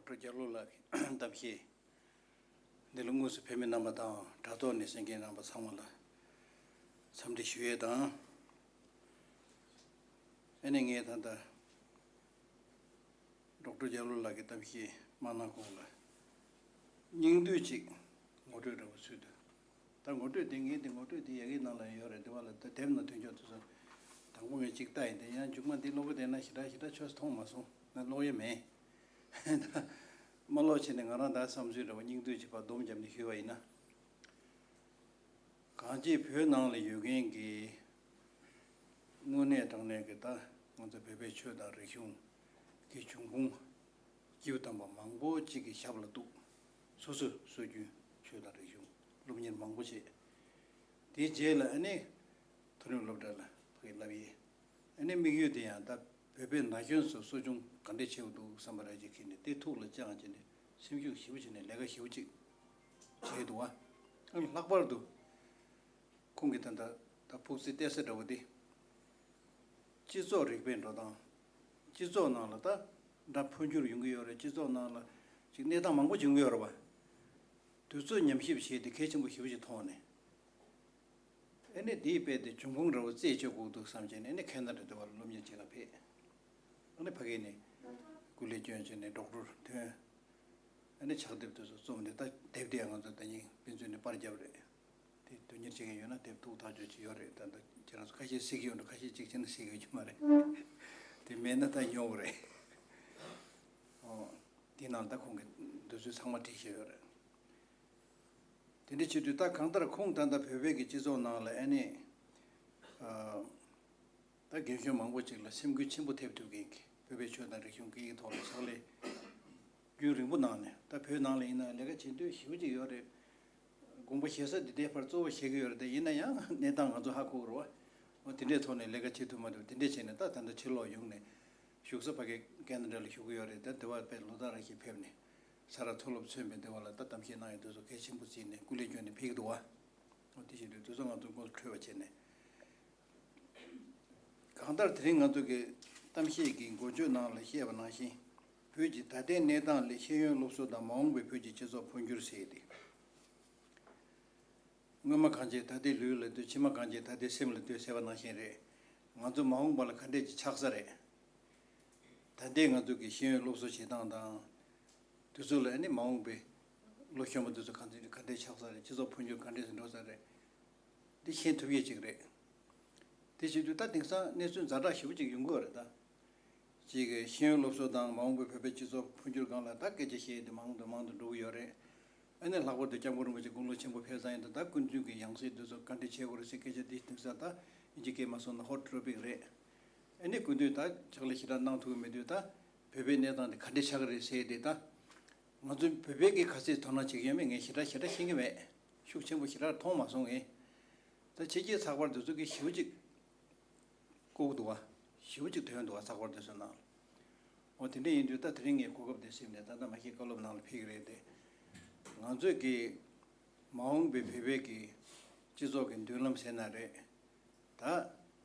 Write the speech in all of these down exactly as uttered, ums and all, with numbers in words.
ཌོག་ཊར་རྒྱ་ལོ་ལགས་ཀྱི་གཏམ་བཤད་འདི་ལ་དངོས་སུ་ཕེབས་མི་རྣམ་པ་དང་དྲ་ཐོག་ནས་གསན་མཁན་རྣམ་པ་ཚང་མ་ལ་འཚམས་འདྲི་ཞུ་ཡས་དང་། ཨ་ནི་ངས་ད་ལྟ་ཌོག་ཊར་རྒྱ་ལོ་ལགས་ཀྱི་གཏམ་བཤད་མ་གནང་གོང་ལ་སྙིང་བསྡུས་ཅིག་ངོ་སྤྲོད་འདྲ་པོ་ཚུལ་དུ། ད་ངོ་སྤྲོད་དེ་ངས་དེ་ངོ་སྤྲོད་དེ་ཡ་གི་ནང་ལ་ཡོད་རེད། དེ་བ་ལ་ད་དེབ་ནང་ཐོན་ཆོག་དུ་སོང་། དང་པོ་ངས་གཅིག་ལྟ་ཡིན་དེ་ཡང་མཇུག་མ་འདི་ཀློག་གི་བསྡད་ན་ཞེ་དྲག་ཞེ་དྲག་ཆོས་མཐོང་མ་སོང་ན་ཀློག་ཡ་མེད། ད་མ་ཀློག་བྱས་ནས་ང་རང་ད་བསམ་ཚུལ་འདྲ་པོ་སྙིང་བསྡུས་ཅིག་ཕར་སྡོམ་བརྒྱབ་ནས་ཞུས་པ་ཡིན་ན། གང་ཅི་བོད་ནང་ལ་ཡོད་མཁན་གྱི་དངོས་གནས་དྲང་གནས་ཀྱི་ད་ང་ཚོ་བོད་པའི་ཆོས་དང་རིག་གཞུང་གི་འབྱུང་ཁུངས། སྐྱེས་བུ་དམ་པ་མང་པོ་གཅིག་གི་ཞབས་ལ་གཏུགས། སོ་སོས་སྲོལ་རྒྱུན་ཆོས་དང་རིག་གཞུང་སློབ་གཉེར་མང་པོ་བྱས། དེའི་རྗེས་ལ་ཨ་ནི་མཐོ་རིམ་སློབ་གྲྭ་ལ་ཕ་གིར་བསླབ་ཡས། ཨ་ནི་དམིགས་ཡུལ་དེ་ཡང་ད་བོད་པའི་ན་གཞོན་ཚོ་གསོ་སྐྱོང་ག་འདྲས་བྱེད་དགོས་འདུག་བསམ་པ་ར་ཅིག་ཁྱེར་ནས་དེ་ཐུགས་ལ་བཅངས་བྱས་ནས་སེམས་ཤུགས་ཞེ་པོ་བྱས་ནས་ལས་ཀ་ཞེ་པོ་ཅིག་བྱས་འདུག་བ། ཨ་ནི་ལྷག་པར་དུ། ཁོང་གིས་ད་ལྟ་ད་ཕུགས་རྩིས་གཏད་ས་འདྲ་བོ་དེ། སྤྱི་ཚོགས་རིག་པའི་འགྲོ་སྟངས། སྤྱི་ཚོགས་ནང་ལ་ད་འདྲ་འཕོ་འགྱུར་ཡོང་གི་ཡོད་རེད། སྤྱི་ཚོགས་ནང་ལ་ཅིག་གནས་སྟངས་མང་པོ་ཅིག་ཡོང་གི་ཡོད་རེད་བ། དུས་ཚོད་ཉམས་ཞིབ་བྱས་ཏེ་གལ་ཆེན་པོ་ཞེ་པོ་ཅིག་མཐོང་ནས། ཨ་ནི་དེའི་དཔེ་དེ་འབྱུང་ཁུངས་འདྲ་བོ་རྩད་གཅོད་དགོས་འདུག་བསམ་བྱས་ནས་ཨ་ནི་ཁེ་ན་ཌ་དེ་བ་ལ་སློབ་གཉེར་བྱེད་ག་ཕེབས། ཨ་ནི་ཕ་གི་ནས་སྐུ་ལས་བསྐྱོན་བྱས་ནས་ཌོག་ཊར་ཐོན། ཨ་ནི་ཕྱག་དེབ་དེ་ཚོ་རྩོམ་ནས་ད་དེབ་དེ་ཡང་ང་ཚོ་ད་ཉིན་ཕན་ཚུན་ནས་པར་བརྒྱབ་རེད། དེ་དོན་གཉེར་བྱེད་མཁན་ཡོད་ན་དེབ་ཐུགས་ཐག་ཆོད་ཅིག་ཡོད་རེད། ད་ལྟ་ཁྱེད་རང་ཚོ་ཁ་ཤས་གཟིགས་ཀྱི་ཡོད་འགྲོ། ཁ་ཤས་གཅིག་བྱས་ན་གཟིགས་ཡོད་ཀྱི་མ་རེད། དེ་མེད་ན་ད་ཉོ་དགོས་རེད། ཨོ། དེ་ནང་ད་ཁོང་གི་འདོད་ཚུལ་ཚང་མ་བྲིས་བཞག་ཡོད་རེད། དེ་འདྲ་བྱེད་དུས་ད་གང་ལྟར་ཁོང་ད་ལྟ་བོད་པའི་གི་སྤྱི་ཚོགས་ནང་ལ་ཨ་ནི། ཨ། ད་རྒན་གཞོན་མང་པོ་ཅིག་ལ་སེམས་འགུལ་ཆེན་པོ་ཐེབས་ཐུབ་མཁན་གྱི་བོད་པའི་ཆོས་དང་རིག་གཞུང་སྐད་ཡིག་ཐོག་ལ་ཕྱག་ལས་རྒྱུན་རིང་པོ་གནང་ནས། ད་བོད་ནང་ལ་ཡིན་ན་ལས་ཀ་བྱེད་འདོད་ཞེ་པོ་ཅིག་ཡོད་རེད། དགོངས་པ་བཞེས་ས་འདི་ལྟའི་ཕར་གཙོ་བོ་བཞེས་ཀྱི་ཡོད་རེད། དེ་ཡིན་ན་ཡང་གནས་སྟངས་ང་ཚོ་ཧ་གོ་གི་རེད་བ། འོ་དེ་འདྲའི་ཐོག་ནས་ལས་ཀ་བྱེད་ཐུབ་མ་ཐུབ་དེ་འདྲས་བྱས་ནས་ད་ད་ལྟ་ཕྱིར་ལོག་ཡོང་ནས་བཞུགས་ས་ཕ་གི་ཀེ་ན་ཌ་ལ་བཞུགས་ཀྱི་ཡོད་རེད། ད་དེ་བ་དཔེ་ལོ་ཟླ་རེ་བཞིན་ཕེབས་ནས་ས་རཱ་མཐོ་སློབ་མཚོན་པའི་དེ་བ་ལ་ད་གཏམ་བཤད་གནང་ཡོད་དུས་སུ་གལ་ཆེན་པོ་བརྩིས་ནས་སྐུ་ལས་བསྐྱོན་ནས་ཕེབས་ཀྱི་འདུག་བ། འོ་དེ་བཞིན་དུ་དུས་ཚོད་ང་ཚོ་མགོ་འཕྲོད་པ་བྱས་ནས། གང་ལྟར་དེ་རིང་ང་ཚོ་གི་གཏམ་བཤད་ཀྱི་འགོ་བརྗོད་ནང་ལ་བཤད་པ་ནང་བཞིན། བོད་ཀྱི་ད་ལྟའི་གནས་སྟངས་ལས་ཤེས་ཡོན་སློབ་གསོ་དང་མ་འོངས་པའི་བོད་ཀྱི་སྤྱི་ཚོགས་འཕོ་འགྱུར་ཟེར་ཏེ། སྔོན་མ་གང་བྱས་ད་ལྟའི་ལུས་ལ་ལྟོས། ཕྱི་མ་གང་བྱས་ད་ལྟའི་སེམས་ལ་ལྟོས་ཟེར་བ་ནང་བཞིན་རེད། ང་ཚོ་མ་འོངས་པ་ལ་ག་འདྲས་ཀྱི་ཆགས་ས་རེད། ད་ལྟའི་ང་ཚོ་གི་ཤེས་ཡོན་སློབ་གསོ་བྱེད་སྟངས་དང་། དུས་ཚོད་ལ་ཨ་ནི་མ་འོངས་པའི་ལོ་གཞོན་པ་དུས་ཚོད་ག་འདྲས་ག་འདྲས་ཆགས་ས་རེད། སྤྱི་ཚོགས་འཕོ་འགྱུར་ག་འདྲས་སུ་འགྲོ་ས་རེད། འདི་ཤེས་ཐུབ་ཡས་ཅིག་རེད། དེ་བྱེད་དུས་ད་དེང་སང་གནས་ཚུལ་ཛ་དྲག་ཞེ་པོ་ཅིག་ཡོང་གི་ཡོད་རེད་ད། གཅིག་གི་ཤེས་ཡོན་སློབ་གསོ་དང་མ་འོངས་པའི་བོད་པའི་སྤྱི་ཚོགས་འཕོ་འགྱུར་སྒང་ལ་ད་སྐད་ཆ་བཤད་དེ་མང་དུ་མང་དུ་འགྲོ་གི་ཡོད་རེད། ཨ་ནི་ལྷག་པར་དུ་སྐྱབས་མགོན་རིན་པོ་ཆེ་དགུང་ལོ་ཆེན་པོ་ཕེབས་ཚར་ཡིན་དུས་ད་སྐུ་མདུན་གྱི་ཡང་སྲིད་འདི་ཚོ་བཀའ་འདྲི་བྱེད་དགོས་རེད་ཟེར་སྐད་ཆ་འདི་དེང་སང་ད་དབྱིན་ཇི་སྐད་མ་སོང་ན་ཧོཊ་ཊོ་པིག་རེད། ཨ་ནི་སྐུ་མདུན་ད་ཕྱག་ལས་ཞེ་དྲག་གནང་ཐུབ་ཀྱི་མེད་དུས་ད་བོད་པའི་གནས་སྟངས་འདི་ག་འདྲས་ཆགས་ཀྱི་རེད་ཟེར་དེ་ད། ང་ཚོ་བོད་པའི་གི་ག་ཚོད་དོ་སྣང་བྱེད་ཀྱི་ཡོད་མེད་ངས་ཞེ་དྲག་ཞེ་དྲག་ཤེས་ཀྱི་མེད། ཤུགས་ཆེན་པོ་ཞེ་དྲག་མཐོང་མ་སོང་ངས། ད་ཕྱི་རྒྱལ་ཚགས་པར་དེ་ཚོ་གི་ཞེ་པོ་ཅིག་ལྐོག་འདུག་བ། ཞེ་པོ་ཅིག་ཐོན་འདུག་བ་ཚགས་པར་དེ་ཚོའི་ནང་ལ། འོ་དེ་འདྲ་ཡིན་དུས་ད་དེ་རིང་ངས་གོ་སྐབས་དེ་ཟིན་ནས་ད་ལྟ་མ་གཞི་བཀའ་སློབ་ནང་ལ་ཕེབས་ཀྱི་རེད་དེ། ང་ཚོས་ཀྱི་མ་འོངས་པའི་བོད་པའི་གི་སྤྱི་ཚོགས་ཀྱི་མདུན་ལམ་ཟེར་ན་རེད། ད་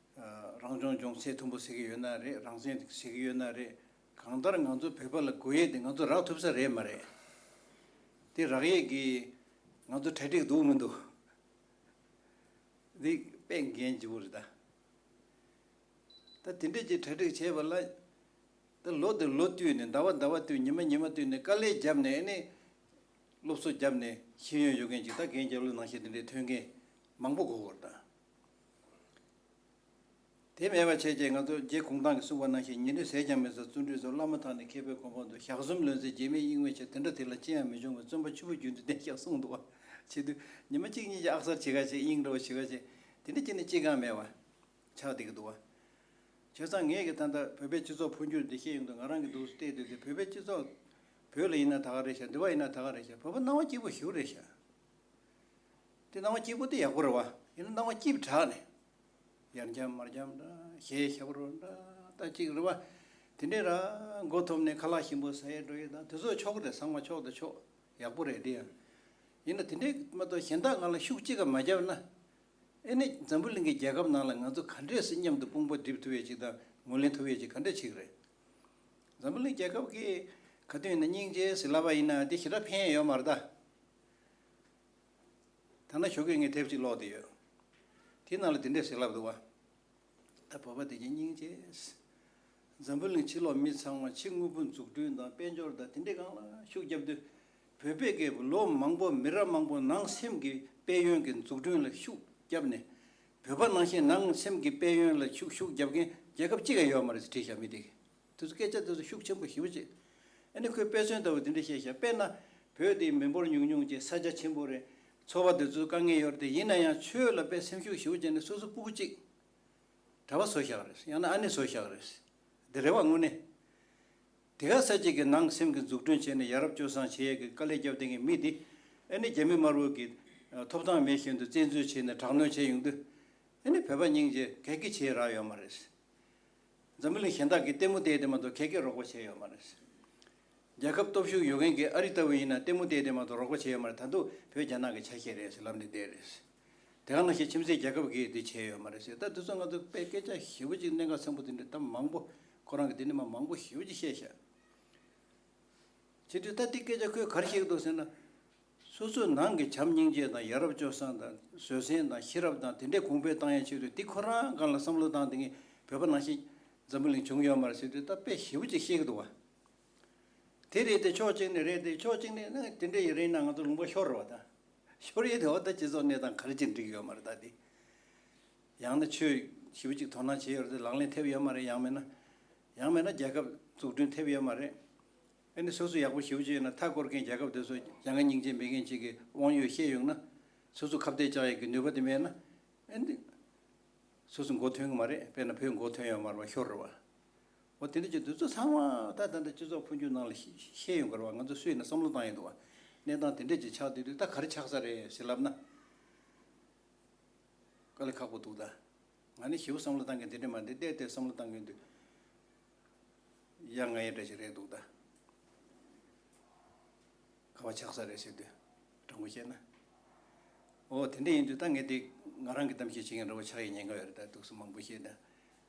རང་སྐྱོང་ལྗོངས་ཚད་མཐོན་པོ་ཟེར་གྱི་ཡོད་ན་རེད། རང་བཙན་ཟེར་གྱི་ཡོད་ན་རེད། གང་ལྟར་ང་ཚོ་བོད་པ་ལ་དགོས་ཡས་དེ་ང་ཚོ་རག་ཐུབ་ས་རེད་མ་རེད། དེ་རག་ཡས་ཀྱི་ང་ཚོ་གྲ་སྒྲིག་འདུག་མི་འདུག་འདི་དཔེ་འགན་ལྗིད་པོ་རེད་ད། ད་དེ་འདྲས་ཀྱི་གྲ་སྒྲིག་བྱས་པ་ལ། ད་ལོ་དེ་ལོ་བསྟུད་ནས་ཟླ་བ་ཟླ་བ་བསྟུད་ཉི་མ་ཉི་མ་བསྟུད་ནས་དཀའ་ལས་བརྒྱབ་ནས་ཨ་ནི། སློབ་གསོ་བརྒྱབ་ནས་ཤེས་ཡོན་ཡོད་མཁན་ཅིག་ད་རྒན་རྒྱ་ལོ་ནང་བཞིན་དེ་འདྲའི་ཐོན་མཁན་མང་པོ་དགོས་ཀྱི་ཡོད་རེད་ད། དེ་མེད་པ་བྱས་རྗེས་ང་ཚོ་རྗེ་གུང་ཐང་གིས་གསུངས་པ་ནང་བཞིན་ཉིན་རེ་ཟས་ཀྱང་མི་ཟ་བརྩོན་འགྲུས་གཙོ་བླ་མ་དག་ནི་མཁས་པའི་གོ་འཕང་མཐོ། ཞག་གསུམ་ལོན་ཚེ་རྗེ་མི་གཡེང་མི་བྱེད་དེ་འདྲ་དེ་ལ་ཅི་ཡང་མི་འབྱུང་བས་བརྩོན་པ་ཆུ་བོ་རྒྱུན་དུ་ལྡན་ཞེས་གསུངས་འདུག་བ། བྱེད་དུས་ཉི་མ་གཅིག་གཉིས་ཀྱི་ཨག་གསར་བྱེད་ག་བྱེད་གཡེང་འགྲོ་བ་བྱེད་ག་བྱེད་དེ་འདྲ་བྱས་ནས་ཅི་གང་མེད་བ། ཆགས་བསྡད་ཀྱི་འདུག་བ། བྱས་ཙང་ངས་ཀྱི་ད་ལྟ་བོད་པའི་སྤྱི་ཚོགས་འཕོ་འགྱུར་འདི་བཤད་ཡོང་དུས་ང་རང་གི་འདུག་སེ་བལྟས་དུས་དེ་བོད་པའི་སྤྱི་ཚོགས་བོད་ལ་ཡིན་ན་ད་ག་རེད་ཤག་འདི་བ་ཡིན་ན་ད་ག་རེད་ཤག་བོད་པ་སྣང་བ་སྐྱིད་པོ་ཞེ་པོ་རེད་ཤག་དེ་སྣང་བ་སྐྱིད་པོ་དེ་ཡག་པོ་རེད་བ། ཡིན་ན་སྣང་བ་སྐྱིད་པོ་དྲགས་ནས་ཡར་འཁྱམ་མར་འཁྱམ་འདྲ་གཞས་ཞབས་བྲོ་འདྲ་ད་ཅིག་རེད་བ། དེ་འདྲས་ར་མགོ་འཐོམ་ནས་ཁ་ལག་ཞིམ་པོ་ཟ་ཡས་འགྲོ་ཡས་དང་དེ་ཚོ་ཆོག་གི་རེད། ཚང་མ་ཆོག་དང་ཆོག་ཡག་པོ་རེད་དེ་ཡང་། ཡིན་ན་དེ་འདྲས་མ་གཏོགས་གཞན་དག་ང་ལ་ཤུགས་གཅིག་ག་མ་བརྒྱབ་ན། ཨེ་ནི་འཛམ་བུ་གླིང་གི་རྒྱལ་ཁབ་ནང་ལ་ང་ཚོ་ག་འདྲས་སེ་མཉམ་དུ་དཔུང་པ་སྒྲིལ་ཐུབ་ཡས་ཅིག་དང་ངོས་ལེན་ཐུབ་ཡས་ཅིག་ག་འདྲས་བྱེད་ཀྱི་རེད། འཛམ་བུ་གླིང་རྒྱལ་ཁབ་ཀྱིས་ ག་དུས་ཡིན་ན་སྙིང་རྗེ་ཟེར་ལབ་པ་ཡིན་ན་དེ་ཞེ་དྲག་ཕན་ཡོད་མ་རེད་ད། ད་ནང་ཞོགས་ཀས་ངས་དེབ་ཅིག་ཀློག་བསྡད་ཡོད། དེའི་ནང་ལ་དེ་འདྲས་ཟེར་ལབ་འདུག་བ། ད་བོད་པ་དེ་གྱད་སྙིང་རྗེ། འཛམ་བུ་གླིང་ཕྱི་ལོགས་མི་ཚང་མ་ཕྱི་དངོས་པོ་འཛུགས་སྐྲུན་དང་དཔལ་འབྱོར་དང་དེ་འདྲས་སྒང་ལ་ཤུགས་བརྒྱབ་དུས། བོད་པས་ཀྱི་ལོ་མང་པོ་མི་རབས་མང་པོ་ནང་སེམས་ཀྱི་དཔལ་ཡོན་གྱི་འཛུགས་སྐྲུན་ལ་ཤུགས་བརྒྱབ་ནས། བོད་པ་ནང་བཞིན་ནང་སེམས་ཀྱི་དཔལ་ཡོན་ལ་ཤུགས་ཤུགས་རྒྱབ་མཁན་རྒྱལ་ཁབ་གཅིག་ཀྱང་ཡོད་མ་རེད་ཟེར་བྲིས་བཞག་མི་དེ་གིས། དེ་ཚོ་སྐད་ཆ་དེ་ཚོ་ཤུགས་ཆེན་པོ་ཞེ་པོ་ཅིག་ཨ་ནི་ཁོས་དཔེ་མཚོན་ལྟ་བུ་དེ་འདྲ་བཤད་ཤག་དཔེར་ན། བོད་དེ་མི་འབོར་ཉུང་ཉུང་བྱས་ས་ཆ་ཆེན་པོ་རེད། འཚོ་བ་དེ་ཚོ་དཀའ་ངལ་ཡོད་རེད་དེ། ཡིན་ན་ཡང་ཆོས་ལ་དཔེ་སེམས་ཤུགས་ཞེ་པོ་བྱས་ནས་སོ་སོ་སྤུ་གུ་གཅིག་གྲྭ་པ་བཟོས་བཞག་རེད། ཡང་ན་ཨ་ནེ་བཟོས་བཞག་རེད། དེ་རེད་བ་དངོས་གནས། དེ་ག་ས་གཅིག་གི་ནང་སེམས་ཀྱི་འཛུགས་སྐྲུན་བྱས་ནས་ཡ་རབས་སྤྱོད་བཟང་བྱེད་ཡས་ཀྱི་དཀའ་ལས་བརྒྱབ་བསྡད་མཁན་མི་དེ། ཨ་ནི་རྒྱ་མི་དམར་པོ་གི་ཐོབ་ཐང་མེད་བཞིན་དུ་བཙན་འཛུལ་བྱས་ནས་དྲག་གནོན་བྱས་ཡོང་དུས། ཨ་ནི་བོད་པ་སྙིང་རྗེ་ག་གེ་བྱས་རག་ཡོད་མ་རེད། འཛམ་བུ་གླིང་གཞན་དག་གིས་ལྟད་མོ་བལྟས་དེ་མ་གཏོགས་ག་གེ་རོགས་པ་བྱས་ཡོད་མ་རེད། རྒྱལ་ཁབ་སྟོབས་ཤུགས་ཡོད་མཁན་གྱི་ཨ་རི་ལྟ་བུ་ཡིན་ན་ལྟད་མོ་བལྟས་དེ་མ་གཏོགས་རོགས་པ་བྱས་ཡོད་མ་རེད། ད་དུང་བོད་རྒྱ་ནག་གི་ཆ་ཤས་རེད་ཟེར་ལབ་ནས་བསྡད་རེད། དེ་ག་ནང་བཞིན་ཁྱིམ་མཚེས་རྒྱལ་ཁབ་ཀྱིས་དེ་བྱས་ཡོད་མ་རེད་ཟེར། ད་དེ་ཚོ་ང་ཚོ་དཔེ་སྐད་ཆ་ཞེ་པོ་ཅིག་གནད་འགག་ཆེན་པོ་དེ་འདྲ་ད་མང་པོ་ཁོ་རང་གིས་དེ་འདྲ་མ་མང་པོ་ཞེ་པོ་ཅིག་བཤད་ཤག་བྱེད་དུས་ད་དེ་སྐད་ཆ་ཁོས་ག་རེ་བཤད་ཀྱི་འདུག་ཟེར་ན། སོ་སོའི་ནང་གི་བྱམས་སྙིང་རྗེ་དང་ཡ་རབས་སྤྱོད་བཟང་དང་བཟོད་བསྲན་དང་ཤེས་རབ་དང་དེ་འདྲའི་གོང་འཕེལ་བཏང་ཡའི་ཆེད་དུ་དེ་ཁོ་རང་སྒང་ལ་བསམ་བློ་བཏང་དེ་ངས་བོད་པ་ནང་བཞིན་འཛམ་བུ་གླིང་བྱུང་ཡོད་མ་རེད་ཟེར་དུས་ད་དཔེ་ཞེ་པོ་ཅིག་བཤད་ཀྱི་འདུག་བ། དེ་རེད་དེ་ཕྱོགས་གཅིག་ནས་རེད་དེ། ཕྱོགས་གཅིག་ནས་ན་དེ་འདྲ་ཡི་རེད་ན་ང་ཚོ་ལུང་པ་ཤོར་རེད་བ་ད། ཤོར་ཡས་དེ་འོ་ད་སྤྱི་ཚོགས་གནས་སྟངས་ག་རེ་ཅིག་འགྲིག་ཡོད་མ་རེད་ད་དེ། ཡང་ན་ཆོས་ཞེ་པོ་ཅིག་དོ་སྣང་བྱས་ཡོད་རེད་དེ་ལག་ལེན་ཐེབས་ཡོད་མ་རེད། ཡང་མིན་ན། ཡང་མིན་ན་རྒྱལ་ཁབ་འཛུགས་སྐྲུན་ཐེབས་ཡོད་མ་རེད། ཨ་ནི་སོ་སོ་ཡག་པོ་ཞེ་པོ་ཅིག་ཡོད་ན་མཐའ་བསྐོར་མཁན་རྒྱལ་ཁབ་དེ་ཚོ་བྱ་དངོས་སྙིང་རྗེ་མེད་མཁན་ཅིག་གི་དབང་ཡོད་བཤད་ཡོང་ན། སོ་སོ་ཁ་གཏད་བཅག་ཡས་ཀྱི་ནུས་པ་དེ་མེད་ན། ཨ་ནི། སོ་སོ་མགོ་ཐོན་གི་མ་རེད། དཔེར་ན་བོད་མགོ་ཐོན་ཡོད་མ་རེད་བ། ཤོར་རེད་བ། འོ་དེ་འདྲ་ཅིག་འདི་ཚོ་ཚང་མ་ད་ད་ལྟ་སྤྱི་ཚོགས་འཕོ་འགྱུར་ནང་ལ་ཤེས་ཤེས་ཡོང་གི་རེད་བ། ང་ཚོ་སུ་ཡིན་ན་བསམ་བློ་བཏང་ཡོང་འདུག་བ། གནས་སྟངས་དེ་འདྲ་ཅིག་ཆགས་བསྡད་དུས་ད་ག་རེ་ཆགས་ས་རེད་ཟེར་ལབ་ན། དཀའ་ལས་ཁག་པོ་འདུག་ད། ང་ནི་ཞེ་པོ་བསམ་བློ་བཏང་གི་འདི་འདྲ་མ་འདི་བལྟས་བལྟས་བསམ་བློ་བཏང་གི་འདུག་ཡ་ང་ཡ་འདྲ་ཞིག་རེད་འདུག་ད། ག་བ་ཆགས་ས་རེད་ཟེར་དུས། དྲང་པོ་བཤད་ན། ཨོ་དེ་འདྲ་ཡིན་དུས་ད་ངས་དེ་ང་རང་གི་གཏམ་བཤད་བྱེད་མཁན་འདྲ་བོ་ཆགས་ཡི་ཉེན་ཁ་ཡོད་རེད་ད། འདུག་སེ་མང་པོ་བཤད་ན།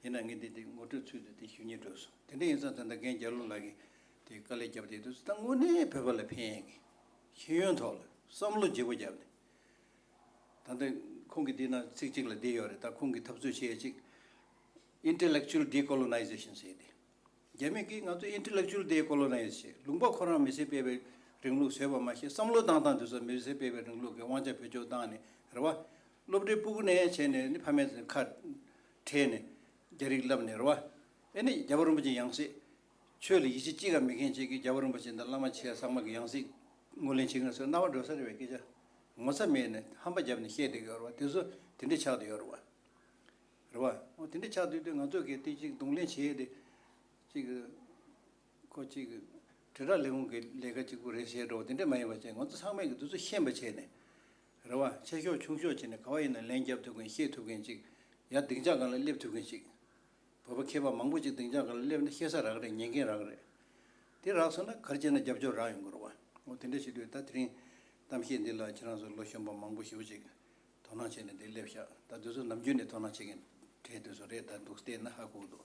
ཡིན་ན་ངས་འདི་དེ་ངོ་སྤྲོད་ཚུལ་དུ་དེ་ཞུ་སྙིང་འདོད་སོང་། དེ་འདྲ་ཡིན་ཙང་ད་ལྟ་རྒན་རྒྱ་ལོ་ལགས་ཀྱིས་དེ་དཀའ་ལས་བརྒྱབ་བསྡད་དུས་ད་དངོས་གནས་བོད་པ་ལ་ཕན་ཡས་ཀྱི་ཤེས་ཡོན་ཐོག་ལ་བསམ་བློ་བརྗེ་པོ་བརྒྱབ་ནས། ད་ལྟ་ཁོང་གིས་འདི་ན་ཚིག་གཅིག་ལ་འདི་ཡོད་རེད། ད་ཁོང་གིས་འཐབ་རྩོད་བྱེད་ཡས་གཅིག Intellectual Decolonization ཟེར་ཏེ། རྒྱ་མི་གིས་ང་ཚོ་Intellectual Decolonize བྱེད། ལུང་པ་ཁོ་རང་མི་སེར་སྤེལ་བའི་རིང་ལུགས་བཟོས་པ་མ་ཤེས། བསམ་བློ་བཏང་སྟངས་དེ་ཚོ་མི་སེར་སྤེལ་བའི་རིང་ལུགས་ཀྱི་དབང་ཆ་བེད་སྤྱོད་བཏང་ནས་རེད་བ། སློབ་གྲྭའི་སྤུ་གུ་ནས་བྱས་ནས་ནི་ཕ་མས་ཁ་བྲལ་ནས་རྒྱ་རིགས་བསླབས་ནས་རེད་བ། ཨེ་ནི་རྒྱལ་བ་རིན་པོ་ཆེ་ཡང་སྲིད། ཆོས་ལ་ཡིད་ཆེས་གཅིག་ཀྱང་མེད་མཁན་ཅིག་གིས་རྒྱལ་བ་རིན་པོ་ཆེ་དང་བླ་མ་ཆེ་ཚང་མ་གི་ཡང་སྲིད་ངོས་ལེན་བྱེད་མཁན་ཚོའི་རྣ་བར་འགྲོ་ས་རེད་བའི་སྐད་ཆ། ངོ་ཚ་མེད་ནས་ཧམ་པ་བརྒྱབ་ནས་བཤད་བསྡད་ཀྱི་ཡོད་རེད་བ། དེ་ཚོ་དེ་འདྲ་ཆགས་བསྡད་ཡོད་རེད་བ། རེད་བ། འོ་དེ་འདྲ་ཆགས་བསྡད་དུས་ང་ཚོ་གིས་དེ་གཅིག་གདོང་ལེན་བྱེད་ཡས་དེ། གཅིག་ཁོ་གཅིག་དྲིལ་བསྒྲགས་ལས་ཁུངས་ཀྱི་ལས་ཀ་གཅིག་པུ་རེད་ཟེར་འགྲོ་བ་དེ་འདྲ་མ་ཡིན་པ་བྱས། ང་ཚོ་ཚང་མས་ཀྱི་དེ་ཚོ་ཤེས་པ་བྱས་ནས། རེད་བ། ཆེ་ཤོས་ཆུང་ཤོས་བྱས་ནས་ག་བ་ཡིན་ན་ལན་རྒྱབ་ཐུབ་མཁན་བཤད་ཐུབ་མཁན་ཅིག་ཡ་སྡིངས་ཆ་སྒང་ལ་སླེབས་ཐུབ་མཁན་ཅིག་བོད་པ་མཁས་པ་མང་པོ་ཅིག་སྡིངས་ཆ་སྒང་ལ་སླེབས་ན་བཤད་ས་རག་རེད། ཉན་མཁན་རག་རེད། དེ་རག་སོང་ན་ག་རེ་བྱས་ན་རྒྱབ་སྐྱོར་རག་ཡོང་གི་རེད་བ། འོ་དེ་འདྲ་བྱེད་དུས་ད་དེ་རིང་གཏམ་བཤད་འདི་ལ་ཁྱེད་རང་ཚོ་ལོ་གཞོན་པ་མང་པོ་ཞེ་པོ་ཅིག་དོ་སྣང་བྱས་ནས་འདིར་སླེབས་ཤག་ད་དེ་ཚོ་ནམ་རྒྱུན་ནས་དོ་སྣང་བྱེད་མཁན་གྲས་དེ་ཚོ་རེད། ད་འདུག་བལྟས་ན་ཧ་གོ་འདུག་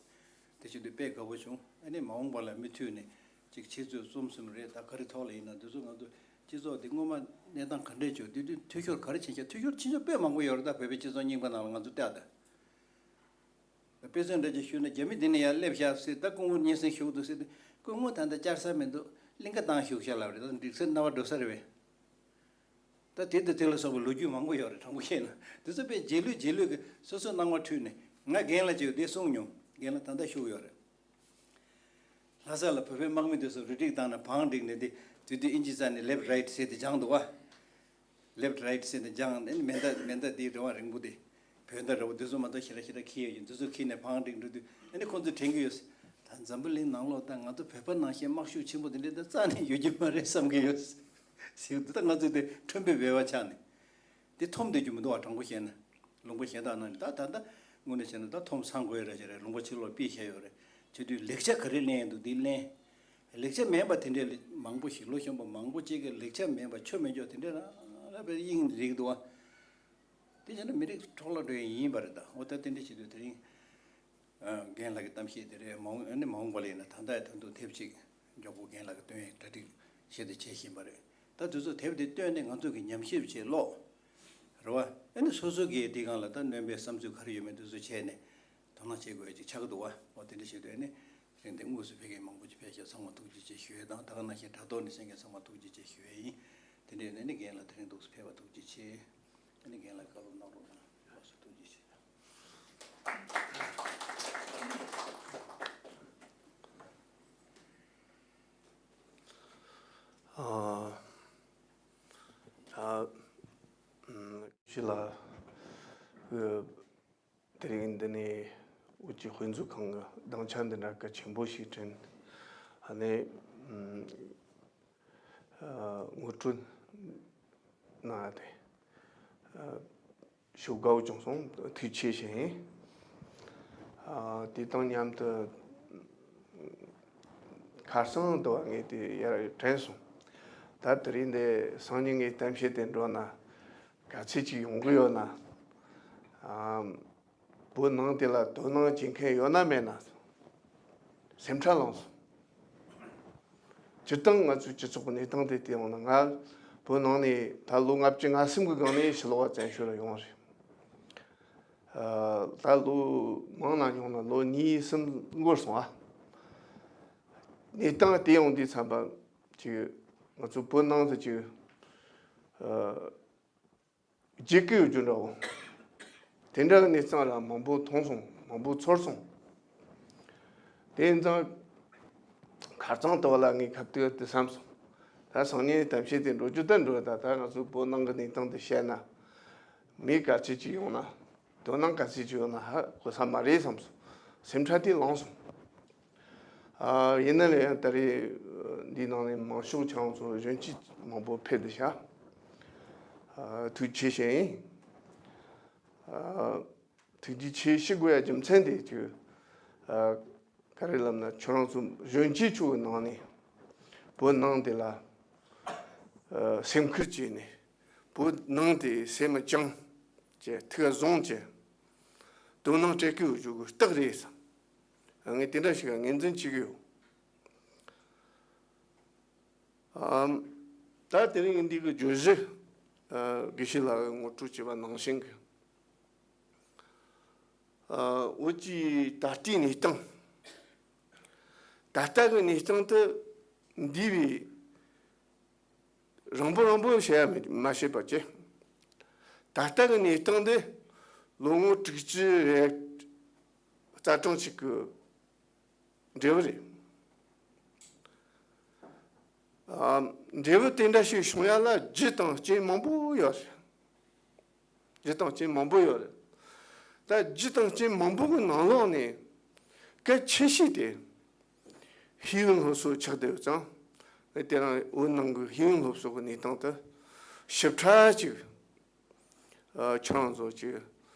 དེ་བྱེད་དུས་དཔེ་དགའ་པོ་བྱུང་། ཨ་ནི་མ་འོངས་པ་ལ་མུ་མཐུད་ནས་ཅིག་ཆེད་རྩོད་རྩོམ་གསུམ་རེད། ད་ག་རེ་ཐོག་ལ་ཡིན་ན་འདི་ཚོ་ང་ཚོ་སྤྱི་ཚོགས་འདི་སྔོན་མ་གནས་སྟངས་ག་འདྲས་བྱུང་། དེ་དུས་འཐུས་ཤོར་ག་རེ་ཕྱིན་ཤག་འཐུས་ཤོར་ཕྱིན་ཤོར་དཔེ་མང་པོ་ཡོད་རེད། ད་བོད་པའི་སྤྱི་ཚོགས་རྙིང་པ་ནང་ལ་ང་ཚོ་བལྟས་ད། དཔེ་མཚོན་འདྲ་ཅིག་ཞུས་ན་རྒྱ་མི་འདི་ནས་ཡར་སླེབས་ཤག་ཟེར། ད་སྐུ་ངོ་སྙན་སེང་ཞུ་གི་འདུག་ཟེར་དུས་སྐུ་ངོ་ད་ལྟ་བཅར་ས་མི་འདུག་གླིང་ག་བཏང་བཞུགས་ཤག་ལབ་རེད། ད་འགྲིག་ས་རྣ་བར་འགྲོ་ས་རེད་པས། ད་དེ་དང་དེ་ལ་སོགས་པའི་ལོ་རྒྱུས་མང་པོ་ཡོད་རེད། དྲང་པོ་བཤད་ན་དེ་ཚོ་དཔེ་རྗེས་ལུས་རྗེས་ལུས་ཀྱི་སོ་སོའི་སྣང་བ་འཁྲུལ་ནས་ང་རྒན་ལགས་ཀྱིས་དེ་གསུངས་མྱོང་། རྒན་ལགས་ད་ལྟ་བཞུགས་ཡོད་རེད། ལྷ་ས་ལ་བོད་པའི་དམག་མི་དེ་ཚོ་རུ་སྒྲིག་བཏང་ནས་བང་བསྒྲིགས་ནས་དེ་དུས་དུས་ཨིན་ཇི་རྩ་ནས་left right ཟེར་ཏེ་སྦྱངས་འདུག་བ། Left right ཟེར་ནས་སྦྱངས་ནས་མེ་མདའ་མེ་མདའ་དེའི་རེ་བ་རིང་པོ་དེ། བོད་མདའ་རེད་བ། དེ་ཚོ་མ་གཏོགས་ཞེ་དྲག་ཞེ་དྲག་འཁྱེར་ཡོད་ཀྱི་འདུག་དེ་ཚོ་འཁྱེར་ནས་བང་བསྒྲིགས་འགྲོ་དུས་ཨ་ནི་ཁོང་ཚོས་དྲན་གྱི་ཡོད། ད་འཛམ་བུ་གླིང་ནང་ལོགས་ད་ང་ཚོ་བོད་པ་ནང་བཞིན་དམག་ཤུགས་ཆེན་པོ་དེ་འདྲ་ད་རྩ་ནས་ཡོད་ཀྱི་མ་རེད་བསམ་གྱི་ཡོད། ཟེར་འདུག་ད་ང་ཚོས་དེ་ཁྲོན་པའི་འབེལ་བ་ཆགས་ནས། དེ་འཐོམ་བསྡད་རྒྱུ་མི་འདུག་བ། དྲང་པོ་བཤད་ན། ལུང་པ་གཞན་དག་ནང་ནས་ད་ད་ལྟ་དངོས་གནས་བྱས་ན་ད་འཐོམ་ཚང་དགོས་ར་ཅིག་རེད། ལུང་པ་ཕྱི་ལོགས་ཕྱིར་བཤད་ཡོད་རེད། བྱེད་དུས་ལེགས་ཆ་ག་རེ་ལེན་ཡས་འདུག་འདི་ལེན། ལེགས་ཆ་མེད་པ་དེ་འདྲས་མང་པོ་ཞིག་ལོ་གཞོན་པ་མང་པོ་ཅིག་གིས་ལེགས་ཆ་མེད་པ་ཆོ་མེད་ཆོ་དེ་འདྲས་རང་རང་དབྱིངས་རིག་འདུག་བ། དེ་བྱས་ན་མི་རིགས་འཕྲོ་བརླག་འགྲོ་ཡས་ཡིན་པ་རེད་ད། འོ་ད་དེ་འདྲས་བྱེད་དུས་དེ་རིང་རྒན་ལགས་ཀྱི་གཏམ་བཤད་དེ་རེད། མ་འོངས་ཨ་ནི་མ་འོངས་པ་ལ་ཡིན་ན་ད་ལྟ་ཡི་ད་དུང་དེབ་ཅིག་ མགྱོགས་པོ་རྒན་ལགས་ཀྱིས་བཏོན་ཡས་གྲ་སྒྲིག་ཞེ་དྲག་བྱེད་བཞིན་པ་རེད། ད་དེ་ཚོ་དེབ་དེ་བཏོན་ནས་ང་ཚོ་གི་ཉམས་ཞིབ་བྱེད་ཀློག་རེད་བ། ཨ་ནི་སོ་སོ་གིས་དེ་སྒང་ལ་ད་སྣོན་པའི་བསམ་ཚུལ་ག་རེ་ཡོད་མེད་དེ་ཚོ་བྱས་ནས་དོ་སྣང་བྱེད་དགོས་ཡ་ཅིག་ཆགས་ཀྱི་འདུག་བ། འོ་དེ་འདྲ་བྱེད་དུས་ཨ་ནི་དེ་རིང་འདི་དངོས་སུ་ཕེབས་མཁན་མང་པོ་ཅིག་ཕེབས་ཤག་ཚང་མ་ཐུགས་རྗེ་ཆེ་ཞུ་ཡས་དང་། ད་ག་ནང་བཞིན་དྲ་ཐོག་ནས་གསན་མཁན་ཚང་མ་ཐུགས་རྗེ་ཆེ་ཞུ་ཡས་ཡིན། དེ་འདྲ་ཡིན་ན་ནི་རྒན་ལགས་དེ་རིང་འདུག་སེ་ཕེབས་པ་ཐུགས་རྗེ་ཆེ། ཨ་ནི་རྒན་ལགས་བཀའ་སློབ་གནང་རོགས་གནང་། ལགས་སོ། ཐུགས་རྗེ་ཆེ། ཨ། ཨ། ཨམ། ཞི་ལ། ཨ། དེ་རིང་འདི་ནས་བོད་ཀྱི་དཔེ་མཛོད་ཁང་གི་སྡིངས་ཆ་འདི་འདྲ་གལ་ཆེན་པོ་ཞིག་བསྐྲུན། ཨ་ནི། ཨམ། ཨ། ངོ་སྤྲོད་གནང་སྟེ། ཨ། ཞེ་དགའ་བོ་བྱུང་སོང་། ཐུགས་རྗེ་ཆེ་ཞུ་ཡིན། ཨ། དེ་དང་མཉམ་དུ་ཁ་སང་དུ་བ་ངས་དེ་ཡར་དྲན་སོང་། ད་དེ་རིང་འདི་སང་ཉིན་ངས་གཏམ་བཤད་དེ་འགྲོ་ན་ག་ཚོད་ཅིག་ཡོང་གི་ཡོད་ན། ཨ། བོད་ནང་དེ་ལ་དོ་སྣང་བྱེད་མཁན་ཡོད་ན་མེད་ན་སེམས་ཁྲལ་ལངས་སོང་། སྤྱིར་བཏང་ང་ཚོའི་སྤྱི་ཚོགས་ཀྱི་གནས་སྟངས་དེ་བལྟས་ཡོང་ན། ང་བོད་ནང་ནས་ད་ལོ་ལྔ་བཅུ་ང་གསུམ་གྱི་སྒང་ནས་ཕྱི་ལོགས་བཙན་བྱོལ་ལ་ཡོང་བ་རེད། ཨ། ད་ལོ་མང་ན་ཉུང་ན་ལོ་གཉིས་གསུམ་འགོར་སོང་ཨ། གནས་སྟངས་བལྟས་ཡོང་དུས་ཙམ་པ་ཅིག་ང་ཚོ་བོད་ནང་དུ་ཅིག་ཨ། བརྗེད་ཀྱི་ཡོད་རྒྱུ་འདྲ་བོ། དེ་འདྲ་གི་གནས་སྟངས་ལ་མང་པོ་མཐོང་སོང་། མང་པོ་ཚོར་སོང་། དེ་ཡིན་ཙང་ཁ་རྩང་དུ་བ་ལ་ངས་ཁ་ཐུག་དེ་བསམ་སོང་། ད་སང་ཉིན་གཏམ་བཤད་དེ་འགྲོ་རྒྱུ་ད་འགྲོ། ད་ད་ང་ཚོ་བོད་ནང་གི་གནས་སྟངས་དེ་བཤད་ན་མི་ག་ཚོད་ཅིག་ཡོང་ན། དོ་སྣང་ག་ཚོད་ཅིག་ཡོང་ན་ཧ་གོ་ས་མ་རེད་བསམ་སོང་། སེམས་ཁྲལ་དེ་ལངས་སོང་། ཨ། ཡིན་ན་ལས་ཡང་ད་རེས་འདིའི་ནང་ནས་མང་ཤོས་ཁྱེད་རང་ཚོ་གཞོན་སྐྱེས་མང་པོ་ཕེབས་བསྡད་ཤག་ཨ། ཐུགས་རྗེ་ཆེ་ཞུ་ཡིན། ཨ། ཐུགས་རྗེ་ཆེ་ཞུ་དགོས་ཡ་རྒྱུ་མཚན་དེ་ཅིག་ཨ། ག་རེ་ལབ་ན་ཁྱོད་རང་ཚོ་གཞོན་སྐྱེས་ཚོའི་ནང་ནས་བོད་ནང་དེ་ལ་ཨ། སེམས་ཁུར་བྱས་ནས་བོད་ནང་དེ་སེམས་བཅངས་བྱས་ཐུགས་བཟང་བྱས་དོ་སྣང་སྤྲད་ཀྱི་ཡོད་རྒྱུ་གི་རྟགས་རེད་བསམ། ངས་དེ་འདྲ་ཞིག་ངོས་འཛིན་བྱེད་ཀྱི་ཡོད། ཨམ། ད་དེ་རིང་འདི་གི་བརྗོད་གཞི། ཨ། དགེ་བཤེས་ལགས་ཀྱིས་ངོ་སྤྲོད་བྱས་པ་ནང་བཞིན་གྱི། ཨ། བོད་ཀྱི་ད་ལྟའི་གནས་སྟངས། ད་ལྟ་གི་གནས་སྟངས་དེ་འདས་པའི་རིང་པོ་རིང་པོ་བཤད་ཡ་མེད། མ་བཤད་པ་བྱས། ད་ལྟ་གི་གནས་སྟངས་དེ་ལོ་ངོ་དྲུག་ཅུ་རེ་རྩ་གྲངས་ཅིག་གི་འབྲས་བུ་རེད། ཨ། འབྲས་བུ་དེ་འདྲ་ཞིག་བྱུང་ཡ་ལ་རྒྱུ་དང་རྐྱེན་མང་པོ་ཡོད་རེད། རྒྱུ་དང་རྐྱེན་མང་པོ་ཡོད་རེད། ད་རྒྱུ་དང་རྐྱེན་མང་པོ་གི་ནང་ལོགས་ནས་གལ་ཆེ་ཤོས་དེ་ཤེས་ཡོན་སློབ་གསོ་ཆགས་བསྡད་ཡོད་ཙང་། དེ་རིང་བོད་ནང་གི་ཤེས་ཡོན་སློབ་གསོ་གི་གནས་སྟངས་དེ་ཞིབ་ཕྲ་ཅིག་ཨ། ཁྱེད་རང་ཚོ་ཅིག་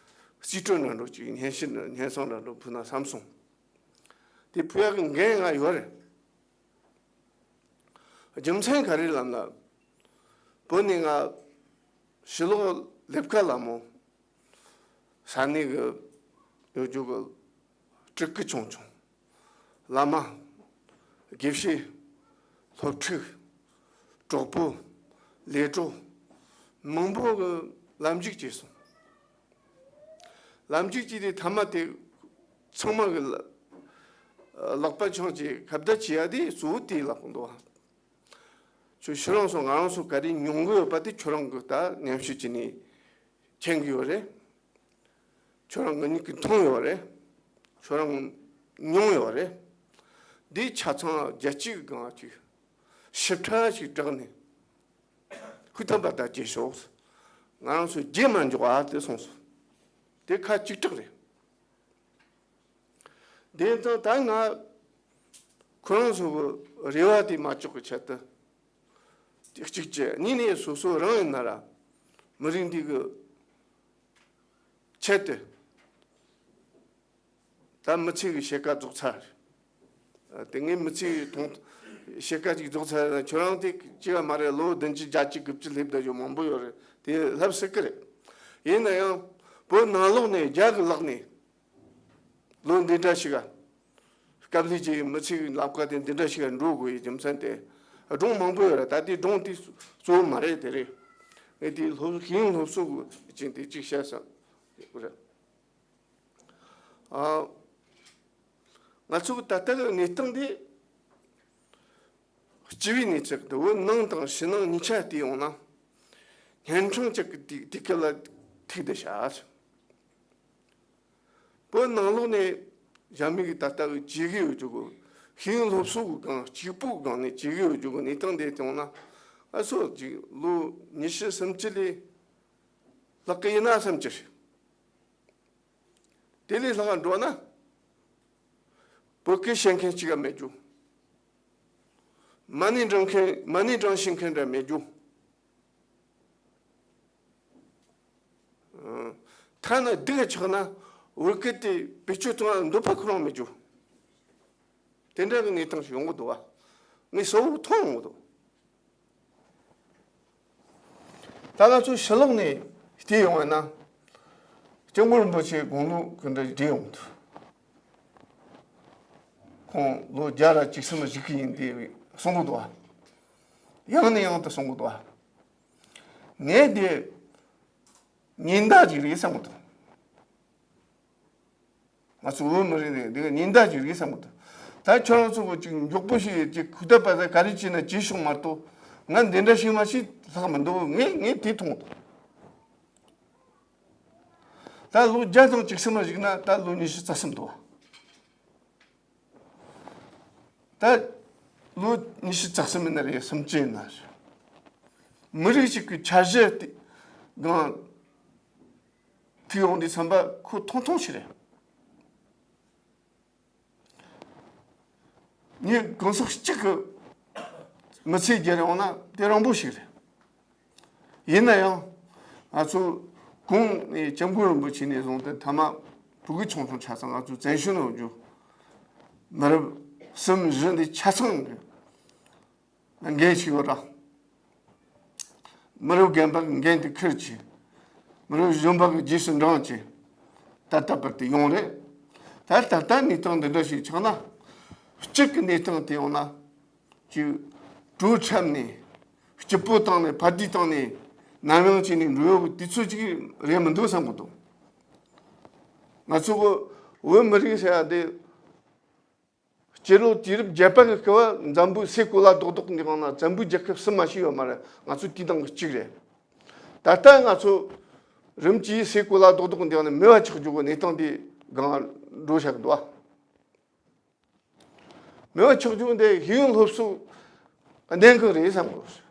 རྩིས་སྤྲོད་འདྲ་འདྲ་ཅིག་སྙན་ཞུ་སྙན་སེང་འདྲ་འདྲ་ཕུལ་ན་བསམ་སོང་། དེ་ཕུལ་ཡག་གི་འགན་ང་ཡོད་རེད། རྒྱུ་མཚན་ག་རེ་ལབ་ན། བོད་ནས་ང་ཕྱི་ལོགས་ལས་ཀ་ལ་མོ་ས་གནས་གི་ཡོད་རྒྱུ་གི་སྤྲུལ་སྐུ་ཆུང་ཆུང་། བླ་མ། དགེ་བཤེས། སློབ་ཕྲུག་གྲོགས་པོ། ལས་གྲོགས། མང་པོ་གི་ལམ་འཇུག་བྱས་སོང་། ལམ་འཇུག་བྱས་ཏེ་མཐའ་མ་དེ་ཚང་མ་གི་ལ་ལག་པ་འཆང་བྱས་ཁ་བརྡ་བྱེད་ཡ་དེ་གཙོ་བོ་དེ་ལབ་འདུག་བ། ཁྱོད་ཁྱོད་རང་ཚོ་ང་རང་ཚོ་ག་རེ་མྱོང་གི་ཡོད་པ་དེ་ཁྱོད་རང་གི་ད་མཉམ་ཞུགས་བྱས་ནས་མཁྱེན་གི་ཡོད་རེད། ཁྱོད་རང་ངེད་གཉིས་ཀྱིས་མཐོང་ཡོད་རེད། ཁྱོད་རང་མྱོང་ཡོད་རེད། འདི་ཆ་ཚང་རྒྱལ་སྤྱིའི་སྒང་ཅིག་ཞིབ་ཕྲ་ཞིག་བསྒྲགས་ནས་ཧུར་ཐག་འབད་ཐག་བྱེད་ཤོག་ང་རང་ཚོ་རྗེས་མ་འཇོག་ཨ་དེ་གསུངས་སོང་། དེ་ཁ་གཅིག་གྲགས་རེད། དེ་ཙང་ད་ང་ཁོ་རང་ཚོ་གི་རེ་བ་དེ་མ་བཅོག་གི་ཆེད་དུ། གཅིག་བྱས་གཉིས་ནས་སོ་སོ་རང་ཡིན་ན་ར་མི་རིགས་འདི་གི་ཆེད་དུ། ད་མི་ཚེ་གི་ཕྱེད་ཀ་རྫོགས་ཚར། དེ་ངའི་མི་ཚེ་གི་ཐོང་ཕྱེད་ཀ་ཅིག་རྫོགས་ཚར་ན་ཁྱོད་རང་དེ་ཅི་ག་མ་རེད། ལོ་བདུན་ཅུ་བརྒྱད་ཅུ་དགུ་བཅུ་སླེབས་བསྡད་ཡོད་མང་པོ་ཡོད་རེད། དེ་ལྷབ་སྲིད་གི་རེད། ཡིན་ན་ཡང་བོད་ནང་ལོགས་ནས་རྒྱ་གི་ལག་ནས་ལོ་འདི་འདྲ་ཞིག་ག་ སྐབས་ལས་ཀྱི་མི་ཚེ་གི་ལམ་ཁ་དེ་འདི་འདྲ་ཞིག་འགྲོ་དགོས་ཡི་རྒྱུ་མཚན་དེ། སྒྲུང་མང་པོ་ཡོད་རེད། ད་དེ་སྒྲུང་དེ་གཙོ་བོ་མ་རེད་དེ་རེད། ངས་དེ་སློབ་ཤེས་ཡོན་སློབ་གསོ་གི་ཅིག་དེ་ཅིག་བཤད་ས་རེད། ཨ། ང་ཚོ་གི་ད་ལྟ་གི་གནས་སྟངས་འདི། སྤྱི་པའི་གནས་ཚུལ་འདི་བོད་ནང་དང་ཕྱི་ནང་གཉིས་ཆ་བལྟས་ཡོང་ན། སྙན་སྒྲོན་ཅིག་གི་དུས་དུས་སྐབས་ལ་ཐུག་བསྡད་ཤག་བོད་ནང་ལོགས་ནས་རྒྱ་མི་གི་ད་ལྟ་གི་བྱེད་ཀྱི་ཡོད་རྒྱུ་གི་ཤེས་ཡོན་སློབ་གསོ་གི་སྒང་གཅིག་པུའི་སྒང་ནས་བྱེད་ཀྱི་ཡོད་རྒྱུ་གི་གནས་སྟངས་འདི་བལྟས་ཡོང་ན། ང་ཚོ་ཅིག་ལོ་ཉི་ཤུ་སུམ་ཅུ་ལས་ལྷག་གི་ཡིན་ན་བསམ་གྱི་རེད། དེ་ལས་ལྷག་འགྲོ་ན། བོད་སྐད་བཤད་མཁན་གཅིག་ཀ་མེད་རྒྱུ། མ་ཎི་བགྲང་མཁན་མ་ཎི་བགྲང་ཤེས་མཁན་འདྲ་མེད་རྒྱུ། ཨ། ཐ་ན་སྡུག་ཆགས་ན་བོད་སྐད་དེ་བེད་སྤྱོད་གཏོང་བ་འདོད་པ་ཁོ་རང་མེད་རྒྱུ། དེ་འདྲ་གི་གནས་སྟངས་ཤིག་ཡོང་གི་འདུག་བ། ངས་གསལ་བོ་མཐོང་ཡོང་གི་འདུག་ད་ང་ཚོ་ཕྱི་ལོགས་ནས་བལྟས་ཡོང་བ་ན། སྐྱབས་མགོན་རིན་པོ་ཆེ་དགུང་ལོ་ག་འདྲ་བགྲེས་ཡོང་གི་འདུག་ཁོང་ལོ་བརྒྱ་ར་བཅུ་གསུམ་བཞུགས་ཀྱི་ཡིན་ཏེ་གསུང་གི་འདུག་བ། ཡང་ནས་ཡང་དུ་གསུང་གི་འདུག་བ། ངས་དེ་ཉེན་བརྡ་ཅིག་རེད་བསམ་གི་འདུག་ང་ཚོ་བོད་མི་རིགས་རེད། འདི་ག་ཉེན་བརྡ་ཅིག་རེད་བསམ་གི་འདུག་ད་ཁྱོད་རང་ཚོ་གི་ཅིག་མགྱོགས་པོ་ཞིག་ཅིག་ཁུག་རྟ་པ་ད་ག་རེ་བྱས་ན་བྱས་ཤོག་མ་གཏོགས། ང་འདི་འདྲ་ཞིག་མ་ཞིག་ལྷག་མི་འདུག་ངས་ངས་དེ་མཐོང་འདུག་ད་ལོ་བརྒྱ་དང་བཅུ་གསུམ་ལ་བཞུགས་ན་ད་ལོ་ཉི་ཤུ་རྩ་གསུམ་འདུག་ད་ལོ་ཉི་ཤུ་རྩ་གསུམ་ཡིན་ན་རེད། སུམ་ཅུ་ཡིན་ན་རེད། མི་རིགས་ཤིག་གི་འཆར་གཞི་དེ་སྒང་ཐུག་ཡོང་དུས་ཙམ་པ་ཁོ་ཐུང་ཐུང་ཞིག་རེད། ངས་གང་ཟག་གཅིག་གི་མི་ཚེ་བརྒྱུད་ཡོང་ན་དེ་རིང་པོ་ཞིག་རེད། ཡིན་ན་ཡང་ང་ཚོ་གོང་ནས་སྐྱབས་མགོན་རིན་པོ་ཆེ་ནས་བཟུང་སྟེ་མཐའ་མ་ཕྲུ་གུ་ཆུང་ཆུང་ཆ་ཚང་ང་ཚོ་བཙན་བྱོལ་ནང་བཞུགས་མི་རབས་གསུམ་བཞི་འདི་ཆ་ཚང་གི་འགན་ཞིག་ཡོད་ར། མི་རབས་རྒན་པ་གི་འགན་དེ་འཁུར་གྱིས། མི་རབས་གཞོན་པ་གི་རྗེས་སུ་འབྲང་གྱིས། ད་ལྟ་བར་དུ་ཡོང་རེད། ད་ད་ལྟ་གནས་སྟངས་འདི་འདྲ་ཞིག་ཆགས་ན། སྤྱི་གི་གནས་སྟངས་དེ་ཡོང་ན། ཅིག་བྲོ་འཁྲབ་ནས། སྐྱིད་པོ་བཏང་ནས་ཕར་འདི་བཏང་ནས། ནམ་ཡང་བྱས་ནས་འགྲོ་ཡོད་གི་དུས་ཚོད་ཅིག་རེད་མི་འདུག་བསམ་གི་འདུག་ང་ཚོ་གི་བོད་མི་རིགས་ཟེར་ཡ་དེ། སྤྱི་ལོ་དུས་རབས་བརྒྱད་པ་གི་སྐབས་འཛམ་བུའི་སའི་གོ་ལ་རྡོག་རྡོག་འདི་སྒང་ན་བཙན་པོའི་རྒྱལ་ཁབ་གསུམ་མ་ཞིག་ཡོད་མ་རེད། ང་ཚོ་དེའི་ནང་གི་གཅིག་རེད། ད་ལྟ་ང་ཚོ་རིམ་གྱིས་སའི་གོ་ལ་རྡོག་རྡོག་འདི་སྒང་ནས་མེད་པ་ཆགས་རྒྱུ་གི་གནས་སྟངས་འདི་སྒང་འགྲོ་བཞག་གི་འདུག་བ། མེད་པ་ཆགས་རྒྱུ་འདི་ཤེས་ཡོན་སློབ་གསོ་གནད་འགག་རེད་བསམ་གི།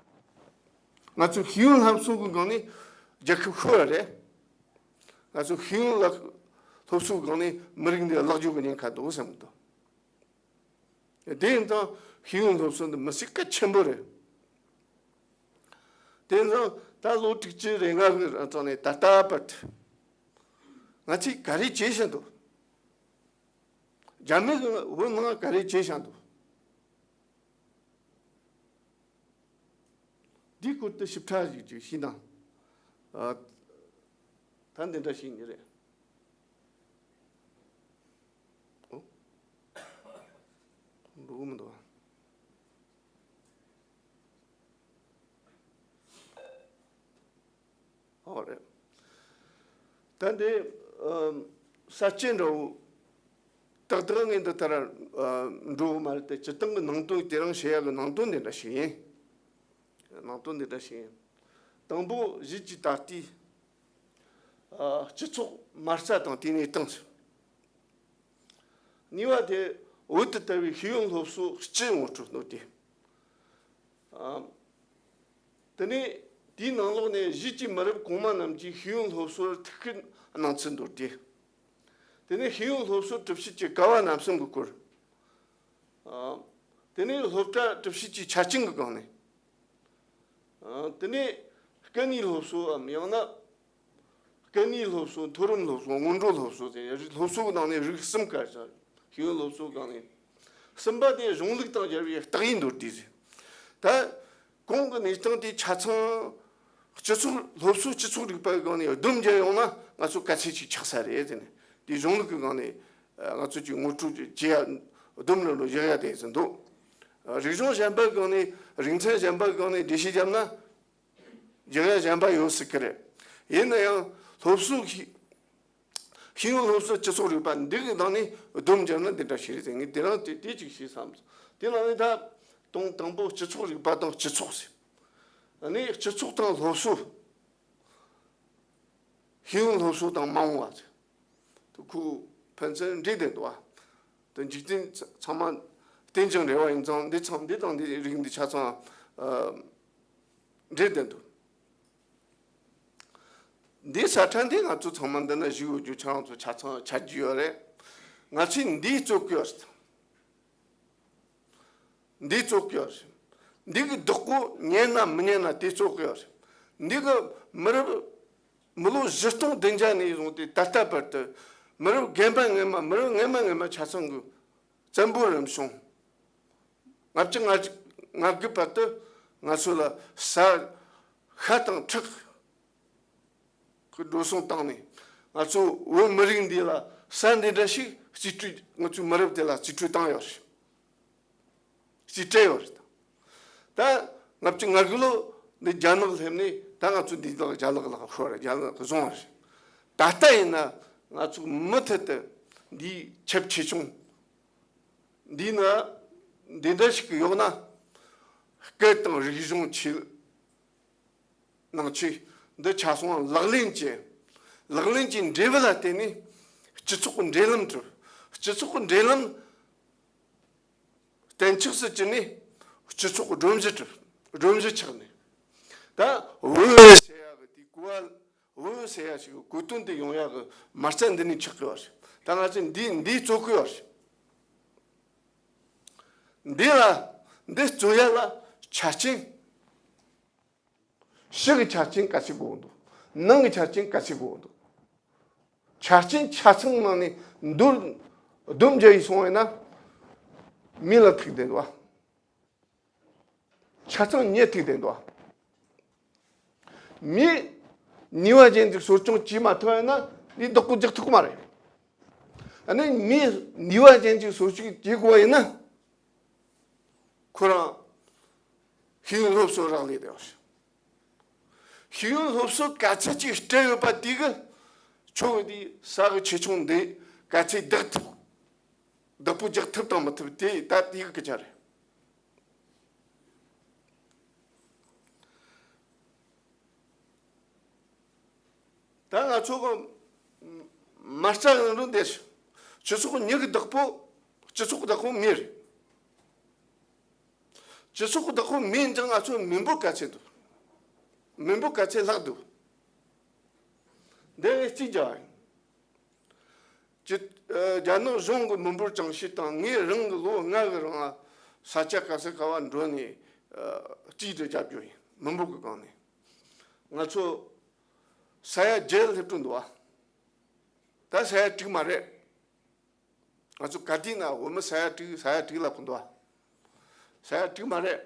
ང་ཚོ་ཤེས་ཡོན་སློབ་གསོ་གི་སྒང་ནས་རྒྱལ་ཁབ་ཤོར་བ་རེད། ང་ཚོ་ཤེས་ཡོན་ལ་སློབ་གསོ་གི་སྒང་ནས་མི་རིགས་འདི་བརླག་རྒྱུ་གི་ཉེན་ཁ་འདུག་བསམ་གི་འདུག་དེ་ཡིན་ཙང་ཤེས་ཡོན་སློབ་གསོ་འདི་མི་སྲིད་གལ་ཆེན་པོ་རེད། དེ་ཡིན་ཙང་ད་ལོ་དྲུག་ཅུ་རེ་ལྔ་གི་རིང་ནས་ད་ལྟ་བར་དུ་ང་ཚོས་ག་རེ་བྱེད་བཞིན་འདུག་རྒྱ་མི་གིས་བོད་ནང་ག་རེ་བྱེད་བཞིན་འདུག་འདིའི་སྐོར་དུ་ཞིབ་ཕྲ་ཞིག་ཅིག་ཤེས་ན། ཨ། ད་འདི་འདྲ་ཞིག་ནི་རེད། ཨོ། འགྲོ་གི་མི་འདུག་ཨ། ཨོ་རེད། ད་འདི། ཨ། ས་བཅད་འདྲ་བོ། ཏག་ཏག་ངས་འདི་ལྟར། ཨ། འགྲོ་གི་མ་རེད་དེ། སྤྱིར་བཏང་གི་ནང་དོན་དེ་རིང་བཤད་ཡ་གི་ནང་དོན་འདི་འདྲ་ཞིག་ཡིན། ནང་དོན་འདི་འདྲ་ཞིག་ཡིན། དང་པོ་གཞིས་ཀྱི་ད་ལྟའི། ཨ། སྤྱི་ཚོགས་མ་རྩ་དང་དེའི་གནས་སྟངས་ཟེར། གཉིས་པ་དེ་བོད་དུ་དར་བའི་ཤེས་ཡོན་སློབ་གསོ་སྤྱིའི་ངོ་སྤྲོད་བསྣོར་ཏེ། ཨ། དེ་ནས་དེའི་ནང་ལོགས་ནས་གཞིས་ཀྱི་མི་རབས་གོང་མ་རྣམས་ཀྱིས་ཤེས་ཡོན་སློབ་གསོར་ཐུགས་ཁུར་གནང་ཚུལ་མདོར་བསྡུས། དེ་ནས་ཤེས་ཡོན་སློབ་གསོ་གྲུབ་བྱེད་ཀྱི་ཀ་བ་རྣམ་གསུམ་གྱི་སྐོར། ཨ། དེ་ནས་སློབ་གྲྭ་གྲུབ་བྱེད་ཀྱི་ཆ་རྐྱེན་གྱི་སྒང་ནས། ཨ། དེ་ནས་སྐད་གཉིས་སློབ་གསོའམ་ཡང་ན། སྐད་གཉིས་སློབ་གསོ། མཐོ་རིམ་སློབ་གསོ། སྔོན་འགྲོ་སློབ་གསོ་ཟེར་སློབ་གསོ་གི་ནང་ནས་རིགས་གསུམ་བཀར་ས། ཤེས་ཡོན་སློབ་གསོ་སྒང་ནས། གསུམ་པ་དེ་གཞུང་ལུགས་དང་སྦྱར་བའི་རྟགས་ཡིག་མདོར་བསྡུས་ཟེར། ད་གོང་གི་གནས་སྟངས་དེ་ཆ་ཚང་སྤྱི་ཚོགས་སློབ་གསོ་སྤྱི་ཚོགས་རིག་པ་གི་སྒང་ནས་བསྡོམས་བརྒྱབ་ཡོང་ན་ང་ཚོ་ག་ཚད་ཅིག་ཆགས་ས་རེད་ཟེར་ནས། དེ་གཞུང་ལུགས་ཀྱི་སྒང་ནས་ང་ཚོ་ཅིག་ངོ་སྤྲོད་ཅིག་བྱེད་ཡ། སྡོམ་རིམ་ལ་བཞག་ཡ་དེ་ཟིན་འདུག་རིག་གཞུང་གཞན་པ་གང་ནས་རིག་ཚན་གཞན་པ་གང་ནས་འགྲེལ་བཤད་བརྒྱབ་ན་བཞག་ཡ་གཞན་པ་ཡོད་སྲིད་ཀྱི་རེད། ཡིན་ན་ཡང་སློབ་གསོ་ཤེས་ཤེས་ཡོན་སློབ་གསོ་སྤྱི་ཚོགས་རིག་པ་འདི་གི་ནང་ནས་སྡོམ་བརྒྱབ་ན་འདི་འདྲ་ཞིག་རེད་ཟེར། ངས་དེ་རང་དེ་དེ་ཅིག་ཤེས་བསམ་སོང་། དེ་ནང་ནས་ད་དང་དང་པོ་སྤྱི་ཚོགས་རིག་པ་དང་སྤྱི་ཚོགས་ཟེར། ཨ་ནི་སྤྱི་ཚོགས་དང་སློབ་གསོ། ཤེས་ཡོན་སློབ་གསོ་དང་མ་འོངས་པ་ཟེར། དེ་ཁོ་ཕན་ཚུན་འདྲེས་བསྡད་འདུག་བ། དེ་འཇིག་རྟེན་ཚང་མ་རྟེན་ཅིང་འབྲེལ་བ་ཡིན་ཙང་འདི་ཚང་འདི་དང་འདི་རིགས་འདི་ཆ་ཚང་ཨ་འདྲེས་བསྡད་འདུག་འདིའི་ས་ཁྲ་འདི་ང་ཚོ་ཚང་མ་འདི་ན་བཞུགས་ཡོད་རྒྱུ་ཁྱེད་རང་ཚོ་ཆ་ཚང་ཆ་རྒྱུས་ཡོད་རེད། ང་ཚོས་འདིའི་གཙོ་གི་ཡོད་རེད། འདིའི་གཙོ་གི་ཡོད་རེད། འདི་གི་བདག་པོ་ཉན་ན་མི་ཉན་ན་དེ་གཙོ་གི་ཡོད་རེད། འདི་གི་མི་རབས་མི་ལོ་བཞི་སྟོང་བདུན་བརྒྱ་ནས་བཟུང་སྟེ་ད་ལྟ་བར་དུ་མི་རབས་རྒན་པ་རྔན་མ་མི་རབས་རྔན་མ་རྔན་མ་ཆ་ཚང་གི་བཙན་པོ་རིམ་བྱུང་ལྔ་བཅུ་ང་ལྔ་དགུ་བར་དུ་ང་ཚོ་ལ་ས་ཤ་དང་ཁྲག་གི་འགྲོ་སོང་བཏང་ནས་ང་ཚོ་བོད་མི་རིགས་འདི་ལ་ས་འདི་འདྲ་ཞིག་རྩིས་སྤྲོད་ང་ཚོའི་མི་རབས་དེ་ལ་རྩིས་སྤྲོད་བཏང་ཡོད་རེད། རྩིས་སྤྲད་ཡོད་རེད། ད་ལྔ་བཅུ་ང་དགུ་ལོ་འདི་རྒྱ་ནག་སླེབས་ནས་ད་ང་ཚོ་འདི་དག་རྒྱ་ནག་ལ་ཤོར་རེད། རྒྱ་ནག་གིས་བཟུང་བ་རེད། ད་ལྟ་ཡིན་ན་ང་ཚོ་མུ་མཐུད་དུ་འདིའི་ཁྱབ་ཆེ་ཆུང་འདི་ན་འདི་འདྲ་ཞིག་གི་ཡོད་ན་སྐད་དང་རིག་གཞུང་ཆེད་ནང་ཆོས་འདི་ཆ་ཚང་ལག་ལེན་གྱི་ལག་ལེན་གྱི་འབྲས་བུ་ལ་བརྟེན་ནས་སྤྱི་ཚོགས་ཀྱི་འབྲེལ་ལམ་གྲུབ། སྤྱི་ཚོགས་ཀྱི་འབྲེལ་ལམ་གཏན་ཆགས་སུ་གྱུར་ནས་སྤྱི་ཚོགས་ཀྱི་སྒྲོམ་གཞི་གྲུབ། སྒྲོམ་གཞི་ཆགས་ནས་ད་བོད་ཟེར་ཡག་གི་དེ་གོ་བ་བོད་ཟེར་ཡག་ཞིག་གི་གོ་དོན་དེ་ཡོང་ཡག་གི་མ་རྩ་འདི་ནས་ཆགས་དགོས་པ་རེད། ད་ང་ཚོས་འདི་འདི་རྩོད་དགོས་པ་རེད། འདི་ལ་འདི་རྩོད་ཡག་ལ་ཆ་རྐྱེན། ཕྱི་གི་ཆ་རྐྱེན་ག་ཚད་དགོས་འདུག་ནང་གི་ཆ་རྐྱེན་ག་ཚད་དགོས་འདུག་ཆ་རྐྱེན་ཆ་ཚང་ནང་ནས་འདུར་སྡོམ་རྒྱག་ཡིན་སོང་བས་ན་མི་ལ་ཐུག་བསྡད་འདུག་ཆ་ཚང་མྱི་ཐུག་བསྡད་འདུག་མི་ནུས་པ་ཅན་ཅིག་གསོ་སྐྱོང་བྱེད་མ་ཐུབ་པ་ཡིན་ན་འདི་བདག་པོ་རྒྱག་ཐུབ་ཀྱི་མ་རེད། ཨ་ནི་མི་ནུས་པ་ཅན་ཅིག་གསོ་སྐྱོང་བྱེད་དགོས་པ་ཡིན་ན། ཁོ་རང་ཤེས་ཡོན་སློབ་གསོ་རག་ལས་དེ་བ། ཤེས་ཡོན་སློབ་གསོ་ག་ཚད་ཅིག་སྤྲད་ཡོད་པ་དེ་གི་ཆོ་ག་དེ་ས་གི་ཆེ་ཆུང་འདི་ག་ཚད་བདག་ཐུབ། བདག་པོ་རྒྱག་ཐུབ་དང་མི་ཐུབ་དེ་ད་དེ་གི་སྐད་ཆ་རེད། ད་ང་ཚོ་གི་མ་རྩ་རང་རུང་དེ་སྤྱི་ཚོགས་མྱི་གི་བདག་པོ་སྤྱི་ཚོགས་བདག་པོ་མི་རེད། སྤྱི་ཚོགས་བདག་པོ་མི་འདི་ང་ཚོ་མི་འབོར་ག་ཚད་འདུག་མི་འབོར་ག་ཚད་ལྷག་འདུག་འདི་ངས་གཅིག་རྒྱག་ཡིན། ཅི། ཨ། རྒྱ་ནག་གཞུང་གི་མི་འབོར་གྲངས་བཤེར་དང་ངས་རང་གི་ལོ་ལྔ་གི་རིང་ལ་ས་ཆ་ག་ས་ག་བ་འགྲོ་ནས་ཨ། རྩིས་དེ་རྒྱབ་རྒྱུ་ཡིན། མི་འབོར་གི་སྒང་ནས་ང་ཚོ་ས་ཡ་བརྒྱད་སླེབས་འགྲོ་འདུག་ཨ། ད་ས་ཡ་དྲུག་མ་རེད། ང་ཚོ་ག་དུས་ན་བོད་མི་ས་ཡ་དྲུག་ས་ཡ་དྲུག་ལ་ཕུད་འདུག་ཨ། ས་ཡ་དྲུག་མ་རེད།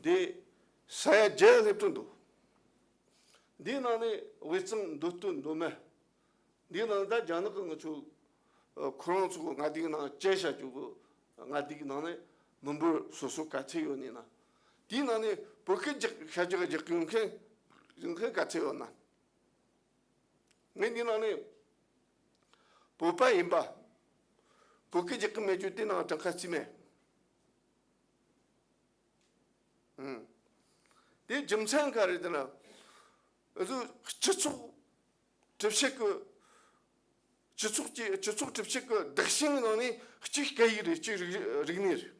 འདི་ས་ཡ་བརྒྱད་སླེབས་འགྲོ་འདུག་འདིའི་ནང་ནས་དབུས་གཙང་མདོ་སྟོད་མདོ་སྨད། འདིའི་ནང་ད་རྒྱ་ནག་གི་ང་ཚོ་ཨ། ཁོ་རང་ཚོ་མངའ་སྡེའི་ནང་བཅད་བཞག་རྒྱུ་གི་མངའ་སྡེའི་ནང་ནས་མི་འབོར་སོ་སོ་ག་ཚད་ཡོད་ནས་ན། དེའི་ནང་ནས་བོད་སྐད་རྒྱག་ཤ་རྒྱག་རྒྱག་གི་ཡོད་མཁན་ཡོད་མཁན་ག་ཚད་ཡོད་ན། ངས་འདིའི་ནང་ནས་བོད་པ་ཡིན་པ། བོད་སྐད་རྒྱག་གི་མེད་རྒྱུ་དེ་ནང་གྲངས་ཀ་རྩིས་མེད། ཨང་། དེ་རྒྱུ་མཚན་ག་རེ་ཟེར་ན། ཨ་ཚོ་སྤྱི་ཚོགས་གྲུབ་ཆོད་ཀྱི། སྤྱི་ཚོགས་ཀྱི་སྤྱི་ཚོགས་གྲུབ་ཆོད་ཀྱི་བདག་རྐྱེན་ནང་ནས་གཅིག་སྐད་ཡིག་རེད། གཅིག་རིག་རིག་གནས་རེད།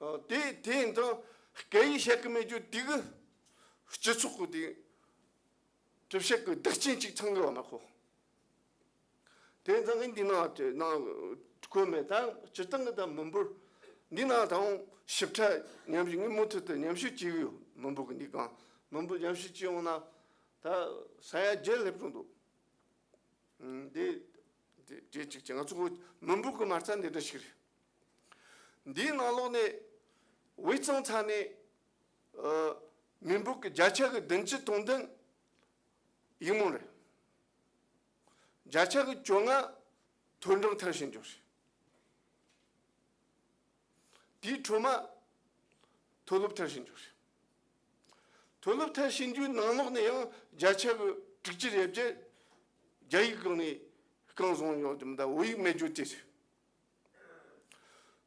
ཨ། དེ་དེ་ཡིན་དང་སྐད་ཡིག་བཤད་གི་མེད་རྒྱུ་དེ་གི་སྤྱི་ཚོགས་ཀྱི་དེ་གྲུབ་ཆོད་ཀྱི་བདག་རྐྱེན་གཅིག་ཚང་གི་བ་མ་གོ། དེ་ཚང་གི་འདི་ནང་དེ་ནང་བཀོད་མེད། ད་སྤྱིར་བཏང་གི་ད་མི་འབོར་འདི་ནང་དང་ཞིབ་ཕྲ་ཉམས་ཞིབ་ངས་མུ་མཐུད་དུ་ཉམས་ཞིབ་བྱེད་གི་ཡོད། མི་འབོར་གི་འདི་གང་མི་འབོར་ཉམས་ཞིབ་བྱེད་ཡོང་ན་ད་ས་ཡ་བརྒྱད་སླེབས་འགྲོ་འདུག་འདི་འདི་འདི་གཅིག་ཅིག་ང་ཚོ་མི་འབོར་གི་མ་རྩ་འདི་འདྲ་ཞིག་རེད། འདིའི་ནང་ལོགས་ནས་དབུས་གཙང་ཚ་ནས་ཨ། མི་འབོར་གི་བརྒྱ་ཆ་གི་བདུན་ཅུ་དོན་བདུན་ཡིག་རྨོངས་རེད། བརྒྱ་ཆ་གི་བཅོ་ལྔ་མཐོ་འབྲིང་མཐར་ཕྱིན་རྒྱུ་རེད། དེའི་འཕྲོ་མ་མཐོ་སློབ་མཐར་ཕྱིན་རྒྱུ་རེད། མཐོ་སློབ་མཐར་ཕྱིན་རྒྱུའི་ནང་ལོགས་ནས་ཡང་བརྒྱ་ཆ་གི་དྲུག་ཅུ་རེ་བརྒྱད་རྒྱ་ཡིག་སྒང་ནས་རྐང་བཟུང་ཡོད་རྒྱུ་མ་གཏོགས་བོད་ཡིག་མེད་རྒྱུ་དེ་རེད།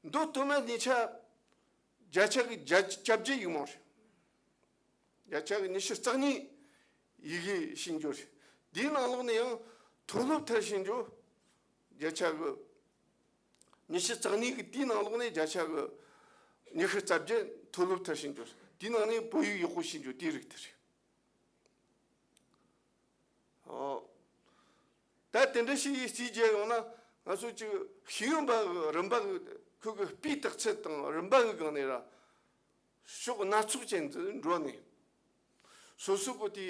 མདོ་སྟོད་སྨད་གཉིས་ཆ་བརྒྱ་ཆ་གི་བརྒྱད་ཅུ་གྱ་བརྒྱད་ཡིག་རྨོངས་རེད། བརྒྱ་ཆ་གི་ཉི་ཤུ་རྩ་གཉིས་ཡི་གེ་ཤེས་རྒྱུ་རེད། འདིའི་ནང་ལོགས་ནས་ཡང་མཐོ་སློབ་མཐར་ཕྱིན་རྒྱུ་བརྒྱ་ཆ་གི་ཉི་ཤུ་རྩ་གཉིས་ཀྱི་དེའི་ནང་ལོགས་ནས་བརྒྱ་ཆ་གི་ཉི་ཤུ་རྩ་བརྒྱད་མཐོ་སློབ་མཐར་ཕྱིན་རྒྱུ་རེད། དེའི་ནང་ནས་བོད་ཡིག་ཡག་པོ་ཤེས་རྒྱུ་དེའི་རིགས་དེ་རེད། ཨོ། ད་དེ་འདྲ་ཞིག་ཡིན་རྩིས་བྱས་ཡོང་ན་ང་ཚོ་ཅིག་ཤེས་ཡོན་པ་གི་རིམ་པ་གི་ཁོ་གི་སྤུས་དག་ཚད་དང་རིམ་པ་གི་སྒང་ནས་ར་ཕྱོགས་སྣ་ཚོགས་ཅན་དུ་འགྲོ་ནས། སོ་སོ་གི་དེ་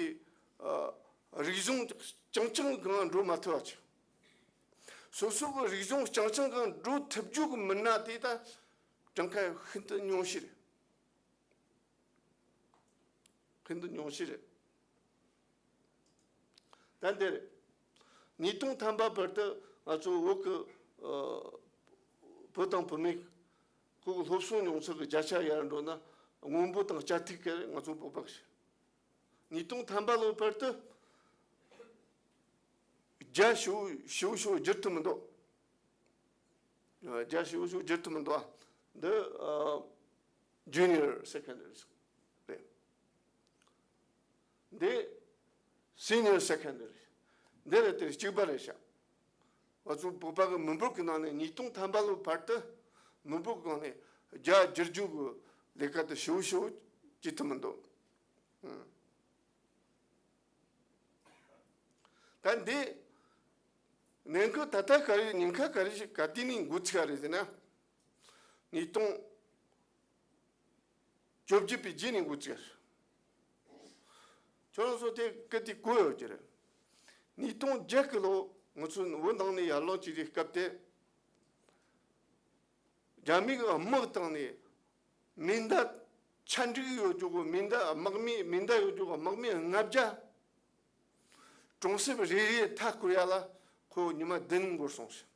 ཨ་རིག་གཞུང་རྐྱང་རྐྱང་གང་འགྲོ་མ་ཐུབ་པ་ཅིག་སོ་སོ་གི་རིག་གཞུང་རྐྱང་རྐྱང་གང་འགྲོ་ཐུབ་རྒྱུ་གི་མི་སྣ་དེ་ད་གྲངས་ཀ་ཤིན་ཏུ་ཉུང་ཤས་རེད། ཤིན་ཏུ་ཉུང་ཤས་རེད། ད་འདིར་ཉིས་སྟོང་ཐམ་པ་བར་དུ་ང་ཚོ་བོད་ཀྱི་ཨ་བུ་དང་བུད་མེད་ཁོ་གི་སློབ་གསོ་མྱོང་ཚད་ཀྱི་བརྒྱ་ཆ་ཡར་འགྲོ་ན་སྔོན་པོ་དང་སྐྱ་ཐིག་གི་ང་ཚོ་བོད་པ་ཞིག་ཉིས་སྟོང་ཐམ་པ་ལོ་བར་དུ་རྒྱ་ཞེ་པོ་ཞེ་པོ་ཞེ་པོ་བསྒྱུར་ཐུབ་མི་འདུག་རྒྱ་ཞེ་པོ་ཞེ་པོ་བསྒྱུར་ཐུབ་མི་འདུག་འདི་ཨ་junior secondary རེད། འདི་senior secondary འདི་ལ་དེར་གཅིག་པ་རེད་ཤག་ང་ཚོ་བོད་པ་གི་མི་འབོར་གྱི་ནང་ནས་ཉིས་སྟོང་ཐམ་པ་ལོ་བར་དུ་མི་འབོར་གྱི་ནང་ནས་རྒྱ་བསྒྱུར་རྒྱུ་གི་ལས་ཀ་དེ་ཞེ་པོ་ཞེ་པོ་བྱེད་ཐུབ་མི་འདུག་ཨང་། ད་འདི་གནད་འགག་ད་ལྟ་ག་རེ་ཉེན་ཁ་ག་རེ་ཞིག་ག་དུས་ནས་འགོ་ཚུགས་པ་རེད་ཟེར་ན། ཉིས་སྟོང་བཅོ་བརྒྱད་པའི་རྗེས་ནས་འགོ་ཚུགས་པ་རེད། ཁྱོད་རང་ཚོ་དེ་སྐད་དེ་གོ་ཡོད་ཀྱི་རེད། ཉིས་སྟོང་བརྒྱད་ཀྱི་ལོ་ང་ཚོ་བོད་ནང་ནས་ཡར་ལངས་བྱས་དུས་སྐབས་དེ། རྒྱ་མི་གི་དམག་བཏང་ནས་མེ་མདའ་ཆ་འགྲིག་ཡོད་རྒྱུ་གི་མེ་མདའ་དམག་མི་མེ་མདའ་ཡོད་རྒྱུ་གི་དམག་མི་ལྔ་བརྒྱ་གྲོང་གསེབ་རེ་རེ་མཐའ་སྐོར་ཡ་ལ་ཁོ་ཉི་མ་བདུན་འགོར་སོང་ཟེར།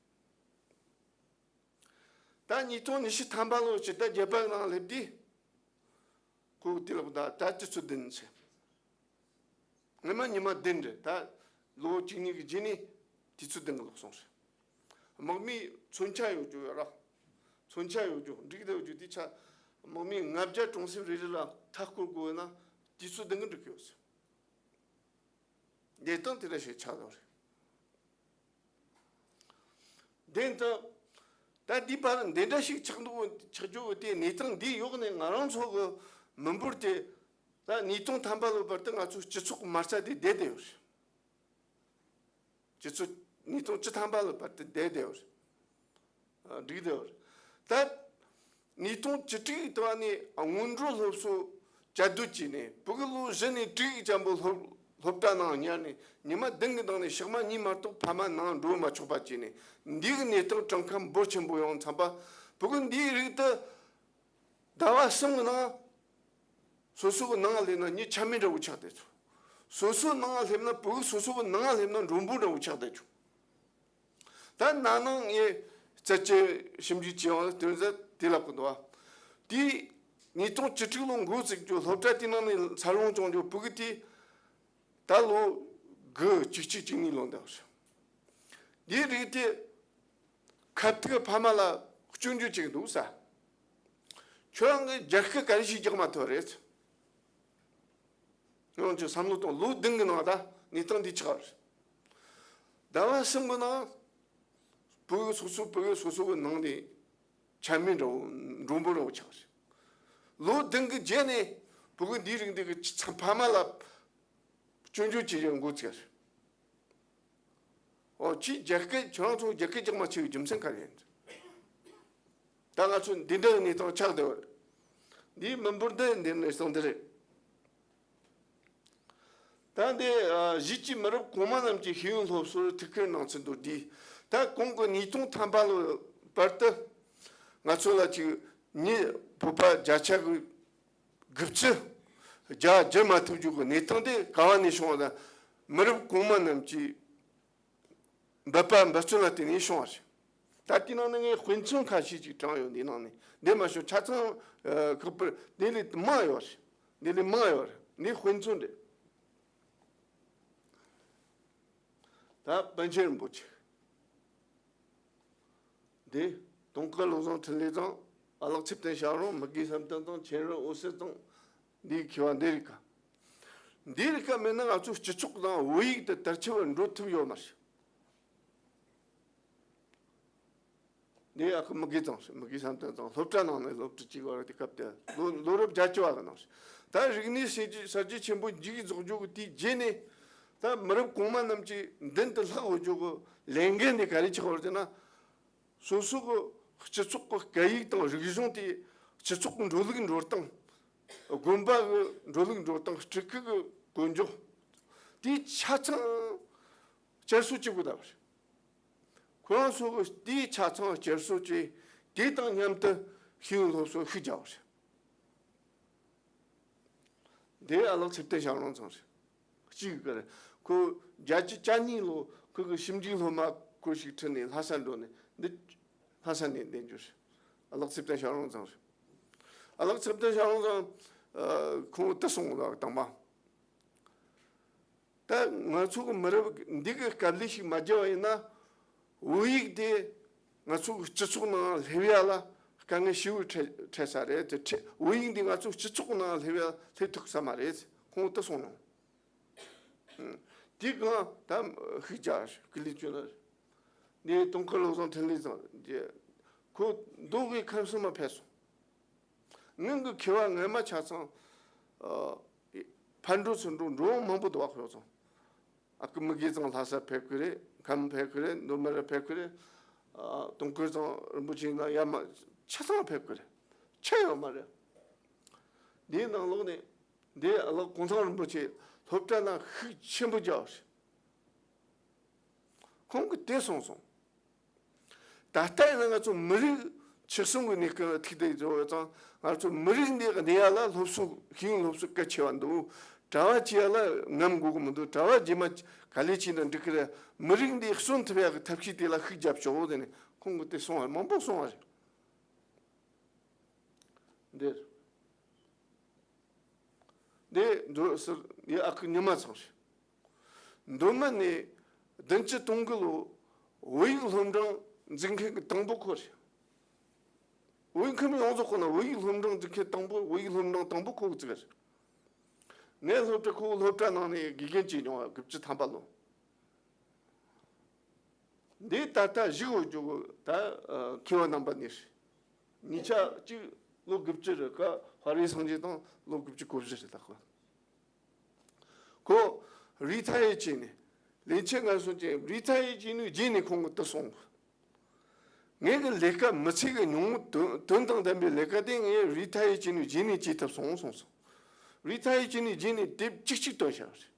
ད་ཉིས་སྟོང་ཉི་ཤུ་ཐམ་པ་ལོ་ཕྱི་ཟླ་བརྒྱད་པ་ནང་སླེབས་དུས་ཁོ་དེ་ལ་ད་ད་དུས་ཚོད་བདུན་ཟེར། སྔོན་མ་ཉི་མ་བདུན་རེད། ད་ལོ་གཅིག་གཉིས་ཀྱི་རྗེས་ནས་དུས་ཚོད་བདུན་གྱི་ལོག་སོང་ཟེར། དམག་མི་མཚོན་ཆ་ཡོད་རྒྱུ་ཡོད་ར། མཚོན་ཆ་ཡོད་རྒྱུ་འགྲིག་བསྡད་ཡོད་རྒྱུ་དེ་ཆ་དམག་མི་ལྔ་བརྒྱ་གྲོང་གསེབ་རེ་རེ་ལ་མཐའ་སྐོར་དགོས་ན་དུས་ཚོད་བདུན་གྱི་འགྲིག་གི་ཡོད་ཟེར། གནས་སྟངས་དེ་འདྲ་ཞིག་ཆགས་བསྡད་པ་རེད། དེ་ད་ད་འདི་བར་འདི་འདྲ་ཞིག་ཆགས་འདུག་ཆགས་རྒྱུ་དེ་གནས་སྟངས་འདི་ཡོག་ནས་ང་རང་ཚོ་གི་མི་འབོར་དེ་ད་ཉིས་སྟོང་ཐམ་པ་ལོ་བར་དུ་ང་ཚོ་སྤྱི་ཚོགས་མ་རྩ་དེ་བསྡད་བསྡད་ཡོད་རེད། སྤྱི་ཚོགས་ཉིས་སྟོང་བཅུ་ཐམ་པ་ལོ་བར་དུ་བསྡད་བསྡད་ཡོད་རེད། འགྲིག་བསྡད་ཡོད་རེད། ད་ཉིས་སྟོང་བཅུ་དྲུག་དུ་བ་ནས་སྔོན་འགྲོ་སློབ་གསོ་བཅའ་སྡོད་བྱས་ནས་ཕྲུ་གུ་ལོ་བཞི་ནས་དྲུག་ཙམ་པོ་སློབ་སློབ་གྲྭ་ནང་ཉར་ནས་ཉི་མ་བདུན་གྱི་ནང་ནས་ཞག་མ་གཉིས་མ་གཏོགས་ཕ་མ་ནང་འགྲོ་མ་ཆོག་པ་བྱས་ནས་འདི་གི་གནས་སྟངས་གྲངས་ཀ་འབོར་ཆེན་པོ་ཡོང་ཙམ་པ་ཕྲུ་གུ་འདིའི་རིགས་དེ་ཟླ་བ་གསུམ་གྱི་ནང་སོ་སོ་གི་ནང་སླེབས་ན་མྱི་ཆ་མེད་འདྲ་བོ་ཆགས་བསྡད་ཚོ། སོ་སོ་ནང་སླེབས་ན་ཕྲུ་གུ་སོ་སོ་གི་ནང་སླེབས་ན་མགྲོན་པོ་འདྲ་བོ་ཆགས་བསྡད་ཚོ། ད་ན་ནིང་ངས་རྩད་དཔྱད་ཞིབ་འཇུག་བྱས་ཡོང་དོན་ཟ་དེ་ལབ་གི་འདུག་བ། དེས་ཉིས་སྟོང་བཅུ་དྲུག་ལོ་འགོ་བཙུགས་རྒྱུ་སློབ་གྲྭ་དེ་ནང་ནས་འཚར་ལོངས་བྱུང་རྒྱུ་ཕྲུ་གུ་དེ་ད་ལོ་དགུ་བཅུ་གཅིག་བཅུ་གཉིས་ལོ་འདྲ་བ་རེད། དེའི་རིགས་དེ་ཁ་ཐུག་ཕ་མ་ལ་སྐྱོན་བརྗོད་བྱེད་ཀྱི་འདུག་ས། ཁྱོད་རང་གིས་རྒྱ་སྐད་ག་རེ་ཞིག་རྒྱག་མ་ཐུབ་རེད། ང་ཚོས་བསམ་བློ་གཏོང་། ལོ་བདུན་གྱི་ནང་ད་གནས་སྟངས་འདི་ཆགས་རེད། ཟླ་བ་གསུམ་གྱི་ནང་ཕྲུ་གུ་སོ་སོ་ཕྲུ་གུ་སོ་སོ་གི་ནང་ནས་ཆ་མེད་འདྲ་བོ་མགྲོན་པོ་འདྲ་བོ་ཆགས་རེད། ལོ་བདུན་གྱི་རྗེས་ནས་ཕྲུ་གུ་འདིའི་རིགས་འདི་གི་ཕ་མ་ལ་སྐྱོན་བརྗོད་བྱེད་ཡག་འགོ་ཚུགས་རེད། ཨོ་ཁྱེད་རྒྱ་སྐད་ཁྱོད་རང་ཚོ་རྒྱ་སྐད་རྒྱག་མ་ཆེ་བའི་རྒྱུ་མཚན་ག་རེ་ཡིན། ད་ང་ཚོ་འདི་འདྲའི་གནས་སྟངས་ཆགས་བསྡད་པ་རེད། འདིའི་མི་འབོར་འདི་འདི་གནས་སྟངས་འདི་རེད། ད་འདི་གཞིས་ཀྱི་མི་རབས་གོང་མ་རྣམས་ཀྱི་ཤེས་ཡོན་སློབ་གསོར་ཐུགས་ཁུར་གནང་ཚུལ་མདོར་བསྡུས། ད་གོང་གི་ཉིས་སྟོང་ཐམ་པ་ལོ་བར་དུ་ང་ཚོ་ལ་ཅིག་མྱི་བོད་པ་བརྒྱ་ཆ་གི་དགུ་བཅུ་བརྒྱ་བསྒྱུར་མ་ཐུབ་རྒྱུ་གི་གནས་སྟངས་དེ་ག་བ་ནས་བྱུང་བ་དང་། མི་རབས་གོང་མ་རྣམས་ཀྱིས་ འབད་པ་འབད་བརྩོན་ལ་བརྟེན་ནས་བྱུང་བ་རེད། ད་དེའི་ནང་ནས་ངས་དཔེ་མཚོན་ཁ་ཤས་ཅིག་དྲངས་ཡོད། འདིའི་ནང་ནས་འདི་མ་ཤོད་ཆ་ཚང་ཁག་པར་འདི་ལས་མང་ཡོད་རེད། འདི་ལས་མང་ཡོད་རེད། འདི་དཔེ་མཚོན་རེད། ད་པཎ་ཆེན་རིན་པོ་ཆེ། འདི་དུང་དཀར་བློ་བཟང་འཕྲིན་ལས་དང་། ཨ་ལགས་ཚེ་བརྟན་ཞང་རོང་། མི་དགེ་བསམ་གཏན་དང་། མཁྱེན་རབ་འོད་ཟེར་དང་། འདིའི་མཁས་པ་འདི་རིགས་ཀ་འདི་རིགས་ཀ་མེད་ན་ང་ཚོའི་སྤྱི་ཚོགས་དང་བོད་ཡིག་དེ་དར་ཁྱབ་པར་འགྲོ་ཐུབ་ཡོད་མ་རེད། འདི་ཨ་ཁུ་མི་དགེ་ཚང་རེད། མི་དགེ་བསམ་གཏན་ཚང་སློབ་གྲྭ་ནང་ནས་སློབ་ཁྲིད་བྱེད་པ་རེད། དེ་སྐབས་དེ་ལོ་ལོ་རབས་བརྒྱད་ཅུ་བ་གི་ནང་རེད། ད་རིག་གནས་གསར་བརྗེ་གསར་བརྗེ་ཆེན་པོ་མཇུག་རྫོགས་རྒྱུ་གི་དེའི་རྗེས་ནས། ད་མི་རབས་གོང་མ་རྣམས་ཀྱིས་མདུན་དུ་ལྷག་དགོས་རྒྱུ་གི་ལས་འགན་དེ་ག་རེ་ཆགས་པ་རེད་ཟེར་ན། སོ་སོ་གི་སྤྱི་ཚོགས་ཀྱི་སྐད་ཡིག་དང་རིག་གཞུང་དེ། སྤྱི་ཚོགས་ཀྱི་འགྲོ་ལུགས་འགྲོ་སྟངས། དགོན་པ་གི་འགྲོ་ལུགས་འགྲོ་སྟངས། སྤྲུལ་སྐུ་གི་གོ་འཇོག་དེ་ཆ་ཚང་བསྐྱར་གསོ་བྱེད་དགོས་ད་བར། ཁོ་རང་ཚོ་གིས་དེའི་ཆ་ཚང་བསྐྱར་གསོ་བྱས། དེ་དང་མཉམ་དུ་ཤེས་ཡོན་སློབ་གསོ་ཤུགས་རྒྱག་པ་རེད། འདི་ཨ་ལགས་ཚེ་བརྟན་ཞང་རོང་ཚང་རེད། གཅིག་གི་རེད། ཁོ་བརྒྱད་ཅུ་གྱ་གཉིས་ལོ་ཁོ་གི་ཞིབ་འཇུག་སློབ་མ་སྐོར་ཞིག་ཁྲིད་ནས་ལྷ་ས་འགྲོ་ནས། འདི་ལྷ་ས་ནས་འདི་འགྱུར་རེད། ཨ་ལགས་ཚེ་བརྟན་ཞང་རོང་ཚང་རེད། ཨ་ལགས་ཚེ་བརྟན་ཞང་རོང་ཚང་ཁོང་དུ་སོང་ལ་དང་པ། ད་ང་ཚོ་གི་མི་རབས་འདི་གི་དཀའ་ལས་ཤིག་མ་བརྒྱབ་པ་ཡིན་ན། བོད་ཡིག་དེ་ང་ཚོ་གི་སྤྱི་ཚོགས་ནང་སླེབས་ཡ་ལ་དཀའ་ངལ་ཞེ་པོ་འཕྲད་འཕྲད་ས་རེད། དེ་འཕྲད། བོད་ཡིག་འདི་ང་ཚོ་སྤྱི་ཚོགས་ནང་སླེབས་ཡ་སླེབས་ཐུབ་ས་མ་རེད། ཁོང་དུ་སོང་ནོ། དེ་གང་ད་ཤུགས་རྒྱག་སྐུ་ལས་བསྐྱོན་ན། འདི་དུང་དཀར་བློ་བཟང་འཕྲིན་ལས་ཚང་རེད། ཁོ་མདོ་དབུས་ཁམས་གསུམ་མ་ཕེབས་སོང་། སྔོན་གྱི་མཁས་པ་སྔ་མ་ཆ་ཚང་། ཨ། ཕར་འགྲོ་ཚུར་འགྲོ་འགྲོ་མང་པོ་འདུག་བ། ཁོ་ཚོ། ཨ་ཁུ་མི་དགེ་ཚང་ལྷ་ས་ཕེབས་ཀྱི་རེད། ཁམས་ཕེབས་ཀྱི་རེད། མདོ་སྨད་ར་ཕེབས་ཀྱི་རེད། ཨ། དུང་དཀར་ཚང་རིན་པོ་ཆེ་ན་ཡར་མར་ཆ་ཚང་ཕེབས་ཀྱི་རེད། ཆད་ཡོད་མ་རེད། འདིའི་ནང་ལོགས་ནས་འདི་ཨ་ལགས་གུང་ཐང་རིན་པོ་ཆེ་སློབ་གྲྭ་ནང་ཤུགས་ཆེན་པོ་རྒྱག་པ་རེད། ཁོང་གིས་དེ་གསུངས་སོང་། ད་ལྟ་ཡིན་ན་ང་ཚོ་མི་རིགས་ཆགས་སོང་གི་གནས་སྐབས་ཐུག་དེ་བཟོ་བ་ཙང་། ང་ཚོ་མི་རིགས་འདི་གནས་ཡ་ལ་སློབ་གསོ། ཤེས་ཡོན་སློབ་གསོ་གལ་ཆེ་བ་འདུག་གྲྭ་བ་བྱེད་ཡ་ལ་ངམ་དགོས་ཀྱི་མི་འདུག་གྲྭ་བ་རྗེས་མ་ག་ལེ་བྱས་ན་འགྲིག་གི་རེད། མི་རིགས་འདི་གསོན་ཐུབ་ཡ་གི་ཐབས་ཤེས་དེ་ལ་ཤུགས་རྒྱབ་ཤོག་ཟེར་ནས་ཁོང་གིས་དེ་གསུངས་པ་མང་པོ་གསུངས་པ་རེད། འདིར། འདི་འདུག་ཟེར་ཡ། ཨ་ཁུ་ཉི་མ་ཚང་རེད། མདོ་སྨད་ནས་བདུན་ཅུ་དོན་དགུ་ལོ་བོད་ཡིག་སློབ་འབྲིང་འཛུགས་མཁན་གྱི་དང་པོ་ཁོ་རེད། བོད་ཡིག་ཁམས་ཡོངས་རྫོགས་ཁོ་ན་བོད་ཡིག་སློབ་འབྲིང་འཛུགས་མཁན་དང་པོ། བོད་ཡིག་སློབ་འབྲིང་དང་པོ་ཁོ་གིས་བཙུགས་རེད། ངས་སློབ་གྲྭ་ཁོ་བོ་སློབ་གྲྭ་ནང་ནས་དགེ་རྒན་བྱས་མྱོང་བ། དགུ་བཅུ་ཐམ་པ་ལོ། འདི་ད་ལྟ་བཞུགས་ཡོད་རྒྱུ་གི་ད་མཁས་པ་རྣམ་པ་གཉིས་རེད། གཉིས་ཆ་གཅིག་ལོ་དགུ་བཅུ་རེད། ཀ་དཔའ་རིས་སངས་རྒྱས་དང་ལོ་དགུ་བཅུ་གོ་བཞི་རེད་ད་ཁོ། ཁོ་རི་ཐ་ཡར་བྱས་ནས། ལས་བྱེད་ངལ་གསོ་བྱས། རི་ཐ་ཡར་བྱས་ནས་རྗེས་ནས་ཁོང་གིས་དེ་གསུངས། ངེད་ཀྱི་ལས་ཀ་མི་ཚེ་གི་ཉུང་ངུ་དོན་དོན་དང་ལྡན་པའི་ལས་ཀ་དེ་ངས་རི་ཐ་ཡར་བྱས་ནས་རྗེས་ནས་བྱེད་ཐུབ་སོང་གསུངས་སོང་། རི་ཐ་ཡར་བྱས་ནས་རྗེས་ནས་དེབ་གཅིག་གཅིག་བཏོན་བཞག་པ་རེད།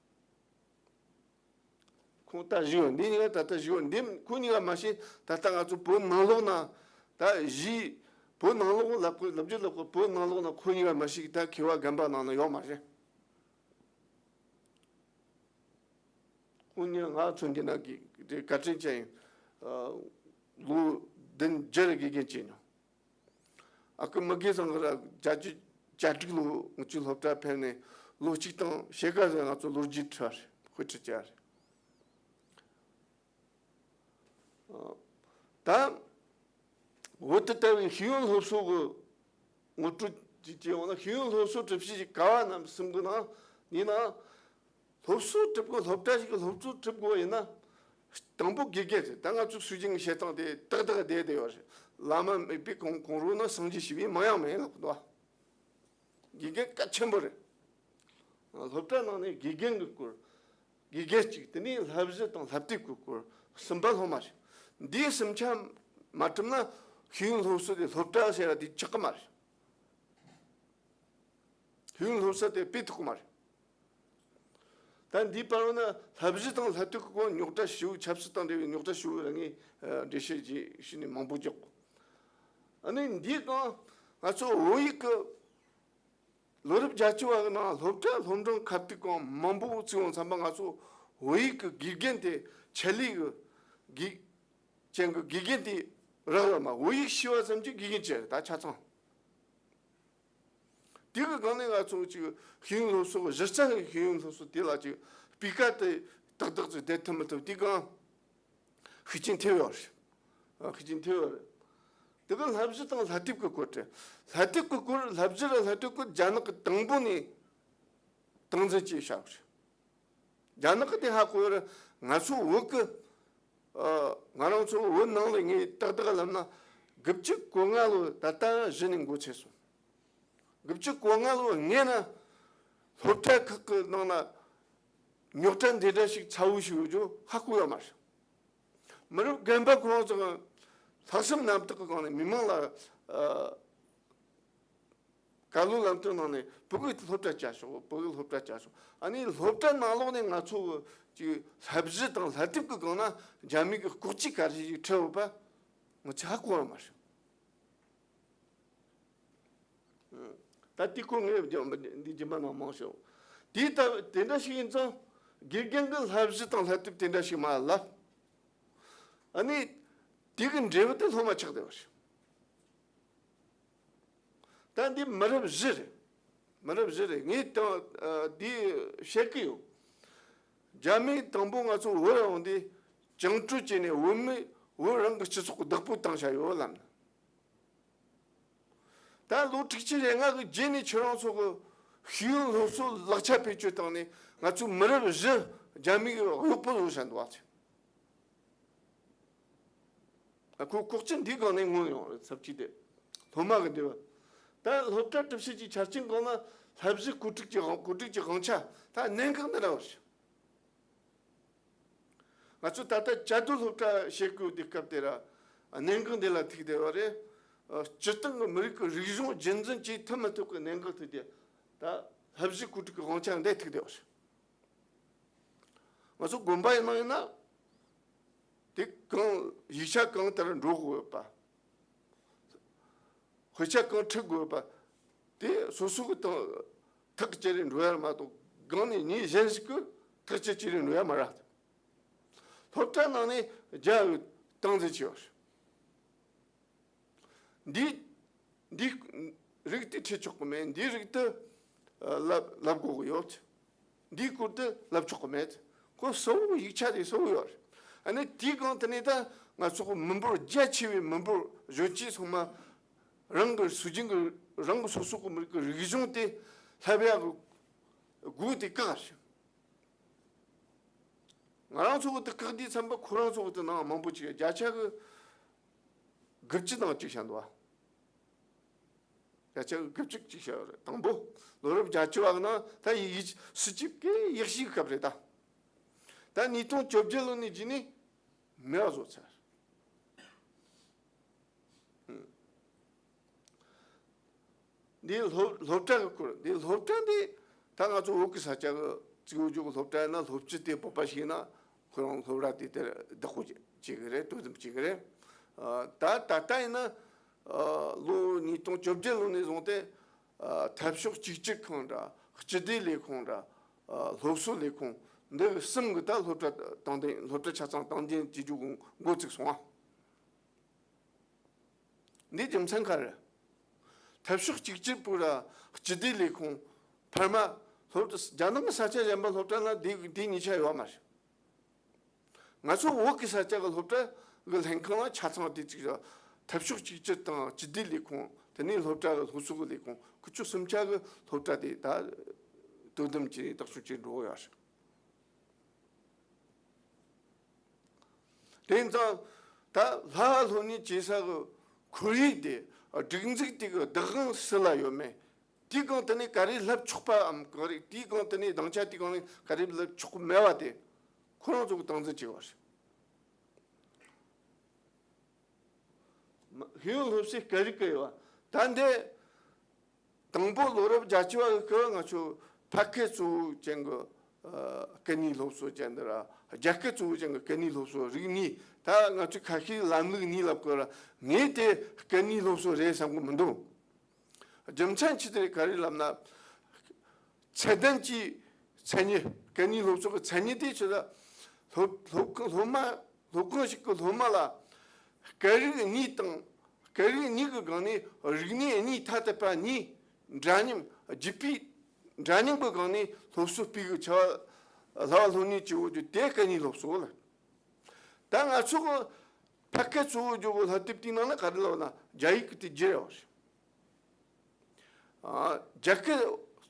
ཁོང་ད་བཞུགས་ཡོད། འདི་གཉིས་ཀ་ད་ལྟ་བཞུགས་ཡོད། འདི་ཁོ་གཉིས་ཀ་མ་གཞི་ད་ལྟ་ང་ཚོ་བོད་ནང་ལོགས་ན་ད་གཞི། བོད་ནང་ལོགས་ལབ་དགོས། ལབ་རྒྱུ་ལབ་དགོས། བོད་ནང་ལོགས་ན་ཁོ་གཉིས་ཀ་མ་གཞི་ད་མཁས་པ་རྒན་པ་ནང་ན་ཡོད་མ་རེད། ཁོང་གཉིས་ང་མཚོན་གྱི་ན་གི་དེ་བཀའ་དྲིན་ཅན་ཡིན། ཨ། ལོ་བདུན་བརྒྱད་རེ་དགེ་རྒན་བྱས་མྱོང་། ཨ་ཁུ་མི་དགེ་ཚང་གི་ར་བརྒྱད་ཅུ་གྱ་དྲུག་ལོ་ང་ཚོའི་སློབ་གྲྭ་ཕེབས་ནས་ལོ་གཅིག་དང་ཕྱེད་ཀ་ཟིན་ང་ཚོ་ལོ་རྒྱུས་ཁྲིད་རེད། དཔེ་ཁྲིད་བྱས་རེད། ད་བོད་དུ་དར་བའི་ཤེས་ཡོན་སློབ་གསོ་གི་ངོ་སྤྲོད་ཅིག་བྱས་ཡོང་ན། ཤེས་ཡོན་སློབ་གསོ་གྲུབ་བྱེད་ཀྱི་ཀ་བ་རྣམ་གསུམ་གྱི་ནང་ནས་ན། སློབ་གསོ་གྲུབ་དགོས། སློབ་གྲྭ་ཞིག་གི་སློབ་གསོ་གྲུབ་དགོས་ཡིན་ན། དང་པོ་དགེ་རྒན་རེད། ད་ང་ཚོའི་སྲོལ་རྒྱུན་གྱི་བཤད་སྟངས་དེ་ཏག་ཏག་བསྡད་བསྡད་ཡོད་རེད། བླ་མ་མེད་པའི་གོང་གོང་རོལ་ན་སངས་རྒྱས་ཞི་བའི་མིང་ཡང་མེད་ལབ་གི་འདུག་བ། དགེ་རྒན་གལ་ཆེན་པོ་རེད། སློབ་གྲྭ་ནང་ནས་དགེ་རྒན་གྱི་སྐོར། དགེ་རྒན་གཅིག་དེ་ནས་བསླབ་གཞི་དང་བསླབ་དེབ་ཀྱི་སྐོར་གསུམ་པ་སློབ་མ་རེད། འདིའི་གསུམ་ཆ་མ་གྲུབ་ན་ཤེས་ཡོན་སློབ་གསོ་དེ་སློབ་གྲྭ་ཟེར་བ་དེ་ཆགས་ཀྱི་མ་རེད། ཤེས་ཡོན་སློབ་གསོ་དེ་སྤེལ་ཐུབ་ཀྱི་མ་རེད། ད་འདིའི་བར་ན་བསླབ་གཞི་དང་བསླབ་དེབ་ཀྱི་སྐོར་རྙོག་དྲ་ཞེ་པོ། ཆབ་སྲིད་དང་འབྲེལ་བའི་རྙོག་དྲ་ཞེ་པོ་ར་ངས་འགྲེལ་བཤད་ཅིག་ཞུས་ནས་མང་པོ་རྒྱག་གོ། ཨ་ནི་འདིའི་སྒང་ང་ཚོ་བོད་ཡིག་གི་ལོ་རབས་བརྒྱད་ཅུ་བ་གི་ནང་སློབ་གྲྭ་སློབ་འབྲིང་ཁ་གཏད་ཀྱང་མང་པོ་བཙུགས་ཡོང་ཙམ་པ། ང་ཚོ་བོད་ཡིག་གི་དགེ་རྒན་དེ་ཆེད་ལས་གི་ དགེ་ཅན་གྱི་དགེ་རྒན་དེ་རག་ཡོད་མ། བོད་ཡིག་ཤེས་པ་ཙམ་གྱི་དགེ་རྒན་ཅིག་རེད། ད་ཆ་ཚང་། དེ་གི་སྒང་ནས་ང་ཚོ་ཅིག་ཤེས་ཡོན་སློབ་གསོ་གི་གཞི་རྩ་གི་ཤེས་ཡོན་སློབ་གསོ་དེ་ལ་ཅིག་སྤུས་ཀ་དེ་ཏག་ཏག་ཅིག་བསྡད་ཐུབ་མི་ཐུབ་དེ་གང་ཤུགས་རྐྱེན་ཐེབས་ཡོད་རེད། ཨ། ཤུགས་རྐྱེན་ཐེབས་ཡོད་རེད། དེ་གི་བསླབ་གཞི་དང་བསླབ་དེབ་ཀྱི་སྐོར་དེ། བསླབ་དེབ་ཀྱི་སྐོར། བསླབ་གཞི་ར་བསླབ་དེབ་ཀྱི་རྒྱ་ནག་གི་དང་པོ་ནས་སྟངས་འཛིན་བྱས་བཞག་རེད། རྒྱ་ནག་གི་དེ་ཧ་གོ་ཡོད་རེད། ང་ཚོ་བོད་ཀྱི། ཨ། ང་རང་ཚོ་བོད་ནང་ལ་ངས་ཏག་ཏག་ལབ་ན། དགུ་བཅུ་གོ་ལྔ་ལོ་ད་ལྟ་གཞི་ནས་འགོ་ཚུགས་སོང་། དགུ་བཅུ་གོ་ལྔ་ལོ་སྔོན་ན་སློབ་གྲྭ་ཁག་གི་ནང་ན་རྙོག་དྲ་འདི་འདྲ་ཞིག་ཚ་བོ་ཞིག་ཡོད་རྒྱུ་ཧ་གོ་ཡོད་མ་རེད། མི་རབས་རྒན་པ་ཁོ་རང་ཚོ་ལྷག་བསམ་རྣམ་དག་གི་སྒང་ནས་མི་མང་ལ། ཨ། བཀའ་སློབ་ལམ་སྟོན་གནང་ནས་བོད་ཀྱི་སློབ་གྲྭ་བཅའ་ཤོག་བོད་ཀྱི་སློབ་གྲྭ་བཅའ་ཤོག་ཨ་ནི་སློབ་གྲྭ་ནང་ལོགས་ནས་ང་ཚོ་གི་བསླབ་གཞི་དང་བསླབ་དེབ་ཀྱི་སྒང་ན་རྒྱ་མི་གི་ལྐོག་ཇུས་ག་རེ་ཞིག་འཁྲབ་ཡོད་པ་ང་ཚོས་ཧ་གོ་བ་མ་རེད། ད་དེ་ཁོ་ངས་འདི་རྒྱུན་པ་ནང་མང་ཤོག་དེ་ལྟ་དེ་འདྲ་ཞིག་ཡིན་ཙང་དགེ་རྒན་གྱི་བསླབ་གཞི་དང་བསླབ་དེབ་དེ་འདྲ་ཞིག་མ་ལབ། ཨ་ནི་དེ་གི་འབྲས་བུ་དེ་སློབ་མ་ཆགས་བསྡད་པ་རེད། ད་འདི་མི་རབས་བཞི་རེད། མི་རབས་བཞི་རེད། ངས་དང་། ཨ། འདི་བཤད་ཀྱི་ཡོད། རྒྱ་མིས་དང་པོ་ང་ཚོ་བོད་ལ་ཡོང་དུས་བཅིངས་འགྲོལ་བྱས་ནས་བོད་མི་བོད་རང་གི་སྤྱི་ཚོགས་ཀྱི་བདག་པོ་བཏང་བཞག་ཡོད་ལབ་ན། ད་ལོ་དྲུག་ཅུ་རེ་ལྔ་གི་རྗེས་ནས་ཁྱོད་རང་ཚོ་གི་ཤེས་ཡོན་སློབ་གསོ་ལག་ཆ་བེད་སྤྱོད་བཏང་ནས་ང་ཚོའི་མི་རབས་བཞི་རྒྱ་མི་གི་གཡོག་པོ་བཟོ་བཞག་འདུག་བ། ཨ། ཁོ་ལྐོག་ཇུས་འདིའི་སྒང་ནས་མངོན་ཡོང་རེད། ཚབས་ཆེ་དེ་སློབ་མ་གི་འདི་བ། ད་སློབ་གྲྭ་གྲུབ་བྱེད་ཀྱི་ཆ་རྐྱེན་སྒང་ན་བསླབ་གཞི་བཀོད་སྒྲིག་གི་དབང་། བཀོད་སྒྲིག་གི་དབང་ཆ་ད་གནད་འགག་འདི་འདྲ་བ་རེད། ང་ཚོ་ད་ལྟ་བཅའ་སྡོད་སློབ་གྲྭ་བྱེད་དགོས་དུས་སྐབས་དེ་ར་གནད་འགག་འདི་ལ་ཐུག་བསྡད་པ་རེད། སྤྱིར་བཏང་གི་མི་རིགས་ཀྱི་རིག་གཞུང་རྒྱུན་འཛིན་བྱེད་ཐུབ་མི་ཐུབ་ཀྱི་གནད་འགག་ཐུག་དུས་ད་བསླབ་གཞི་བཀོད་སྒྲིག་གི་དབང་ཆ་འདི་ཐུག་བསྡད་པ་རེད། ང་ཚོ་དགོན་པ་ཡིན་ན་ཡིན་ན། དེ་གང་ཡིག་ཆ་གང་ལྟར་འགྲོ་དགོས་པ། དཔེ་ཆ་གང་ཁྲིད་དགོས་པ། དེ་སོ་སོ་གི་དང་ཐག་བཅད་རེ་འགྲོ་ཡ་མ་གཏོགས་སྒང་ནས་མི་གཞན་ཞིག་གི་ཐག་བཅད་བཅད་རེ་འགྲོ་ཡ་མ་རེད། སློབ་གྲྭ་ནང་ནས་རྒྱ་ཡི་སྟངས་འཛིན་བྱས་པ་རེད། འདི་འདི་རིགས་དེ་ཁྲིད་ཆོག་གི་མེད། འདི་རིགས་དེ་ལབ་ལབ་དགོས་གི་ཡོད། འདིའི་སྐོར་དེ་ལབ་ཆོག་གི་མེད། ཁོ་གསལ་བོ་ཡིག་ཆ་དེ་གསལ་བོ་ཡོད་རེད། ཨ་ནི་དེའི་སྒང་དེ་ནས་ད་ང་ཚོ་མི་འབོར་རྒྱ་ཆེ་བའི་མི་འབོར་གཞོན་སྐྱེས་ཚང་མ་རང་གི་སྲོལ་རྒྱུན་གྱི་རང་གི་སོ་སོ་གི་མི་རིགས་ཀྱི་རིག་གཞུང་དེ་བསླབ་ཡག་གི་སྒོ་དེ་བཀག་རེད། ང་རང་ཚོ་གི་དེ་བཀག་དུས་ཙམ་པ་ཁོ་རང་ཚོ་གི་དེ་ནང་མང་པོ་ཅིག་བརྒྱ་ཆ་གི་དགུ་བཅུ་ནང་གཅིག་བྱ་འདུག་བ། བརྒྱ་ཆ་གི་དགུ་བཅུ་གཅིག་བྱ་ཡོད་རེད། དང་པོ་ལོ་རབས་བརྒྱད་ཅུ་བ་གི་ནང་ད་ཡི་ཡི་སྲིད་ཇུས་ཀྱི་ཡག་ཤོས་སྐབས་རེད་ད། ད་ཉིས་སྟོང་བཅོ་བརྒྱད་ལོ་ནས་བརྒྱུད་ནས་མེད་པ་བཟོ་ཚར། འདི་སློབ་སློབ་གྲྭ་གི་སྐོར། འདི་སློབ་གྲྭ་འདི་ད་ང་ཚོ་བོད་ཀྱི་ས་ཆ་གི་གཙོ་བོ་རྒྱུ་གི་སློབ་གྲྭ་ཡིན་ན་སློབ་སྤྱི་དེ་བོད་པ་ཞིག་ཡིན་ན་ཁོ་རང་སློབ་གྲྭ་དེ་དེར་བདག་པོ་བྱེད་ཀྱི་རེད། དོ་དམ་བྱེད་ཀྱི་རེད། ཨ། ད་ད་ལྟ་ཡིན་ན། ཨ། ལོ་ཉིས་སྟོང་བཅོ་བརྒྱད་ལོ་ནས་བཟུང་སྟེ། ཨ། འཐབ་ཕྱོགས་གཅིག་གྱུར་ཁང་འདྲ། སྤྱི་བདེ་ལས་ཁུངས་འདྲ། ཨ། སློབ་གསོ་ལས་ཁུངས་འདི་གསུམ་གྱི་ད་སློབ་གྲྭ་དང་ལྡན། སློབ་གྲྭ་ཆ་ཚང་དང་ལྡན་བྱེད་རྒྱུ་འགོ་བཙུགས་སོང་ང་། འདིའི་རྒྱུ་མཚན་ག་རེ། འཐབ་ཕྱོགས་གཅིག་གྱུར་པུ་ར་སྤྱི་བདེ་ལས་ཁུངས་འཕར་མ་སློབ་གྲྭ། རྒྱ་ནག་གི་ས་ཆ་གཞན་པ་སློབ་གྲྭ་ན་འདི་འདི་གཉིས་ཆ་ཡོད་མ་རེད། ང་ཚོ་བོད་ཀྱི་ས་ཆ་གི་སློབ་གྲྭ་གི་ལྷན་ཁང་ལ་ཆ་ཚང་དེ་གཅིག་ར། འཐབ་ཕྱོགས་གཅིག་གྱུར་དང་སྤྱི་བདེ་ལས་ཁུངས། དེ་ནས་སློབ་གྲྭ་གི་སློབ་གསོ་གི་ལས་ཁུངས། ཁུ་ཆོ་གསུམ་ཆ་གི་སློབ་གྲྭ་དེ་ད་དོ་དམ་བྱས་བདག་སྐྱོང་བྱས་འགྲོ་གི་ཡོད་རེད། དེ་ཡིན་ཙང་ད་ལྷ་སློབ་གཉེར་བྱེད་ས་གི་ཁོར་ཡུག་དེ། སྒྲིག་འཛུགས་དེ་གི་བདག་དབང་སུ་ལ་ཡོད་མེད། དེའི་སྒང་དེ་ནས་ག་རེ་ལབ་ཆོག་པའམ་ག་རེ། དེའི་སྒང་དེ་ནས་སྡིངས་ཆ་དེའི་སྒང་ནས་ག་རེ་ལབ་ཆོག་གི་མེད་པ་དེ་ཁོ་རང་ཚོ་གི་སྟངས་འཛིན་བྱས་པ་རེད། ཤེས་ཡོན་སློབ་གསོའི་སྐད་རིགས་ཀྱི་ཡོད་པ། ད་འདི་དང་པོ་ལོ་རབས་བརྒྱད་ཅུ་བ་གི་ང་ཚོ་ཕ་སྐད་གཙོ་བོ་ཅན་གྱི་ཨ་སྐད་གཉིས་སློབ་གསོ་ཅན་འདི་ར། རྒྱ་སྐད་གཙོ་བོ་ཅན་གྱི་སྐད་གཉིས་སློབ་གསོ་རིགས་གཉིས། ད་ང་ཚོས་ཁ་ཤས་ལམ་ལུགས་གཉིས་ལབ་དགོས་ར། ངས་དེ་སྐད་གཉིས་སློབ་གསོ་རེད་བསམ་གི་མི་འདུག་རྒྱུ་མཚན་ཅི་དེ་རེད་ག་རེ་ལབ་ན། ཚད་ལྡན་གྱི་མཚན་ཉིད། སྐད་གཉིས་སློབ་གསོ་གི་མཚན་ཉིད་དེ་ཆེ་ལ། སློབ་སློབ་སློབ་མ་ སློབ་ཁང་ཞིག་གི་སློབ་མ་ལ་སྐད་རིགས་གཉིས་དང་། སྐད་རིགས་གཉིས་ཀྱི་སྒང་ནས་རིག་གནས་གཉིས་ཐ་དད་པ་གཉིས། འདྲ་མཉམ་རྒྱུད་པའི་འདྲ་མཉམ་གྱི་སྒང་ནས་སློབ་གསོ་སྤེལ་གི་བྱ་བ། བསླབ་པ་སློབ་གཉེར་བྱེད་དགོས་རྒྱུ་དེ་སྐད་གཉིས་སློབ་གསོ་ལ། ད་ང་ཚོ་གི་ཕ་སྐད་གཙོ་བོ་བརྗོད་གི་སློབ་དེབ་དེའི་ནང་ན་ག་རེ་ལབ་ན་རྒྱ་ཡིག་གི་དེ་བརྗེ་རེད་བ་རེད། ཨ། རྒྱ་སྐད་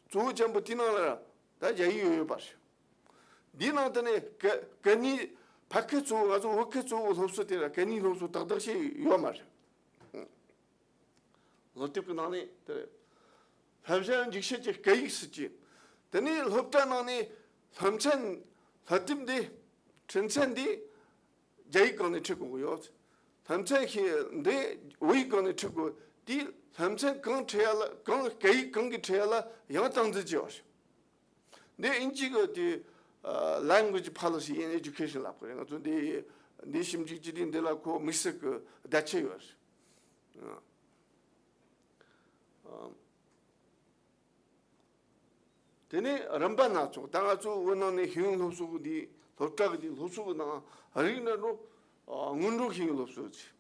གཙོ་བོ་ཅན་པོ་དེའི་ནང་ལ་ད་རྒྱ་ཡིག་ཡོད་ཡོད་པ་རེད། འདིའི་ནང་དུ་ནས་སྐད་སྐད་གཉིས། ཕ་སྐད་གཙོ་བོ། ང་ཚོ་བོད་སྐད་གཙོ་བོ་སློབ་གསོ་དེ་ལ་སྐད་གཉིས་སློབ་གསོ་ཏག་ཏག་བྱས་ཡོད་མ་རེད། སློབ་དེབ་ཀྱི་ནང་ནས་དེ་རེད། བསླབ་བྱ་འཇུག་བྱེད་ཀྱི་སྐད་ཡིག་སྲིད་ཇུས། དེ་ནས་སློབ་གྲྭ་ནང་ནས་སློབ་ཚན། སློབ་དེབ་འདི། འཕྲིན་ཚན་འདི་རྒྱ་ཡིག་སྒང་ནས་ཁྲིད་དགོས་ཀྱི་ཡོད། སློབ་ཚན་ཞིག་འདི་བོད་ཡིག་སྒང་ནས་ཁྲིད་དགོས། དེའི་སློབ་ཚན་གང་ཁྲིད་ཡ་ལ། གང་སྐད་ཡིག་གང་གི་ཁྲིད་ཡ་ལ་ཡང་སྟངས་འཛིན་བྱས་པ་རེད། འདི་དབྱིན་ཇི་གི་དེ། ཨ། language policy in education ལབ་ཀྱི་རེད། ང་ཚོ་འདི་འདི་ཞིབ་འཇུག་བྱེད་དུས་འདི་ལ་ཁོ་དམིགས་བསལ་གྱི་བརྡ་ཆད་ཡོད་རེད། ཨ། དེ་ནས་རིམ་པ་སྣ་ཚོགས། ད་ང་ཚོ་བོད་ནང་ནས་ཤེས་ཡོན་སློབ་གསོ་གི་འདི། སློབ་གྲྭ་གི་འདི་སློབ་གསོ་གི་ནང་རིགས་འདྲ་འགྲོ། ཨ། སྔོན་འགྲོ་ཤེས་ཡོན་སློབ་གསོ་ཟེར།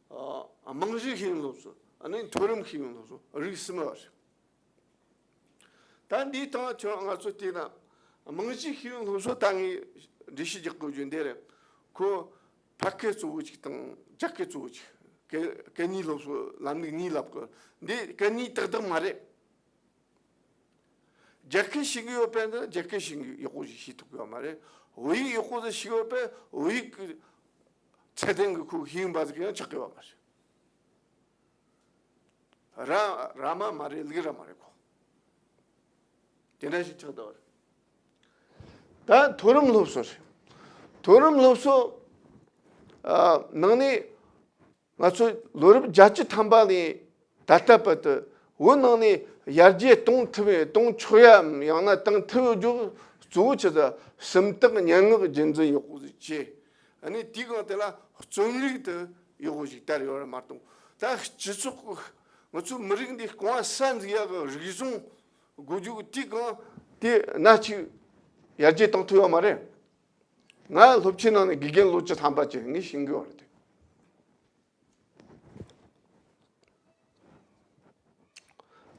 ཨ། རྨང་གཞི་ཤེས་ཡོན་སློབ་གསོ། ཨ་ནི་མཐོ་རིམ་ཤེས་ཡོན་སློབ་གསོ། རིགས་གསུམ་པ་རེད། ད་འདིའི་སྟེང་ཁྱོད་ང་ཚོ་བལྟས་ན། རྨང་གཞིའི་ཤེས་ཡོན་སློབ་གསོ་ད་ངས་འགྲེལ་བཤད་རྒྱག་དགོས་རྒྱུ་འདི་རེད། ཁོ་ཕ་སྐད་གཙོ་བོ་གཅིག་དང་རྒྱ་སྐད་གཙོ་བོ་གཅིག། སྐད་སྐད་གཉིས་སློབ་གསོ་ལམ་ལུགས་གཉིས་ལབ་དགོས། འདི་སྐད་གཉིས་ཏག་ཏག་མ་རེད། རྒྱ་སྐད་ཤེས་ཀྱི་ཡོད་པས་ན་རྒྱ་སྐད་ཤེས་ཀྱི་ཡག་པོ་ཞིག་ཤེས་ཐུབ་ཀྱི་ཡོད་མ་རེད། བོད་ཡིག་ཡག་པོ་ཞིག་ཤེས་ཡོད་པས་བོད་ཡིག་གི་ཚད་ལྡན་གྱི་ཁོའི་ཤེས་ཡོན་པ་ཟིག་ཡང་ཆགས་ཀྱི་ཡོད་མ་རེད། ར་ར་མ་མ་རེད། ལུག་ར་མ་རེད་ཁོ། དེ་འདྲ་ཞིག་ཆགས་འདུག་རེད། ད་མཐོ་རིམ་སློབ་གསོ་རེད། མཐོ་རིམ་སློབ་གསོ། ཨ། ནང་ནས་ང་ཚོ་ལོ་རབས་བརྒྱད་ཅུ་ཐམ་པ་ནས་ད་ལྟ་བར་དུ་བོད་ནང་ནས་ཡར་རྒྱས་གཏོང་ཐུབ་པའི། གཏོང་ཆོག་ཡ་ཡང་ན་གཏོང་ཐུབ་ཡོད་རྒྱུ་གཙོ་བོ་ཆི་ཟེར། སུམ་རྟགས་སྙན་ངག་རྒྱུན་འཛིན་ཡག་པོ་ཞིག་བྱས། ཨ་ནི་དེའི་སྒང་དེ་ལ་རྩོམ་རིག་དེ་ཡག་པོ་ཞིག་དར་ཡོད་རེད་མ་གཏོགས། ད་སྤྱི་ཚོགས་ཀྱི་ང་ཚོའི་མི་རིགས་འདི་རྐང་པ་སྲ་འཛུགས་ཡག་གི་རིག་གཞུང་དགོས་རྒྱུ་གི་དེའི་སྒང་དེ་སྣ་གཅིག་ཡར་རྒྱས་གཏོང་ཐུབ་ཡོད་མ་རེད། ང་སློབ་ཆེན་ནང་ནས་དགེ་རྒན་ལོ་བཅུ་ཐམ་པ་བྱས་ངས་ཤེས་ཀྱི་ཡོད་རེད་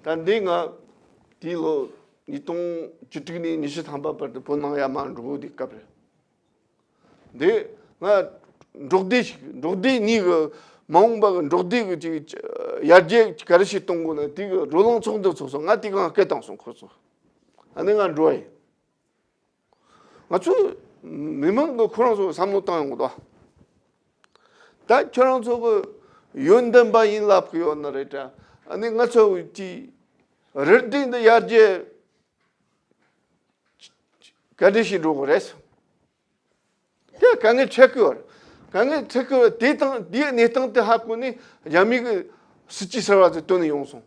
དེ། ད་འདི་ང་དེའི་ལོ་ཉིས་སྟོང་བཅུ་དྲུག་ནས་ཉི་ཤུ་ཐམ་པ་བར་དུ་བོད་ནང་ཡར་མར་འགྲོ་དུས་སྐབས་རེད། འདི་ང་འབྲོག་སྡེ་ཞིག་འབྲོག་སྡེ་གཉིས་ཀྱི་མ་འོངས་པ་གི་འབྲོག་སྡེ་གི་ཅིག་ཡར་རྒྱས་ག་རེ་ཞིག་གཏོང་དགོས་ན་དེ་གི་བགྲོ་གླེང་ཚོགས་འདུ་ཚོགས་སོང་། ང་དེ་གང་སྐད་བཏང་སོང་ཁོ་ཚོ། ཨ་ནི་ང་འགྲོ་ཡིན། ང་ཚོ་མི་མང་གི་ཁོ་རང་ཚོ་བསམ་བློ་བཏང་ཡོང་གི་འདུག་ད་ཁྱོད་རང་ཚོ་གི་ཡོན་ཏན་པ་ཡིན་ལབ་གི་ཡོད་ན་རེད་དྲ། ཨ་ནི་ང་ཚོ་གི་རི་སྡེ་འདི་ཡར་རྒྱས་ག་འདྲ་ཞིག་འགྲོ་གི་རེད། དེ་དཀའ་ངལ་འཕྲད་ཀྱི་ཡོད་རེད། དཀའ་ངལ་འཕྲད་ཀྱི་ཡོད་རེད། དེ་དང་དེའི་གནས་སྟངས་དེ་ཧ་གོ་ནས་རྒྱ་མི་གི་སྲིད་ཇུས་གསར་བ་དེ་བཏོན་ནས་ཡོང་སོང་།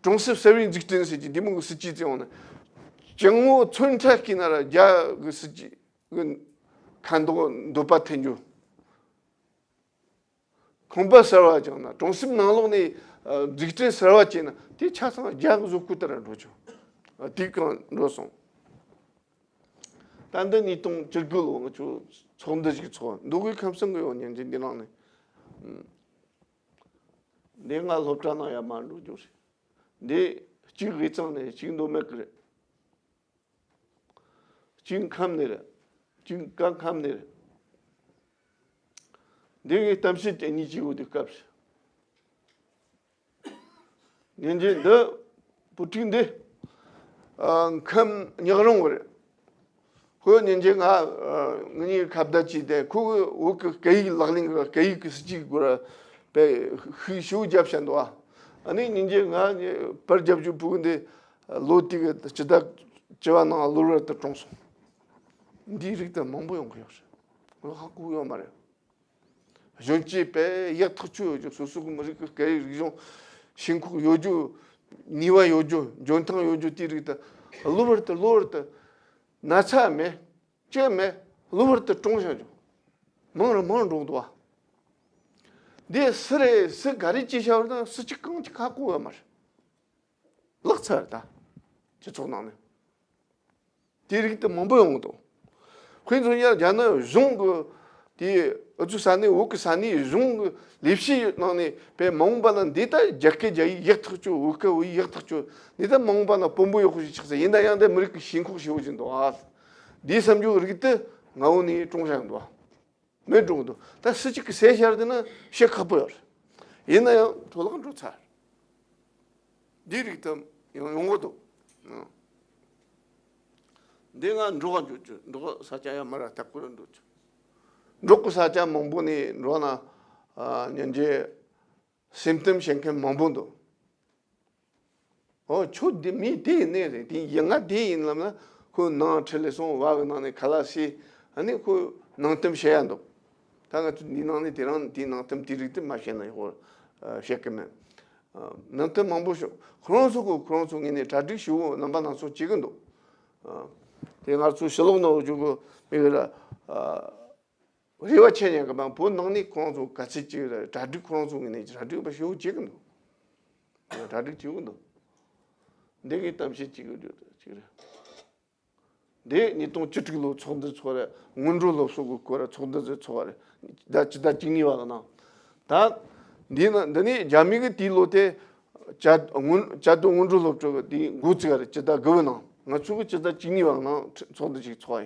གྲོང་གསེབ་གསར་པའི་འཛུགས་སྐྲུན་ཟེར་གྱི་འདི་མོ་གི་སྲིད་ཇུས་དེ་ཡོང་ནས། སྤྱང་པོ་ཚོན་ཁྲ་བཀྲུས་ན་ར་རྒྱ་གི་སྲིད་ཇུས་གི་ཁ་མདོག་འདོད་པ་འཐེན་རྒྱུ། ཁང་པ་གསར་བ་བཅག་ན། གྲོང་གསེབ་ནང་ལོགས་ནས་ཨ་འཛུགས་སྐྲུན་གསར་བ་བྱས་ན་དེ་ཆ་ཚང་རྒྱ་གི་བཟོ་བཀོད་ལྟར་འགྲོ་ཆོག་ཨ་དེ་གང་འགྲོ་སོང་། ད་འདི་ཉིས་སྟོང་བཅུ་དགུ་ལོ་ང་ཚོ་ཚོགས་འདུ་ཞིག་ཚོགས། མདོ་དབུས་ཁམས་གསུམ་གི་ཡོད་ཉན་གྱི་འདི་ནང་ནས། ཨུམ། འདི་ང་སློབ་གྲྭ་ནང་ཡར་མར་འགྲོ་རྒྱུ་རེད། འདི་གཅིག་དབུས་གཙང་ནས་གཅིག་མདོ་སྨད་ཀྱི་རེད། གཅིག་ཁམས་ནས་རེད། གཅིག་བཀའ་ཁམས་ནས་རེད། འདི་ངའི་གཏམ་བཤད་དེ་གཉིས་ཀྱི་འོག་ཏུ་སྐབས་སུ། ཉིན་རྗེས་འདི་བུ་ཕྲུག་འདི་ཨ་ཁམས་ཉག་རོང་གི་རེད། ཁོས་ཉིན་རྗེས་ང་ཨ་ང་གཉིས་ཁ་བརྡ་བྱས་ཏེ་ཁོ་གི་བོད་ཀྱི་སྐད་ཡིག་ལག་ལེན་གྱི་སྐད་ཡིག་གི་སྲིད་ཇུས་སྐོར་དཔེ་ཤུགས་ཆེ་བོ་བརྒྱབ་བཞག་འདུག་ཨ་ནི་ཉིན་རྗེས་ང་པར་རྒྱབ་རྒྱུ་བུ་གུ་འདི་ལོ་དེ་གི་སྤྱི་ཟླ་བཅུ་པ་ནང་གློ་བུར་དུ་གྲོངས་སོང་། འདིའི་རིགས་དེ་མང་པོ་ཡོང་གི་ཡོད་རེད། ཧ་གོ་ཡོད་མ་རེད། གཞོན་སྐྱེས་དཔེ་ཡག་ཐག་ཆོད་ཡོད་རྒྱུ། སོ་སོ་གི་མི་རིགས་ཀྱི་སྐད་ཡིག་རིག་གཞུང་ཤེས་ཁོག་ཡོད་རྒྱུ། ནུས་པ་ཡོད་རྒྱུ། འཇོན་ཐང་ཡོད་རྒྱུ་དེའི་རིགས་དེ་གློ་བུར་དུ་གློ་བུར་དུ་ན་ཚ་མེད། ཅི་མེད། གློ་བུར་དུ་གྲོངས་བཞག་རྒྱུ། མང་རུ་མང་རུ་འགྲོ་གི་འདུག་བ། འདི་སུ་རེད། སུ་ག་རེ་བྱས་བཞག་པ་དང་སུ་གཅིག་གང་གཅིག་ཧ་གོ་ཡོད་མ་རེད། ལག་ཚར་ད། སྤྱི་ཚོགས་ནང་ནས། དེའི་རིགས་དེ་མང་པོ་ཡོང་གི་འདུག་དཔེ་མཚོན་ཆ་རྒྱ་ནག་གཞུང་གི་དེ་ཨུ་ཚུགས་ས་གནས་བོད་ཀྱི་ས་གནས་གཞུང་གི་ལས་བྱེད་ནང་ནས་བོད་མ་འོངས་པ་ལ་འདི་ལྟར་རྒྱ་སྐད་རྒྱ་ཡིག་ཡག་ཐག་ཆོད། བོད་སྐད་བོད་ཡིག་ཡག་ཐག་ཆོད། འདི་ལྟར་མ་འོངས་པ་ལ་དཔོན་པོ་ཡག་པོ་ཞིག་ཆགས་ས་ཡིན་ན་ཡང་འདི་མི་རིགས་ཀྱི་ཞེན་ཁོག་ཞེ་པོ་ཅིག་འདུག་ཨ། འདིའི་བསམ་བློའི་རིགས་དེ་ང་འོ་ནས་ཀྲུང་ཧྲན་འདུག་ཨ། མེད་འགྲོ་གི་འདུག་ད་སུ་གཅིག་གིས་བསད་བཞག་དེ་ན་བཤད་ཁག་པོ་ཡོད་རེད། ཡིན་ན་ཡང་འཕྲོ་བརླག་འགྲོ་ཚར། འདིའི་རིགས་དེ་ཡང་ཡོང་གི་འདུག་འདི་ང་འབྲོག་ག་འགྱོ་རྒྱུ། འབྲོག་ས་ཆ་ཡ་མར་ལྟ་སྐོར་འགྲོ་རྒྱུ། འབྲོག་གི་ས་ཆ་མང་པོ་ནས་འགྲོ་ན་ཉིན་རྗེས་སེམས་གཏམ་བཤད་མཁན་མང་པོ་འདུག་ཨོ་ཁྱོད་འདི་མི་དེ་ཡིན་ནས་རེད། དེ་ཡིན་ང་དེ་ཡིན་ལབ་ན་ཁོ་ནང་ཁྲིད་ལས་སོང་བ་གི་ནང་ནས་ཁ་ལག་ཟས། ཨ་ནི་ཁོ་ནང་གཏམ་བཤད་ཡ་འདུག་ད་ང་ཚོ་འདི་ནང་ནས་དེ་རང་དེ་ནང་གཏམ་དེ་རིགས་དེ་མ་བཤད་ན་ཡག་པོ་བཤད་གི་མེད། ནང་གཏམ་མང་པོ་ཤོད། ཁོ་རང་ཚོ་གི་ཁོ་རང་ཚོ་ངོས་ནས་གྲ་སྒྲིག་ཞུ་བོ་རྣམ་པ་སྣ་ཚོགས་བྱེད་གི་འདུག་དེ་ང་ཚོ་ཕྱི་ལོགས་ནང་འཇུག་གི་མི་གི་ར། རེ་བ་ཆེ་ཉན་གི་མ་བོད་ནང་ནས་ཁོ་རང་ཚོ་ག་ཚོད་ཅིག་ར་གྲ་སྒྲིག་ཁོ་རང་ཚོ་ངོས་ནས་གྲ་སྒྲིག་པ་ཞུ་བོ་བྱེད་གི་འདུག་གྲ་སྒྲིག་བྱེད་གི་འདུག་འདི་གི་གཏམ་བཤད་ཅིག་གི་ཅིག་རེད། འདི་ཉིས་སྟོང་བཅུ་དྲུག་ལོ་ཚོགས་འདུ་ཚོགས་རེད། སྔོན་འགྲོ་སློབ་གསོ་གི་སྐོར་ཚོགས་འདུ་ཚོགས་རེད། ཟླ་སྤྱི་ཟླ་བཅུ་གཉིས་པ་གི་ནང་། ད་འདི་ན་འདི་ནི་རྒྱ་མི་གི་དེའི་ལོ་དེ་བཅའ་སྔོན་བཅའ་སྡོད་སྔོན་འགྲོ་སློབ་ཕྲུག་གི་དེའི་འགོ་བཙུགས་རེད། སྤྱི་ཟླ་དགུ་པའི་ནང་། ང་ཚོ་གི་སྤྱི་ཟླ་བཅུ་གཉིས་པ་གི་ནང་ཚོགས་འདུ་ཅིག་ཚོགས་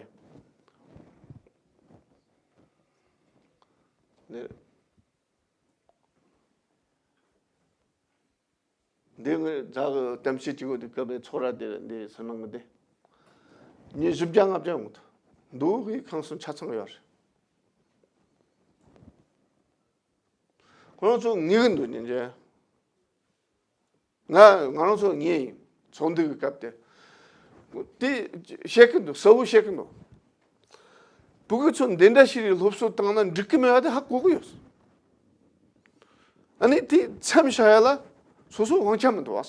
ཡིན། འདི་ངས་རྫ་གི་གཏམ་བཤད་ཅིག་གོ་དེ་སྐབས་ནས་ཚོགས་ར་དེ་འདི་སུ་ནང་གི་དེ། ཉིན་བཞི་བརྒྱ་ལྔ་བརྒྱ་ཡོང་ཐུབ། མདོ་དབུས་ཁམས་གསུམ་ཆ་ཚང་ཡོད་རེད། ཁོ་རང་ཚོ་ངེས་གི་འདུག་ཉིན་རྗེས། ང་ང་རང་ཚོ་ངེས་ཡིན། ཚོགས་འདུ་གི་སྐབས་དེ། དེ་བཤད་གི་འདུག་གསལ་བོ་བཤད་གི་འདུག་ཕྲུ་གུ་ཚོ་འདི་འདྲ་ཞིག་རེད། སློབ་གསོ་བཏང་ན་འགྲིག་གི་མེད་པ་དེ་ཧ་གོ་གི་ཡོད། ཨ་ནི་དེ་མཚམས་བཞག་ཡ་ལ་སོ་སོ་དབང་ཆ་མི་འདུག་བ།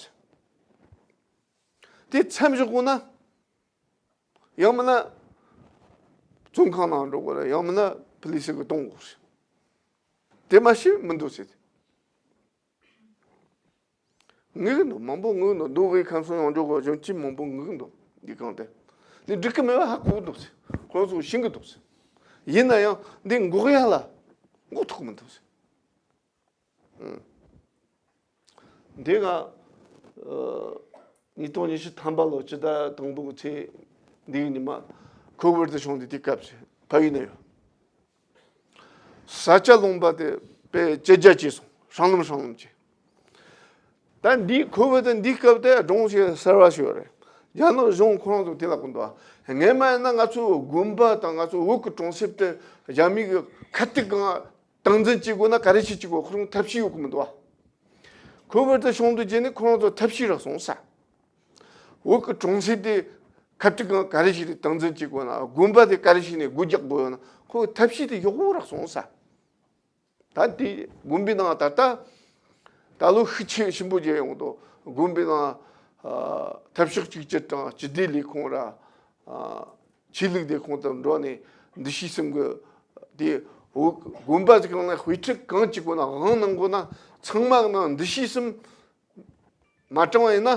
དེ་མཚམས་བཞག་དགོས་ན། ཡང་མིན་ན་བཙོན་ཁང་ནང་འགྲོ་དགོས་རེད། ཡང་མིན་ན་ཕུ་ལི་སི་གིས་གཏོང་དགོས་རེད། དེ་མ་ཤེས་མི་འདུག་ཟེར། ངུ་གི་འདུག་མང་པོ་ངུ་གི་འདུག་མདོ་དབུས་ཁམས་གསུམ་ཡོངས་རྫོགས་གི་གཞོན་སྐྱེས་མང་པོ་ངུ་གི་འདུག་འདི་གང་དེ་ནི་འགྲིག་གི་མེད་པ་ཧ་གོ་གི་འདུག་ཟེར། ཁོང་ཚོ་ཤེས་གི་འདུག་ཟེར། ཡིན་ན་ཡང་འདི་འགོག་ཡ་ལ་འགོག་ཐུབ་གི་མི་འདུག་ཟེར། འདི་ང་ཉིས་སྟོང་ཉི་ཤུ་ཐམ་པ་ལོ་སྤྱི་ཟླ་དང་པོ་གི་ཚེས་འདིའི་ཉི་མ་ཁོ་བར་དུ་བྱུང་སྟེ་དེ་སྐབས་སུ་ཕ་ཡུལ་ན་ཡོད། ས་ཆ་ལུང་པ་དེ་དཔེ་ཇེ་རྒྱ་ཆེ་སོང་། སྲང་ལམ་སྲང་ལམ་ཆེ། ད་འདི་ཁོ་བར་དུ་འདི་སྐབས་དེ་སྒྲུང་ཞིག་གསར་བ་ཞིག་ཡོད་རེད། རྒྱ་ནག་གཞུང་ཁོ་རང་ཚོ་དེ་ལ་གོ་འདུག་སྔས་མ་ཡིན་ན་ང་ཚོ་དགོན་པ་དང་ང་ཚོ་བོད་ཀྱི་གྲོང་གསེབ་དེ་རྒྱ་མི་གི་ཁ་ཐུག་གང་། སྟངས་འཛིན་བྱེད་དགོས་ན་ག་རེ་ཞིག་བྱེད་དགོས། ཁོ་རང་ཐབས་ཤེས་ཡོད་གི་མི་འདུག་བ། ཁོ་བར་དུ་བྱུང་དུས་རྗེས་ནས་ཁོ་རང་ཚོ་ཐབས་ཤེས་རག་སོང་ས། བོད་ཀྱི་གྲོང་གསེབ་དེ་ཁ་ཐུག་གང་ག་རེ་ཞིག་རེད། སྟངས་འཛིན་བྱེད་དགོས་ན། དགོན་པ་དེ་ག་རེ་ཞིག་ནས་སྒོ་རྒྱག་དགོས་ཡོད་ན། ཁོ་ཐབས་ཤེས་དེ་ཡག་པོ་རག་སོང་ས། ད་དེ་དགོན་པའི་ནང་ད་ལྟ་ད་ལོ་ཤུགས་ཆེ་ཆེན་པོ་བརྒྱབ་ཡོང་དུས་དགོན་པའི་ནང་ཨ་འཐབ་ཕྱོགས་གཅིག་གྱུར་དང་སྤྱི་བདེ་ལས་ཁུངས་ར། ཨ་ཆོས་ལུགས་ལས་ཁུངས་དང་འགྲོ་ནས་འདུ་ཤེས་གསུམ་གྱི་དེ་འོ་དགོན་པ་ཟིག་གང་ན་དཔེ་ཁྲིད་གང་བྱེད་དགོས་ན། དབང་གནང་དགོས་ན། ཚང་མ་གི་ནང་འདུ་ཤེས་གསུམ་མ་དྲངས་པ་ཡིན་ན་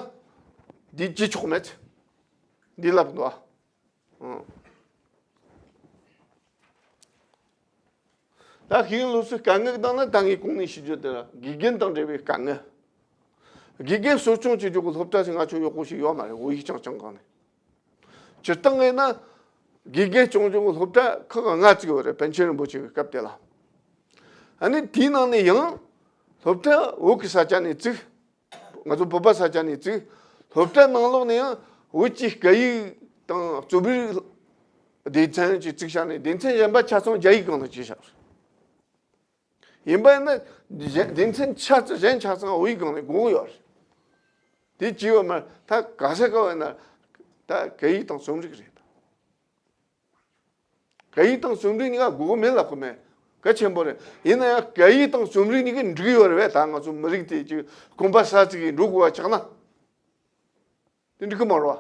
འདི་བྱེད་ཆོག་མེད། འདི་ལབ་འདུག་ཨ། ཨང་། ད་ཤེས་ཡོན་སློབ་གསོའི་དཀའ་ངལ་དང་ནི་ད་ངས་གོང་ནས་ཞུ་རྒྱུ་དེ་ལ་དགེ་རྒན་དང་འབྲེལ་བའི་དཀའ་ངལ། དགེ་རྒན་གསོ་སྐྱོང་བྱེད་རྒྱུ་གི་སློབ་གྲྭ་ཞིག་ང་ཚོ་ཡག་པོ་ཞིག་ཡོད་མ་རེད། བོད་ཡིག་རྐྱང་རྐྱང་སྒང་ནས། སྤྱིར་བཏང་ངས་ན་དགེ་རྒན་སྐྱོང་རྒྱུ་གི་སློབ་གྲྭ་ཁག་ལྔ་བཙུགས་ཡོད་རེད། པཎ་ཆེན་རིན་པོ་ཆེ་གི་སྐབས་དེ་ལ། ཨ་ནི་དེའི་ནང་ནས་ཡང་སློབ་གྲྭ་བོད་ཀྱི་ས་ཆ་ནས་བཙུགས། ང་ཚོ་བོད་པ་ས་ཆ་ནས་བཙུགས། སློབ་གྲྭ་ནང་ལོགས་ནས་ཡང་བོད་ཀྱི་སྐད་ཡིག་དང་རྩོམ་རིག་སྡེ་ཚན་ཅིག་བཙུགས་བཞག་ནས། སྡེ་ཚན་གཞན་པ་ཆ་ཚང་རྒྱ་ཡིག་སྒང་ལ་བྱས་བཞག་རེད། ཡིན་པ་ཡིན་ན་གཞན་སྡེ་ཚན་ཆ་ཚང་གཞན་ཆ་ཚང་བོད་ཡིག་སྒང་ལ་དགོས་ཀྱི་ཡོད་རེད། དེ་བྱས་པ་མ་ད་ག་ས་ག་བ་ན་ད་སྐད་ཡིག་དང་རྩོམ་རིག་རེད། སྐད་ཡིག་དང་རྩོམ་རིག་གཉིས་ཀ་དགོས་མེད་ལབ་ཀྱི་མེད། གལ་ཆེན་པོ་རེད། ཡིན་ན་ཡང་སྐད་ཡིག་དང་རྩོམ་རིག་གཉིས་ཀ་འགྲིག་ཡོད་རེད་པས། ད་ང་ཚོ་མི་རིགས་དེ་ཅིག་གོམ་པ་གསར་བཙུགས་ཀྱིས་འགྲོ་དགོས་པ་ཆགས་ན། དེ་འགྲིག་གི་མ་རེད་པ།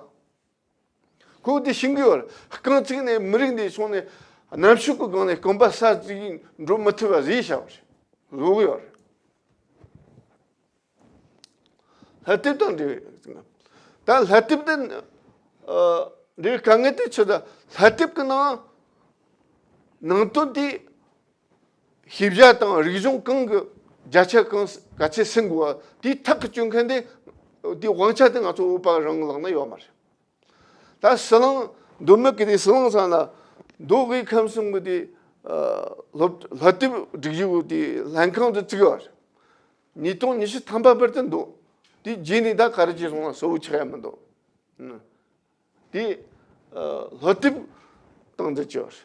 ཁོ་དེ་ཤེས་ཀྱི་ཡོད་རེད། རྐང་བཙུགས་ནས་མི་རིགས་འདི་སོང་ནས་གནམ་གཤིས་ཀྱི་སྒང་ནས་གོམ་པ་གསར་བཙུགས་ཀྱིས་འགྲོ་མི་ཐུབ་པ་རེད་བཞག་པ་རེད། བཟོ་གི་ཡོད་རེད། ལྷ་དེབ་དང་འབྲེལ་བའི་ད་ལྷ་དེབ་དེ་ཨ་འབྲེལ་བའི་དཀའ་ངལ་དེ་ཆེ། ད་ལྷ་དེབ་ཀྱི་ནང་ ནང་དོན་དེ་ཤེས་བྱ་དང་རིག་གཞུང་གང་གི་བརྒྱ་ཆ་གང་ག་ཚད་ཟིན་དགོས་པ་དེའི་ཐག་གི་གཅོད་མཁན་དེ། དེའི་དབང་ཆ་དེ་ང་ཚོ་བོད་པ་རང་ལག་ན་ཡོད་མ་རེད། ད་ཟི་ལིང་མདོ་སྨད་ཀྱི་དེ་ཟི་ལིང་ས་ན་མདོ་དབུས་ཁམས་གསུམ་གྱི་དེ་སློབ་སློབ་དེབ་སྒྲིག་གཞི་གི་དེ་ལྷན་ཁང་དུ་བཙུགས་པ་རེད། ཉིས་སྟོང་ཉི་ཤུ་ཐམ་པ་བར་དུ་འདུག་དེ་རྗེས་ནས་ད་ག་རེ་བྱས་སོང་ན་གསལ་བོ་ཆགས་ཡ་མི་འདུག་དེ་སློབ་དེབ་སྟངས་འཛིན་བྱས་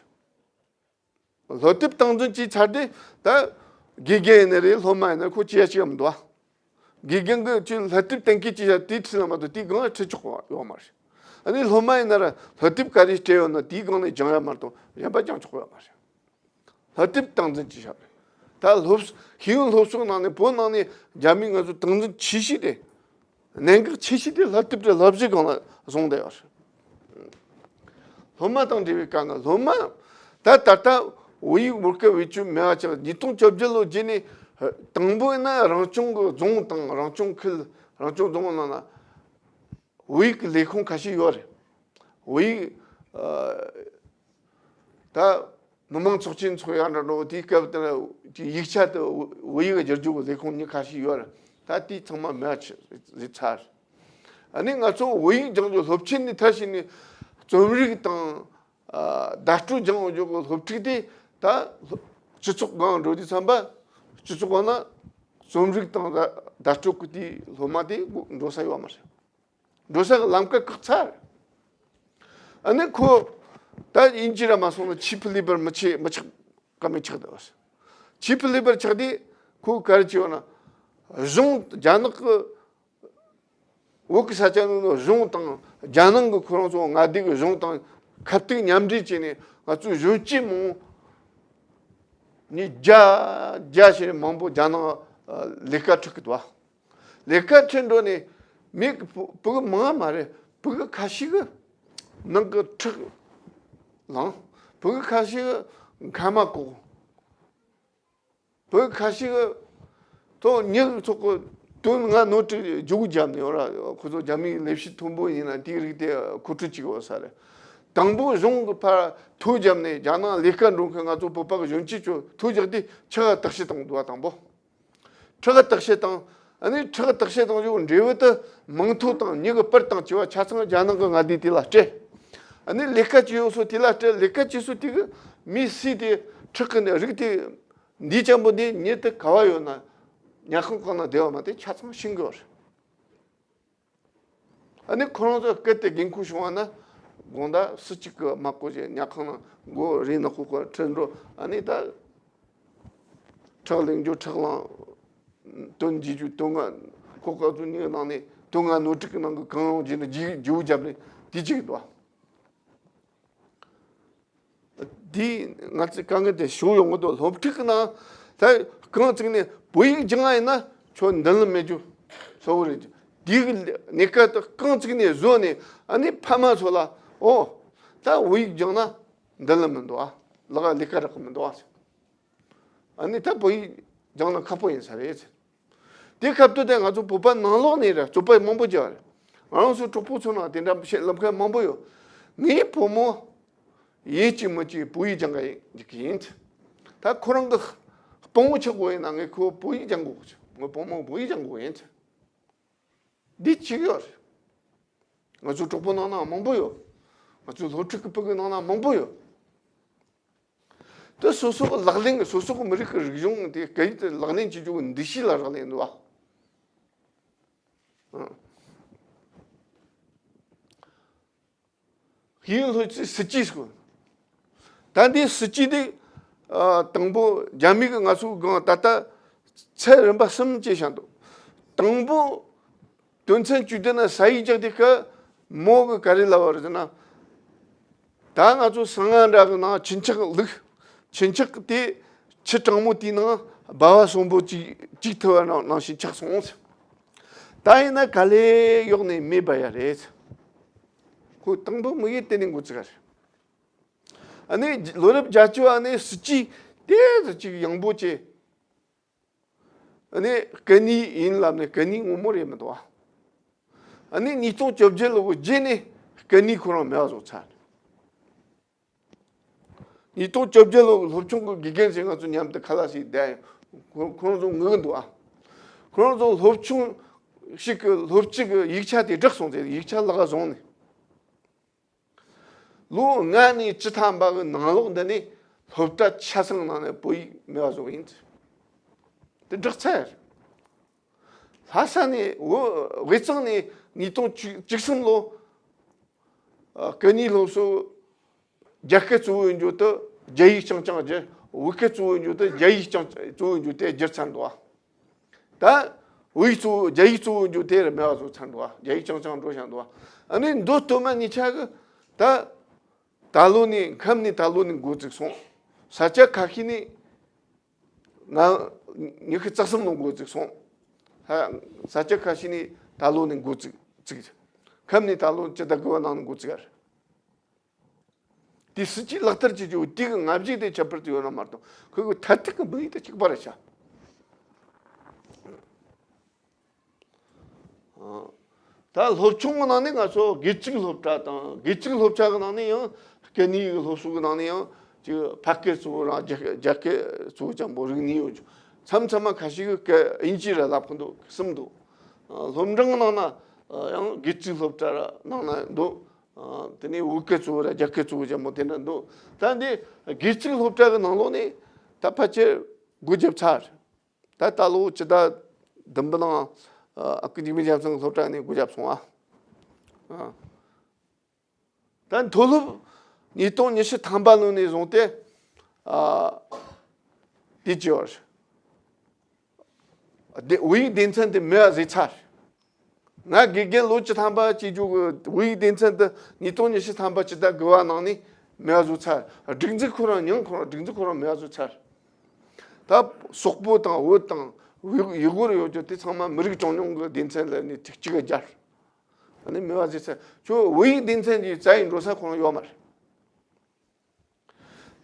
པ་རེད། སློབ་དེབ་སྟངས་འཛིན་བྱས་ཚར་ཏེ་ད་དགེ་རྒན་ཡིན་ན་རེད། སློབ་མ་ཡིན་ན་ཁོ་ཅི་ཡ་ཅི་ཡ་མི་འདུག་ཨ། དགེ་རྒན་གྱིས་ཅི་སློབ་དེབ་གཏན་འཁེལ་བྱས་ཡ་དེའི་ཁྲིད་ལ་མ་གཏོགས་དེའི་སྒང་ལ་ཁྲིད་ཆོག་ཡོད་མ་རེད། ཨ་ནི་སློབ་མ་ཡིན་ན་ར་སློབ་དེབ་ག་རེ་སྤྲད་ཡོད་ན་དེའི་སྒང་ནས་སྦྱང་ཡ་མ་གཏོགས་གཞན་པ་སྦྱང་ཆོག་ཡོད་མ་རེད། སློབ་དེབ་སྟངས་འཛིན་བྱས་བཞག་རེད། ད་སློབ་ཤེས་ཡོན་སློབ་གསོའི་ནང་ནས་བོད་ནང་ནས་རྒྱ་མིས་ང་ཚོ་སྟངས་འཛིན་ཆེ་ཤོས་དེ། གནད་འགག་ཆེ་ཤོས་དེ་སློབ་དེབ་དེ་སློབ་གཞི་སྒང་ལ་བཟུང་བསྡད་ཡོད་རེད། སློབ་མ་དང་འབྲེལ་བའི་དཀའ་ངལ། སློབ་མ་ད་ད་ལྟ་བོད་ཡིག་བོད་སྐད་བེད་སྤྱོད་མེད་པ་ཆགས། ཉིས་སྟོང་བཅོ་བརྒྱད་ལོ་རྗེས་ནས་དང་པོ་ཡིན་ན་རང་སྐྱོང་གི་རྫོང་དང་རང་སྐྱོང་ཁུལ། རང་སྐྱོང་རྫོང་ནང་ལ་བོད་ཡིག་གི་ལས་ཁུངས་ཁ་ཤས་ཡོད་རེད། བོད་ཡིག་ཨ། ད་མི་མང་ཚོགས་ཆེན་ཚོགས་ཡ་འདྲ་འགྲོ་དེའི་སྐབས་དེར་དེ་ཡིག་ཆ་དེ་བོད་ཡིག་བསྒྱུར་རྒྱུ་གི་ལས་ཁུངས་གཉིས་ཁ་ཤས་ཡོད་རེད། ད་དེ་ཚང་མ་མེད་པ་བཟོས་ཚར། ཨ་ནི་ང་ཚོ་བོད་ཡིག་སྦྱང་རྒྱུ་སློབ་ཆེན་ནས་མཐར་ཕྱིན་ནས་རྩོམ་རིག་དང་ཨ་བརྡ་སྤྲོད་སྦྱང་རྒྱུ་གི་སློབ་ཕྲུག་དེ་ད་སྤྱི་ཚོགས་སྒང་འགྲོ་དུས་ཙམ་པ་སྤྱི་ཚོགས་སྒང་ན་རྩོམ་རིག་དང་བརྡ་སྤྲོད་ཀྱི་དེའི་སློབ་མ་དེ་འགྲོ་ས་ཡོད་མ་རེད། འགྲོ་ས་གི་ལམ་ཁ་བཀག་ཚར། ཨ་ནི་ཁོ་ད་དབྱིན་ཇི་ར་མ་སོང་ན་ཆིབ་ལི་པར་མི་ཆེ་མི་ཆགས་ཀ་མི་ཆགས་ད་བ། ཆིབ་ལི་པར་ཆགས་དུས་ཁོ་ག་རེ་བྱས་ཡོད་ན། གཞུང་རྒྱ་ནག་གི་བོད་ཀྱི་ས་ཆ་ནང་གཞུང་དང་རྒྱ་ནང་གི་ཁོ་རང་ཚོ་མངའ་སྡེ་གི་གཞུང་དང་ཁ་གཏུག་མཉམ་འབྲེལ་བྱས་ནས་ང་ཚོའི་གཞོན་སྐྱེས་མང་ནི་རྒྱ་རྒྱ་ཞེས་མང་པོ་རྒྱ་ནང་ལས་ཀ་ཁྲིད་གི་འདུག་བ། ལས་ཀ་ཁྲིད་འགྲོ་ནས་མི་གི་ཕྲུ་གུ་མང་མ་རེད། ཕྲུ་གུ་ཁ་ཤས་གི་ནང་གི་ཁྲག་ལངས། ཕྲུ་གུ་ཁ་ཤས་གི་མཁལ་མ་གོག་ཕྲུ་གུ་ཁ་ཤས་གི་ཐོག་ཉི་ཚོགས་གི་དོན་ལྔ་སྣོད་དྲུག་རྒྱུ་གུ་བརྒྱབ་ནས་ཡོད་ར། ཁོ་ཚོ་རྒྱ་མིའི་ལས་བྱེད་མཐོན་པོ་ཡིན་ན་དེའི་རིགས་དེ་མཁོ་སྤྲོད་བྱེད་དགོས་ས་རེད། དང་པོ་གཞུང་གི་ཕར་ཐོ་བརྒྱབ་ནས་རྒྱ་ནག་ལས་ཀ་འགྲོ་མཁན་ང་ཚོ་བོད་པ་གི་གཞོན་སྐྱེས་ཚོ་ཐོ་བརྒྱབ་དུས་ཁྲག་བརྟག་དཔྱད་བཏང་འདུག་བ། དང་པོ། ཁྲག་བརྟག་དཔྱད་དང་། ཨ་ནི་ཁྲག་བརྟག་དཔྱད་དང་ཡོད་འབྲས་བུ་དེ་མིང་ཐོ་དང་མྱིག་གི་པར་དང་བཅས་པ་ཆ་ཚང་རྒྱ་ནག་གི་མངའ་སྡེ་དེ་ལ་སྤྲད། ཨ་ནི་ལས་ཀ་བྱེད་ཡོད་སོ་དེ་ལ་སྤྲད། ལས་ཀ་བྱེད་སོ་དེ་གི་མི་སུས་དེ་ཁྲག་གི་ནི་རིགས་དེ་འདི་ཅན་པོ་འདི་མྱི་དེ་ག་བ་ཡོད་ན་ཉལ་ཁང་གང་ན་བསྡད་པ་མ་དེ་ཆ་ཚང་ཤེས་གི་ཡོད་རེད། ཨ་ནི་ཁོ་རང་ཚོ་སྐད་དེ་འགན་ཁུར་བྱུང་བ་ན་དགོང་དག་སུ་གཅིག་གི་མ་གོ་ཞེས་ཉལ་ཁང་ནང་མགོ་རིལ་ནས་ཁོ་ཁོ་ཁྲིད་འགྲོ། ཨ་ནི་ད་ཁྲག་ལེན་རྒྱུ་ཁྲག་རླངས་དོན་བརྒྱུད་རྒྱུ་དོན་ལྔ་ཁོ་ཁོ་ཚོ་གཉིས་ནང་ནས་དོན་ལྔ་སྣོད་དྲུག་གི་ནང་གི་གང་རུང་བརྒྱུད་ནས་རྒྱུ་རྒྱུ་བརྒྱབ་ནས་དེ་གཅིག་འདུག་དེས་ང་ཚོའི་དཀའ་ངལ་དེ་ཞུ་ཡོང་གི་འདུག་སློབ་ཕྲུག་གི་ནང་ད་རྐང་བཙུགས་ནས་བོད་ཡིག་སྦྱང་བ་ཡིན་ན་ཁྱོད་མདུན་ལམ་མེད་རྒྱུ་གཙོ་བོ་རེད། དེའི་གནས་སྐབས་དེ་རྐང་བཙུགས་ནས་བཟོས་ནས་ཨ་ནི་ཕ་མ་ཚོ་ལ་ཨོ་ད་བོད་ཡིག་སྦྱང་ན་མདུན་ལམ་མི་འདུག་ཨ། ལག་ལས་ཀ་རག་གི་མི་འདུག་ཨ། ཨ་ནི་ད་བོད་ཡིག་སྦྱང་ན་ཁག་པོ་ཡིན་ས་རེད། དེ་སྐབས་དུ་དེ་ང་ཚོ་བོད་པ་ནང་ལོགས་ནས་ར་རྩོད་པ་མང་པོ་བརྒྱབ་རེད། ང་རང་ཚོ་གྲོགས་པོ་ཚོ་ནང་དེ་འདྲ་བཤད་ལབ་མཁན་མང་པོ་ཡོད། ངའི་བུ་མོ་ཡིན་གཅིག་མིན་གཅིག་བོད་ཡིག་སྦྱང་ག་ཡིན་གཅིག་ཡིན། ད་ཁོ་རང་གི་དཔང་པོ་ཆགས་དགོས་ཡིན་ན་ངས་ཁོ་བོད་ཡིག་སྦྱང་དགོས། ངའི་བུ་མོ་བོད་ཡིག་སྦྱང་དགོས་ཡིན། འདི་གཅིག་ཡོད་རེད། ང་ཚོ་གྲོགས་པོ་ནང་ན་མང་པོ་ཡོད། ང་ཚོ་སློབ་ཕྲུག་གི་ཕྲུ་གུ་ནང་ན་མང་པོ་ཡོད། དེ་སོ་སོ་གི་ལག་ལེན་གི་སོ་སོ་གི་མི་རིགས་ཀྱི་རིག་གཞུང་དེ་སྐད་ཡིག་དེ་ལག་ལེན་བྱེད་རྒྱུ་གི་འདུ་ཤེས་ལ་རག་ལས་འདུག་ཨ། ཧིན་ལྷོ་ཚོའི་སྲིད་ཇུས་སྐོར། ད་འདི་སྲིད་ཇུས་འདི་དང་པོ་རྒྱ་མི་གི་ང་ཚོའི་སྒང་ད་ལྟ་ཚད་རིམ་པ་གསུམ་བཅས་བཞག་འདུག་དང་པོ། དོན་ཚན་བཅུ་བདུན་ན་ས་ཡིག་རྒྱག་དུས་སྐབས་མོ་གི་ག་རེ་ལབ་པ་རེད་ཟེར་ན། ད་ང་ཚོ་གསང་སྔགས་འདྲ་གི་ནང་ཁྱི་ཕྱག་བླུགས། ཁྱི་ཕྱག་དེ་ཁྱི་གྲང་མོ་དེའི་ནང་སྦ་བ་གསོན་པོ་གཅིག་གཅིག་ཐུབ་པ་ནང་ནང་བཞིན་ཆགས་སོང་ཟེར། ད་ཡིན་ན་ག་ལེ་གཡོག་ནས་མེ་སྦར་ཡ་རེད། ཁོ་དང་པོ་དམིགས་ཡུལ་དེ་ནས་འགོ་བཙུགས་པ་རེད། ཨ་ནི་ལོ་རབས་བརྒྱད་ཅུ་བ་ནས་སྲིད་ཇུས་དེ་ཚོ་གཅིག་ཡངས་པོ་བྱས། ཨ་ནི་སྐུ་ཉིད་ཡིན་ལབ་ནས་སྐུ་ཉིད་ངོ་མ་རེད་མི་འདུག་ཨ། ཨ་ནི་ཉིས་སྟོང་བཅོ་བརྒྱད་ལོ་གི་རྗེས་ནས་སྐུ་ཉིད་ཁོ་རང་མེད་པ་བཟོ་ཚར། ཉིས་སྟོང་བཅོ་བརྒྱད་ལོ་སློབ་ཆུང་གི་དགེ་རྒན་ཞིག་ང་ཚོ་མཉམ་དུ་ཁ་ལག་ཞིག་བསྡད་ཡོད། ཁོ་ཁོ་རང་ཚོ་ངུ་གི་འདུག་ཨ། ཁོ་རང་ཚོ་སློབ་ཆུང་ཞིག་གི་སློབ་སྤྱི་གི་ཡིག་ཆ་དེ་བསྒྲགས་སོང་ཟེར། ཡིག་ཆ་ལག་བཟུང་ནས། ལོ་ལྔ་ནས་བཅུ་ཐམ་པ་གི་ནང་ལོགས་འདི་ནས་སློབ་གྲྭ་ཆ་ཚང་ནང་ནས་བོད་ཡིག་མེད་པ་བཟོ་གི་ཡིན། དེ་བསྒྲགས་ཚར། ལྷ་ས་ནས་བོད་དབུས་གཙང་ནས་ཉིས་སྟོང་བཅུ་གསུམ་ལོ། ཨ། སྐད་གཉིས་སློབ་གསོ་རྒྱ་སྐད་གཙོ་བོ་ཡིན་རྒྱུ་དེ་རྒྱ་ཡིག་རྐྱང་རྐྱང་བསྒྱུར། བོད་སྐད་གཙོ་བོ་ཡིན་རྒྱུ་དེ་རྒྱ་ཡིག་རྐྱང་གཙོ་བོ་ཡིན་རྒྱུ་དེ་བསྒྱུར་ཚར་འདུག་ཨ། ད་བོད་ཡིག་གཙོ་བོ་རྒྱ་ཡིག་གཙོ་བོ་ཡིན་རྒྱུ་དེ་རུ་མེད་པ་བཟོ་ཚར་འདུག་ཨ། རྒྱ་ཡིག་རྐྱང་རྐྱང་འགྲོ་བཞག་འདུག་ཨ། ཨ་ནི་མདོ་སྟོད་སྨད་གཉིས་ཆ་གི་ད་ད་ལོ་ནས་ཁམས་ནས་ད་ལོ་ནས་འགོ་བཙུགས་སོང་། ས་ཆ་ཁ་ཤས་ནས། ང་ཉི་ཤུ་རྩ་གསུམ་ལོ་འགོ་བཙུགས་སོང་། ས་ས་ཆ་ཁ་ཤས་ནས་ད་ལོ་ནས་འགོ་བཙུགས་བཙུགས། ཁམས་ནས་ད་ལོ་སྤྱི་ཟླ་དགུ་པ་ནང་ནས་འགོ་བཙུགས་ཡ་རེད། དེ་སྲིད་ཇུས་ལག་བསྟར་བྱེད་རྒྱུ་དེ་གི་ང་བཞིན་དེ་ཁྱད་པར་དུ་ཡོད་ན་མ་གཏོགས་ཁོ་གི་མཐར་ཐུག་གི་དམིགས་ཡུལ་དེ་གཅིག་པ་རེད་ཤག་ཨ། ད་སློབ་ཆུང་གི་ནང་ནས་ང་ཚོ་དགེ་ཚུལ་སློབ་གྲྭ་དང་། དགེ་ཚུལ་སློབ་གྲྭ་གི་ནང་ནས་ཡང་སྐད་གཉིས་ཀྱི་སློབ་གསོ་གི་ནང་ནས་ཡང་ཅིག་ཕ་སྐད་གཙོ་བོ་རང་རྒྱ་རྒྱ་སྐད་གཙོ་བོ་ཅན་པོ་རིག་གནས་ཡོད་ཅིག་མཚམས་མཚམས་མ་ཁ་ཤས་ཀྱི་སྐད་དབྱིན་ཇི་ར་ལབ་གི་འདུག་གསུམ་འདུག་ཨ། སློབ་འབྲིང་གི་ནང་ན་ཡང་དགེ་ཚུལ་སློབ་གྲྭ་ར་ནང་ན་འདུག་ཨ། དེ་ནས་བོད་སྐད་གཙོ་བོ་ར་རྒྱ་སྐད་གཙོ་བོ་ཅན་པོ་དེ་འདྲ་འདུག་ད་འདི་དགེ་ཚུལ་སློབ་གྲྭ་གི་ནང་ལོགས་ནས་ད་ཕལ་ཆེར་སྒོ་བརྒྱབ་ཚར། ད་ད་ལོ་སྤྱི་ཟླ་བདུན་པའི་ནང་ཨ་ཁུ་འཇིགས་མེད་རྒྱལ་མཚན་གྱི་སློབ་གྲྭ་ནས་སྒོ་བརྒྱབ་སོང་ཨ། ཨ། ད་མཐོ་སློབ་ཉིས་སྟོང་ཉི་ཤུ་ཐམ་པ་ལོ་ནས་བཟུང་སྟེ་ཨ་དེ་བྱས་པ་རེད། བོད་ཡིག་སྡེ་ཚན་དེ་མེད་པ་བཟོས་ཚར། ང་དགེ་རྒན་ལོ་བཅུ་ཐམ་པ་བྱེད་རྒྱུ་གི་བོད་ཡིག་སྡེ་ཚན་དེ་ཉིས་སྟོང་ཉི་ཤུ་ཐམ་པ་སྤྱི་ཟླ་དགུ་པ་ནང་ནས་མེད་པ་བཟོས་ཚར། སྒྲིག་འཛུགས་ཁོ་རང་མྱིང་ཁོ་རང་སྒྲིག་འཛུགས་ཁོ་རང་མེད་པ་བཟོས་ཚར། ད་སོག་པོ་དང་བོད་དང་ཡུ་ཡུ་གུར་ཡོད་རྒྱུ་དེ་ཚང་མ་མི་རིགས་གྲངས་ཉུང་གི་སྡེ་ཚན་ལ་ནས་ཐིག་གཅིག་སྦྱར། ཨ་ནི་མེད་པ་བཟོས་ཚར། ཁྱོད་བོད་ཡིག་སྡེ་ཚན་གྱི་རྩ་ཡི་འགྲོ་ས་ཁོ་རང་ཡོད་མ་རེད།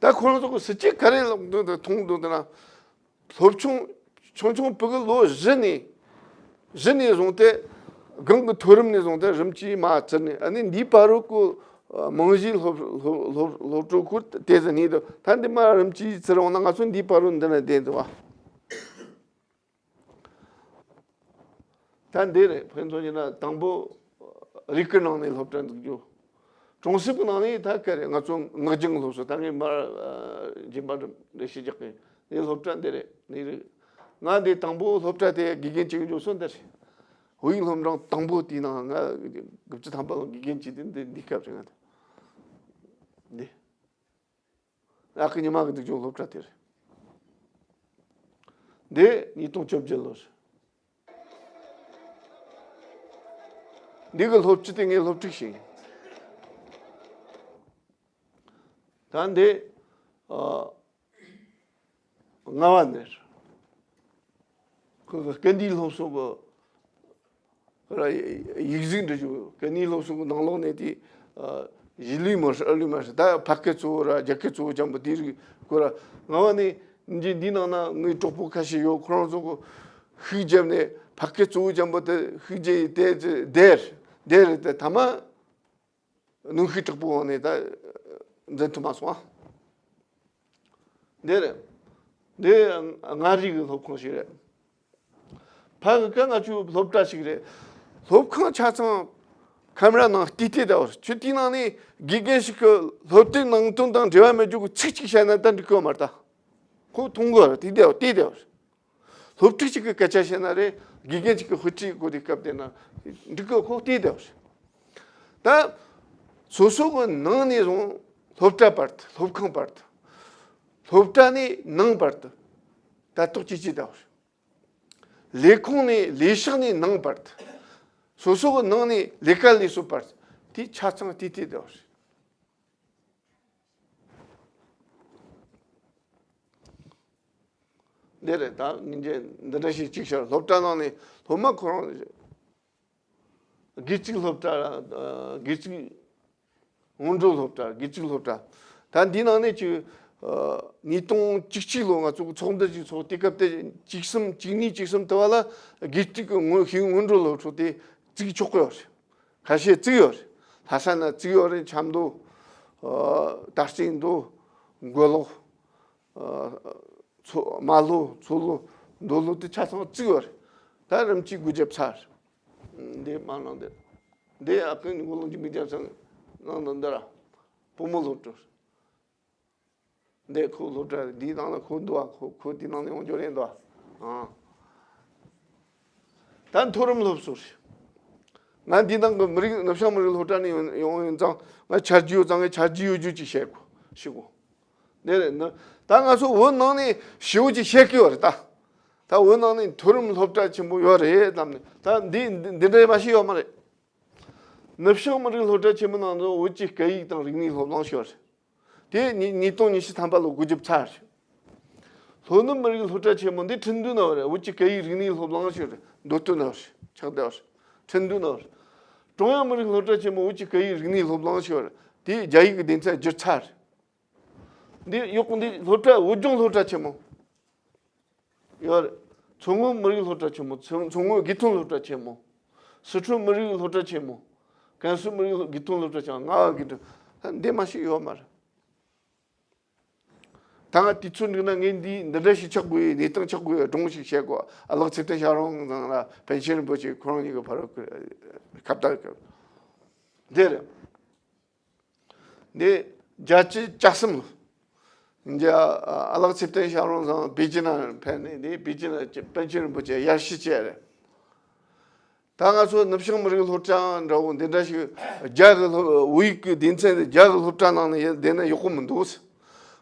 ད་ཁོ་རང་ཚོ་གི་སྲིད་ཇུས་ག་རེ་ལོག་འདུག་དང་མཐོང་འདུག་ཟེར་ན། སློབ་ཆུང་ཆུང་ཆུང་བུ་གུ་ལོ་བཞི་ནས་བཞི་ནས་བཟུང་སྟེ་སྒང་གི་མཐོ་རིམ་ནས་བཟུང་སྟེ་རིམ་གྱིས་མར་བཙུར་ནས། ཨ་ནི་འདིའི་བར་རུ་ཀོ་རྨང་གཞིའི་སློབ་སློབ་སློབ་སློབ་ཕྲུག་ཁུར་དེ་ཟིན་ནས་འདུག་ད་འདི་མར་རིམ་གྱིས་བཙུར་འོང་ན་ང་ཚོ་འདིའི་བར་རུ་འདི་ན་བསྡད་འདུག་བ། ད་འདི་རེད། ཕན་ཚུན་ཡིན་ན་དང་པོ་རིགས་ཀྱི་ནང་ནས་སློབ་གྲྭ་འཛུགས་རྒྱུ། གྲོང་གསེབ་ཀྱི་ནང་ནས་ད་ག་རེད། ང་ཚོ་ངག་རྒྱུན་སློབ་གསོ། ད་ངས་མར་ཨ་རྗེས་མ་འདྲ་ཞིག་རྒྱག་གི་ཡིན། འདི་སློབ་གྲྭ་འདི་རེད། འདི་རེད། ང་འདི་དང་པོ་སློབ་གྲྭ་དེ་དགེ་རྒན་བྱེད་གི་འཇུག་སོ་འདི་རེད། བོད་ཡིག་སློབ་འབྲིང་དང་པོ་དེའི་ནང་ང་དགུ་བཅུ་ཐམ་པ་ལ་དགེ་རྒན་བྱས་ཏེ་འདི་འདི་སྐབས་རེད། ང་འདི་འདི། ཨ་ཁུ་ཉི་མ་གི་འཛུགས་སྐྱོང་སློབ་གྲྭ་དེ་རེད། འདི་ཉིས་སྟོང་བཅོ་བརྒྱད་ལོ་རེད། འདི་གི་སློབ་སྤྱི་དེ་ངའི་སློབ་ཕྲུག་ཞིག་ཡིན། ད་འདི་ཨ་ལྔ་བ་ནས་རེད། ཁོ་གི་སྐད་འདིའི་སློབ་གསོ་གི་ར་ཡིག་གཟུགས་འབྲི་རྒྱུ། སྐད་གཉིས་སློབ་གསོ་གི་ནང་ལོགས་ནས་དེ་ཨ་གཞིས་ལུས་མ་རེད། ཨ་ལུས་མ་རེད། ད་ཕ་སྐད་གཙོ་བོ་ར་རྒྱ་སྐད་གཙོ་བོ་ཅན་པོ་དེ་རིགས་ཁོ་ར། ལྔ་བ་ནས་འདི་འདི་ནང་ན་ངའི་གྲོགས་པོ་ཁ་ཤས་ཡོད། ཁོ་རང་ཚོ་གི་ཤུགས་བརྒྱབ་ནས་ཕ་སྐད་གཙོ་བོ་ཅན་པོ་དེ་ཤུགས་རྒྱབ་ཡི་དེ་དེ་རེད། དེ་རེད། དེ་ཐ་མ་གནོན་ཤུགས་དྲག་པོའི་འོག་ནས་ད་འཛིན་ཐུབ་མ་སོང་ཨ། འདི་རེད། འདི་མངའ་རིས་ཀྱི་སློབ་ཁང་ཞིག་རེད། ཕ་གི་ཀ་ང་ཆུ་སློབ་གྲྭ་ཞིག་རེད། སློབ་ཁང་ཆ་ཚང་ཁམ་ར་ནང་བལྟས་བལྟས་ད་བར་ཆུ་དེའི་ནང་ནས་དགེ་རྒན་ཞིག་གི་སློབ་དེབ་ནང་དོན་དང་འབྲེལ་བ་མེད་རྒྱུ་གི་ཚིག་གཅིག་བཤད་ན་ད་འགྲིག་གི་མ་རེད་ད། ཁོ་མཐོང་གི་རེད། བལྟས་བལྟས་བལྟས་བར། སློབ་ཕྲུག་ཅིག་གིས་སྐད་ཆ་བཤད་ན་རེད། དགེ་རྒན་ཅིག་གིས་དཔེ་ཁྲིད་དགོས་དུས་སྐབས་དེ་ན་འགྲིག་གི། ཁོ་བལྟས་བསྡད་པ་རེད། ད་སོ་སོ་གི་ནང་ནས་བཟུང་སློབ་གྲྭ་བར་དུ། སློབ་ཁང་བར་དུ། སློབ་གྲྭ་ནས་ནང་བར་དུ་ལྟ་རྟོག་བྱེད་ཀྱི་བསྡད་པ་རེད། ལས་ཁུངས་ནས་ལས་ཤག་ནས་ནང་བར་དུ། སོ་སོ་གི་ནང་ནས་ལས་ཀ་ལས་གསོ་བར་དུ། དེ་ཆ་ཚང་བལྟས་བལྟས་བསྡད་པ་རེད། འདི་རེད། ད་སྙིང་རྗེ་འདི་འདྲ་ཞིག་ཅིག་ཤར། སློབ་གྲྭ་ནང་ནས་སློབ་མ་ཁོ་རང་དགེ་ཚུལ་སློབ་གྲྭ། ཨ་དགེ་ཚུལ་སྔོན་འགྲོ་སློབ་གྲྭ། དགེ་ཚུལ་སློབ་གྲྭ། ད་འདི་ནང་ནས་ཅིག་ཨ་ཉིས་སྟོང་བཅུ་གཅིག་ལོ་ང་ཚོ་ཚོགས་འདུ་ཅིག་ཚོགས། དེ་སྐབས་དེ་བཅུ་གསུམ་བཅུ་གཉིས་བཅུ་གསུམ་དུ་བ་ལ་དགེ་ཚུལ་གྱི་སྔོན་ཤེས་སྔོན་འགྲོ་སློབ་ཕྲུག་དེ་བཙུགས་ཆོག་གི་ཡོད་རེད། ཁ་ཤས་བཙུགས་ཡོད་རེད། ལྷ་ས་ན་བཙུགས་ཡོད་རེད། ཆབ་མདོ། ཨ་དར་རྩེ་མདོ། མགོ་ལོག་ཨ། མཚོ་རྨ་ལྷོ། མཚོ་ལྷོ། མདོ་ལྷོ་དེ་ཆ་ཚང་བཙུགས་ཡོད་རེད། ད་རིམ་གྱིས་སྒོ་རྒྱབ་ཚར། འདི་མ་གནང་འདི། འདི་ཨ་ཁུ་མགོ་ལོག་འཇིགས་མེད་རྒྱལ་མཚན་གནང་འདི་འདི་ར། བུ་མོ་སློབ་གྲྭ། འདི་ཁོ་སློབ་གྲྭ་འདིའི་ནང་ལ་ཁོ་འདུག་ཨ། ཁོ་ཁོ་དེའི་ནང་ནས་ཡོང་རྒྱུ་རེད་འདུག་ཨ། ཨ། ད་མཐོ་རིམ་སློབ་གསོ་རེད། ང་འདི་ནང་གི་མི་རིགས་ནུབ་བྱང་མི་རིགས་སློབ་གྲྭ་ནས་ཡོང་ཡོང་ཡིན་ཙང་ང་ཆ་རྒྱུས་ཡོད་ཙང་ངས་ཆ་རྒྱུས་ཡོད་རྒྱུ་ཅིག་བཤད་དགོས་ཤི་གོ། འདི་རེད་ནི། ད་ང་ཚོ་བོད་ནང་ནས་ཞེ་པོ་ཅིག་བཤད་ཀྱི་ཡོད་རེད་ད། ད་བོད་ནང་ནས་མཐོ་རིམ་སློབ་གྲྭ་ཆེན་པོ་ཡོད་རེད་ལབ་ནས་ད་འདི་འདི་འདི་འདྲའི་མ་ཤེས་ཡོད་མ་རེད། ནུབ་བྱང་མི་རིགས་སློབ་གྲྭ་ཆེན་མོ་ནང་དུ་བོད་ཀྱི་སྐད་ཡིག་དང་རིག་གནས་སློབ་གླིང་ཞིག་ཡོད་རེད། དེ་ཉིས་ཉིས་སྟོང་ཉི་ཤུ་ཐམ་པ་ལོ་སྒོ་རྒྱབ་ཚར་རེད། ལྷོ་ནུབ་མི་རིགས་སློབ་གྲྭ་ཆེན་མོ་འདི་ཁྲིན་ཏུའུ་ན་ཡོད་རེད། བོད་ཀྱི་སྐད་ཡིག་རིག་གནས་སློབ་གླིང་ཞིག་ཡོད་རེད། མདོ་སྟོད་ན་ཡོད་རེད། ཆགས་བསྡད་ཡོད་རེད། ཁྲིན་ཏུའུ་ན་ཡོད་རེད། ཀྲུང་དབྱང་མི་རིགས་སློབ་གྲྭ་ཆེན་མོ་བོད་ཀྱི་སྐད་ཡིག་རིག་གནས་སློབ་གླིང་ཞིག་ཡོད་རེད། དེ་རྒྱ་ཡིག་གི་སྡེ་ཚན་བསྒྱུར་ཚར་རེད། འདི་གཡོག་འདི་སློབ་གྲྭ་བོད་ལྗོངས་སློབ་གྲྭ་ཆེན་མོ་ཡོད་རེད། མཚོ་སྔོན་མི་རིགས་སློབ་གྲྭ་ཆེན་མོ། མཚོ་མཚོ་སྔོན་དགེ་ཐོན་སློབ་གྲྭ་ཆེན་མོ། སི་ཁྲོན་མི་རིགས་སློབ་གྲྭ་ཆེན་མོ། ཀན་སུའུ་མི་རིགས་དགེ་ཐོན་སློབ་གྲྭ་ཆེན་མོ། རྔ་བ་དགེ་ཐོན། འདི་མ་ཞིག་ཡོད་མ་རེད། ད་ང་དུས་ཚོད་འགྲིག་ན་ངས་འདི་འདི་འདྲ་ཞིག་ཆགས་དགོས་ཡོད། གནས་སྟངས་ཆགས་དགོས་ཡོད། སྒྲུང་ཞིག་བཤད་དགོས། ཨ་ལགས་ཚེ་བརྟན་ཞབས་དྲུང་ཚང་ལ་པཎ་ཆེན་རིན་པོ་ཆེ་ཁོ་རང་གཉིས་ཀྱི་ཕ་རོལ་ཁ་བརྡ་འདི་རེད། འདི་བརྒྱད་ཅུ་གྱ་གསུམ་ལོ། འདི་ཨ་ལགས་ཚེ་བརྟན་ཞབས་དྲུང་ཚང་པེ་ཅིན་ན་ཕེབས་ནས་འདི་པེ་ཅིན་ན་པཎ་ཆེན་རིན་པོ་ཆེ་ཡར་ཞུ་བྱས་རེད། ད་ང་ཚོ་ནུབ་བྱང་མི་རིགས་སློབ་གྲྭ་འདྲ་བོ་འདི་འདྲ་ཞིག་རྒྱ་གི་སློབ་བོད་ཡིག་གི་སྡེ་ཚན་དེ་རྒྱ་གི་སློབ་གྲྭ་ནང་ནས་བསྡད་ན་ཡག་པོ་མི་འདུག་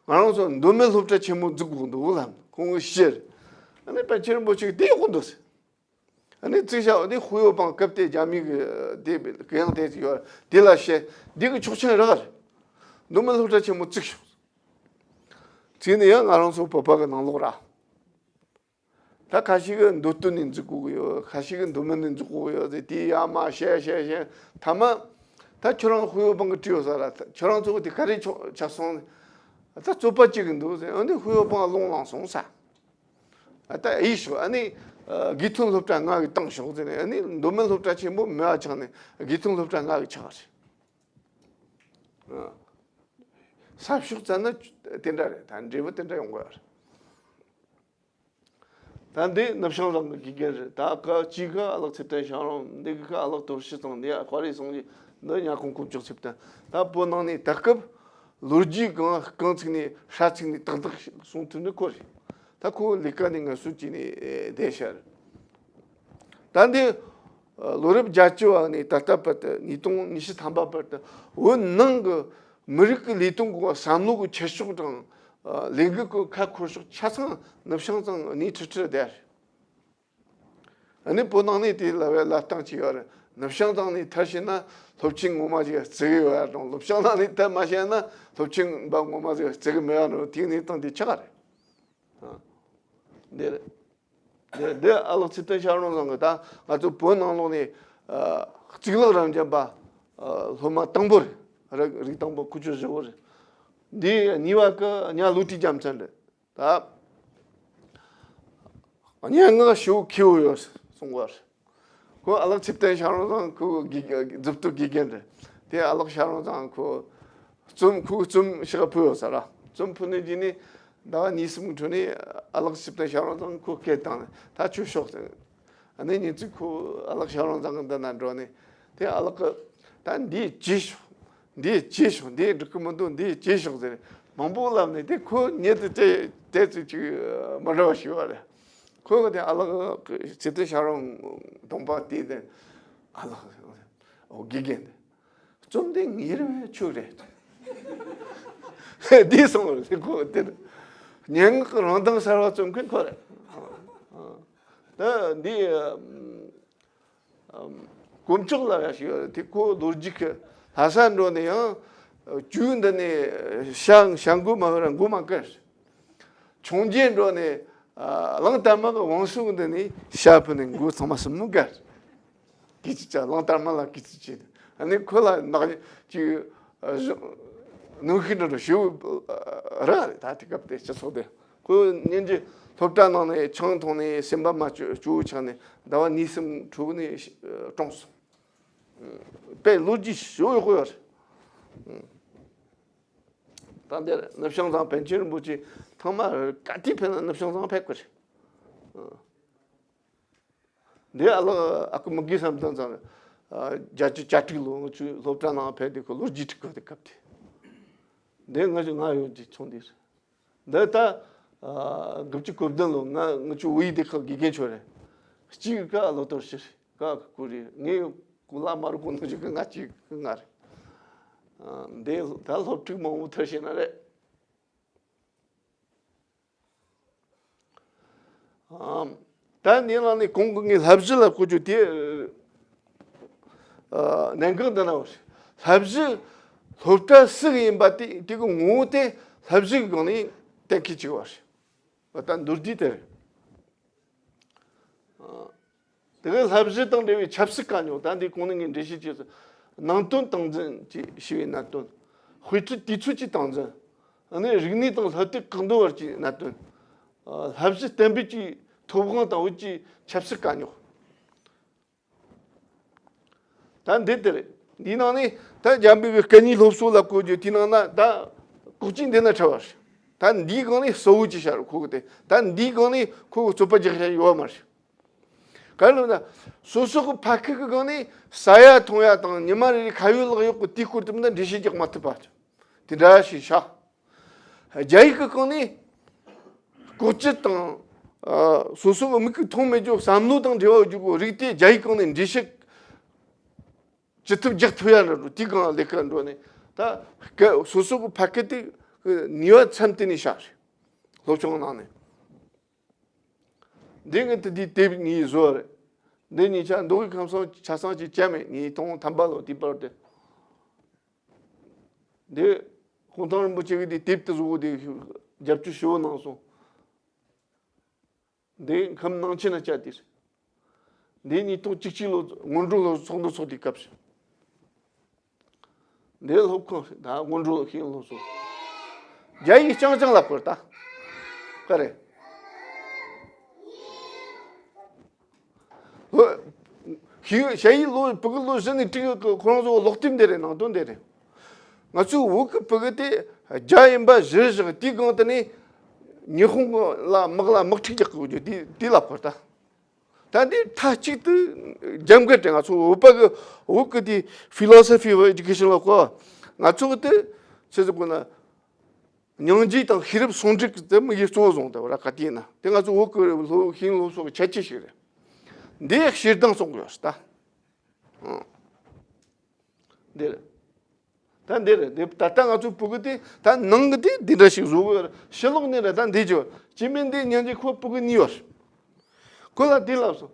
ང་རང་ཚོ་མདོ་སྨད་སློབ་གྲྭ་ཆེན་མོ་འཛུགས་དགོས་འདུག་ལབ་ཁོང་གིས་བཤད། ཨ་ནི་པཎ་ཆེན་རིན་པོ་ཆེ་གིས་དེ་ཡག་པོ་འདུག་ཟེར། ཨ་ནི་བཙུགས་བཞག་ཨ་ནི་ཧུའུ་ཡོ་པང་སྐབས་དེ་རྒྱ་མི་གི་དེ་གུ་ཡངས་དེ་ཅིག་ཡོད་དེ་ལ་བཤད། འདི་གི་ཆོག་མཆན་རག་རེད། མདོ་སྨད་སློབ་གྲྭ་ཆེན་མོ་བཙུགས་ཤོག་བཙུགས་ནས་ཡང་ང་རང་ཚོ་བོད་པ་གི་ནང་ལོགས་ར། ད་ཁ་ཤས་ཀྱིས་མདོ་སྟོད་ནས་འཛུགས་དགོས་ཀྱི་ཡོད། ཁ་ཤས་ཀྱིས་མདོ་སྨད་ནས་འཛུགས་དགོས་ཀྱི་ཡོད་ཟེར། དེ་ཡར་མར་བཤད་བཤད་བཤད། མཐའ་མ་ད་ཁྱོད་རང་ཧུའུ་ཡོ་པང་གིས་བྲིས་ཡོད་ས་ར། ཁྱོད་རང་ཚོ་དེ་ག་རེ་ཆོག་ཆགས་སོང་། ད་རྩོད་པ་གཅིག་གི་འདུག་ཟེར། འོན་ཏེ་ཧུའུ་ཡོ་པང་ལ་སློང་བླངས་སོང་ས། ཨ་ད་ཨེ་ཤོ་ཨ་ནི་དགེ་ཐོན་སློབ་གྲྭ་ལྔ་གི་བཏང་ཤོག་ཟེར་ནས། ཨ་ནི་མདོ་སྨད་སློབ་གྲྭ་ཆེན་པོ་མེད་པ་ཆགས་ནས་དགེ་ཐོན་སློབ་གྲྭ་ལྔ་གི་ཆགས་རེད། ས་ཕྱོགས་བཙལ་ན་དེ་འདྲ་རེད། ད་འབྲས་བུ་དེ་འདྲ་ཡོང་གི་ཡོད་རེད། ད་འདི་ནུབ་བྱང་རང་གི་དགེ་རྒན་རེད། ད་ཀ་གཅིག་ཀ་ཨ་ལགས་ཚེ་བརྟན་ཞང་རོང་། འདི་གི་ཀ་ཨ་ལགས་དོར་ཞི་ཚང་། འདི་ཡ་ཁ་རེ་སོང་གི། འདི་ཉ་ཁོང་ཁོང་ཅོག་ཚེ་བརྟན། ད་བོད་ནང་ནས་ད་སྐབས་ལོ་རྒྱུས་གང་རྐང་ཚིག་ནས་ཧྲ་ཚིག་ནས་ཏག་ཏག་གསུང་ཐུབ་ནི་ཁོ་རེད། ད་ཁོ་ལས་ཀ་ནས་ངལ་གསོ་བྱས་ནས་བསྡད་ཤག་ད་འདི་ལོ་རབས་བརྒྱད་ཅུ་བ་ནས་ད་ལྟ་བར་དུ། ཉིས་སྟོང་ཉི་ཤུ་ཐམ་པ་བར་དུ་བོད་ནང་གི་མི་རིགས་ཀྱི་ལས་དོན་སྐོར་བསམ་བློ་གི་འཁྱེར་ཕྱོགས་དང་། ཨ། ལས་འགུལ་གྱི་ཁ་འཁོར་ཕྱོགས་ཆ་ཚང་ནུབ་བྱང་ཙང་གནས་ཁྲི་ཁྲི་བསྡད་རེད། ཨ་ནི་བོད་ནང་ནས་དེ་ལབ་པའི་ལབ་སྟངས་ཅིག་ཡོད་རེད། ནུབ་བྱང་ཙང་ནས་མཐར་ཕྱིན་ན་སློབ་ཆེན་ངོ་མ་ཞིག་བརྩི་གི་ཡོད་ཡ་དང་། ལྷོ་བྱང་ནང་ནས་མཐར་མ་ཕྱིན་ན་སློབ་ཆེན་པ་ངོ་མ་ཞིག་བརྩི་གི་མེད་ཡ་དང་། དེའི་གནས་སྟངས་དེ་ཆགས་རེད། ཨ། འདི་རེད། འདི་འདི་ཨ་ལགས་ཚེ་བརྟན་ཞང་རོང་ཚང་གི། ད་ང་ཚོ་བོད་ནང་ལོགས་ནས་ཨ་གཙུག་ལག་རབ་འབྱམས་པ་ཨ་སློབ་མ་དང་པོ་རེད། རིགས་རིགས་དང་པོ་ཁུ་བྱུག་བཞི་པོ་རེད། འདི་གཉིས་པ་གི་གཉའ་བློ་གྲོས་རྒྱལ་མཚན་རེད། ད་སྙན་ངག་ཞེ་པོ་མཁས་པོ་ཡོད་གསུང་གི་རེད། ཁོ་ཨ་ལགས་ཚེ་བརྟན་ཞང་རོང་ཚང་ཁོ་དགེ་མཛུབ་ཐོན་དགེ་རྒན་རེད། དེ་ཨ་ལགས་ཞང་རོང་ཚང་ཁོ་རྩོམ། ཁོ་རྩོམ་ཞིག་ཕུལ་ཡོད་ས་ར། རྩོམ་ཕུལ་ནས་རྗེས་ནས་ཟླ་བ་གཉིས་གསུམ་གྱི་འཕྲོ་ནས་ཨ་ལགས་ཚེ་བརྟན་ཞང་རོང་ཚང་ཁོ་སྐད་བཏང་ནས། ད་ཁྱོད་ཤོག་ཟེར། ཨ་ནི་ཉིན་གཅིག་ཁོ་ཨ་ལགས་ཞང་རོང་ཚང་གི་འདི་ན་འགྲོ་ནས། དེ་ཨ་ལགས་ཀྱིས་ད་འདི་བྱས་ཤོག་འདི་བྱས་ཤོག་འདི་འགྲིག་གི་མི་འདུག་འདི་བྱས་ཤོག་ཟེར། མང་པོ་ལབ་ནས་དེ་ཁོ་ཉིད་དུ་དེ་དེ་ཚོ་ཅིག་མི་འདྲ་བ་ཞིག་ཡོད་རེད། ཁོ་གི་དེ་ཨ་ལགས་ཚེ་བརྟན་ཞང་རོང་གདོང་པ་བལྟས་ཏེ། ཨ་ལགས། ཨོ་དགེ་རྒན་དེ། རྩོམ་དེ་ངའི་རེད་པས་ཁྱོའི་རེད། འདི་སོང་རེད་ཁོ་དེ། སྙན་ངག་གི་རང་མདངས་གསར་བ་རྩོམ་མཁན་ཁོ་རེད། ད་འདི་ཨམ་ཨམ་དཀོན་མཆོག་ལབ་ཡ་ཞིག་ཡོད་རེད། དེ་ཁོ་ལོ་རྒྱུས་ཀྱི་ལྷ་ས་འགྲོ་ནས་ཡང་རྒྱུག་འདི་ནས་ཤ་ཤ་མགོ་མ་ཕུད་ར་མགོ་མ་བཀལ། འཕྱོངས་རྒྱས་འགྲོ་ནས་ཨ་གླང་དར་མ་གི་བང་སོ་འདི་ནས་ཤ་ཕུད་ནས་མགོ་ཚང་མ་སྲུ་མོ་བཀལ། སྐེ་ཚིགས་བཅག། གླང་དར་མ་ལ་སྐེ་ཚིགས་བཅད། ཨ་ནི་ཁོ་ལ་ནག་ཅིག་ཨ་གནོན་ཤུགས་འདྲ་འདྲ་ཞེ་པོ་རག་རེད། ད་དེ་སྐབས་དེ་སྤྱི་ཚོགས་དེ། ཁོ་སྙིང་རྗེ། སློབ་གྲྭ་ནང་ནས་ཆང་འཐུང་ནས་སེམས་པ་མ་སྐྱོ་སྐྱོ་བོ་ཆགས་ནས་ཟླ་བ་གཉིས་གསུམ་འཁྲུག་ནས་གྲོངས་སོང་། དཔེ་ལོ་རྒྱུས་ཞེ་པོ་ཡག་པོ་ཡོད་རེད། ད་འདིར་ནུབ་བྱང་བཟང་པཎ་ཆེན་རིན་པོ་ཆེ་ཐེངས་མ་ག་དུས་ཕེབས་ན་ནུབ་བྱང་བཟང་ཕེབས་དགོས་རེད། འདི་ཨ་ལགས་ཨ་ཁུ་མི་དགེ་བསམ་གཏན་ཚང་རེད། བརྒྱད་ཅུ་གྱ་དྲུག་ལོ་ང་ཚོའི་སློབ་གྲྭ་ནང་ཕེབས་དུས་ཁོ་ལོ་རྒྱུས་དྲུག་གི་དུས་སྐབས་དེ། འདི་ང་ཚོ་ང་ཡོད་ཀྱི་ཆུང་དུས་རེད། འདི་ད་དགུ་བཅུ་གོ་བདུན་ལོ་ང་ང་ཚོའི་དབུས་སྡེ་ཁག་དགེ་རྒན་ཆོ་རེད། གཅིག་ག་ལོ་ཐོར་ཤི་རེད། ག་གི་སྐུ་རེད། ངའི་སྐུ་ལ་མ་རུ་གོ་ནོ་ཞིག་གི་ང་གཅིག་གི་ང་རེད། འདི་ད་སློབ་ཕྲུག་མང་པོ་ཐར་ཤེས་ན་རེད། ཨམ། ད་འདི་ནང་ནས་གོང་གི་ངའི་བསླབ་གཞི་ལ་གོ་རྒྱུ་དེ། ཨ། གནད་འགག་འདི་ན་བ་རེད། བསླབ་གཞི་སློབ་གྲྭ་ཟིག་ཡིན་པ་དེ་དེ་གི་ངོ་བོ་དེ་བསླབ་གཞི་གི་སྒང་ནས་གཏན་འཁེལ་བྱས་པ་རེད། ད་མདོར་བསྡུས་དེ་རེད། ཨ། དེ་གའི་བསླབ་གཞི་དང་འབྲེལ་བའི་ཆབ་སྲིད་དཀའ་རྙོག་ད་འདི་གོང་ནས་ངས་འགྲེལ་བཤད་བྱས་སོང་། ནང་དོན་སྟངས་འཛིན་གྱི་ཞི་བའི་གནད་དོན། དཔེ་ཁྲིད་དུས་ཚོད་ཀྱི་སྟངས་འཛིན། ཨ་ནི་རིག་གནས་དང་ལྷ་སྡེ་བཀག་འདོམས་བར་གྱི་གནད་དོན། ཨ། བསླབ་གཞི་གཏན་འབེབས་ཀྱི་ཐོབ་དབང་དང་བོད་ཀྱི་ཆབ་སྲིད་དཀའ་རྙོག་ད་འདི་དེ་རེད། འདིའི་ནང་ནས་ད་འཇམ་དཔལ་གྱི་སྐད་གཉིས་སློབ་གསོ་ལ་གོ་རྒྱུ་དེའི་ནང་ན་ད་ལྐོག་ཇུས་འདི་ན་ཁྲ་བ་རེད། ད་འདིའི་སྒང་ནས་གསལ་བོ་ཅིག་ཤར་ཁོ་གི་དེ་ད་འདིའི་སྒང་ནས་ཁོ་གི་རྩོད་པ་རྒྱག་ཡ་ཡོད་མ་རེད། ག་རེ་ལབ་ན། སོ་སོ་གི་ཕ་ཁུ་གི་སྒང་ནས་ཟ་ཡ་འཐུང་ཡ་དང་ཉི་མ་རེ་རེ་ཁ་ཡོད་ལག་ཡོད་གི་དེའི་སྐོར་དུ་མིན་ན་འགྲེལ་བཤད་རྒྱག་མ་ཐུབ་པ། དེ་འདྲ་ཞིག་ཤ། རྒྱ་ཡིག་གི་སྒང་ནས་ལྐོག་ཇུས་དང་། ཨ། སོ་སོ་གི་མིག་གིས་མཐོང་མེད་རྒྱུ་བསམ་བློ་དང་འབྲེལ་བ་ཡོད་རྒྱུ་གི་རིགས་དེ་རྒྱ་ཡིག་སྒང་ནས་འགྲེལ་བཤད་ཅི་ཐུབ་རྒྱག་ཐུབ་ཡ་འདྲ་འགྲོ། དེའི་སྒང་ལས་ཀ་འགྲོ་ནས་ད་སྐད་སོ་སོ་གི་ཕ་སྐད་དེ་ནུས་པ་ཚད་དེ་ནས་ཤ་རེད། སློབ་སྦྱོང་ནང་ནས། འདི་ངས་དེ་དུས་དེབ་གཉིས་བཟོས་རེད། འདི་གཉིས་ཆ་མདོ་དབུས་ཁམས་གསུམ་ཆ་ཚང་གཅིག་བྱས་མེད། ཉིས་སྟོང་ཐམ་པ་ལོ་དེའི་བར་དུ། འདི་གུང་ཐང་རིན་པོ་ཆེ་གིས་དེ་དེབ་དེ་བཟོ་གོ་དེ་རྒྱབ་སྐྱོར་ཞུ་བ་གནང་སོང་། འདི་ཁམས་ནང་ཆེན་ན་བཅར་དུས། འདི་ཉིས་སྟོང་བཅུ་གཅིག་ལོ་སྔོན་འགྲོ་ལོ་ཚོགས་འདུ་ཚོགས་དུས་སྐབས་སུ། འདི་སློབ་ཁང་ད་སྔོན་འགྲོ་ཤེས་ཡོན་སློབ་གསོ། རྒྱ་ཡིག་རྐྱང་རྐྱང་ལ་བསྐུར་ད། ག་རེ། ལོ། ཤེས་ཡོན་ཞ་ཡིག་ལོ་ཕྲུ་གུ་ལོ་བཞི་ནས་དྲུག་གི་ཁོ་རང་ཚོ་ཀློག་དེབ་འདི་རེད། ནང་དོན་འདི་རེད། ང་ཚོའི་བོད་ཀྱི་ཕྲུ་གུ་དེ་རྒྱ་ཡིན་པ་གཞིར་བཞག་དེའི་སྒང་དེ་ནས་ཉི་ཧོང་ལ་དམག་ལ་དམག་འཁྲུག་རྒྱག་དགོས་རྒྱུ་དེ་དེ་ལ་བསྐུར་ད། ད་འདི་མཐའ་གཅིག་ཏུ་རྒྱབ་འགལ་དེ་ང་ཚོ་བོད་པ་གི་བོད་ཀྱི་དེ་philosophy of education ལ་གོ། ང་ཚོ་གི་དེ་ཆི་ཟེར་དགོས་ན། སྙིང་རྗེ་དང་ཤེས་རབ་ཟུང་འབྲེལ་གྱི་དེ་མིག་གིས་གཙོ་བོ་བཟུང་སྟེ་བ་ར་ག་དེ་ཡིན་ན་དེ་ང་ཚོ་བོད་ཀྱི་སློབ་ཤེས་ཡོན་སློབ་གསོ་གི་ཁྱད་ཆོས་ཤིག་རེད། འདི་ཞེ་སྡང་སོང་གི་ཡོད་ད། ཨང་། འདི་རེད། ད་འདི་རེད། འདི་ད་ལྟ་ང་ཚོའི་ཕྲུ་གུ་དེ་ད་ནང་གི་དེ་འདི་འདྲ་ཞིག་བཟོ་གི་ཡོད་རེད། ཕྱི་ལོགས་ནས་རེད། ད་འདི་ཅི་ཅི་མིན་འདི་སྙིང་རྗེ་ཁོ་ཕྲུ་གུ་གཉིས་ཡོད་རེད། ཁོ་ལ་འདི་ལབ་སོང་།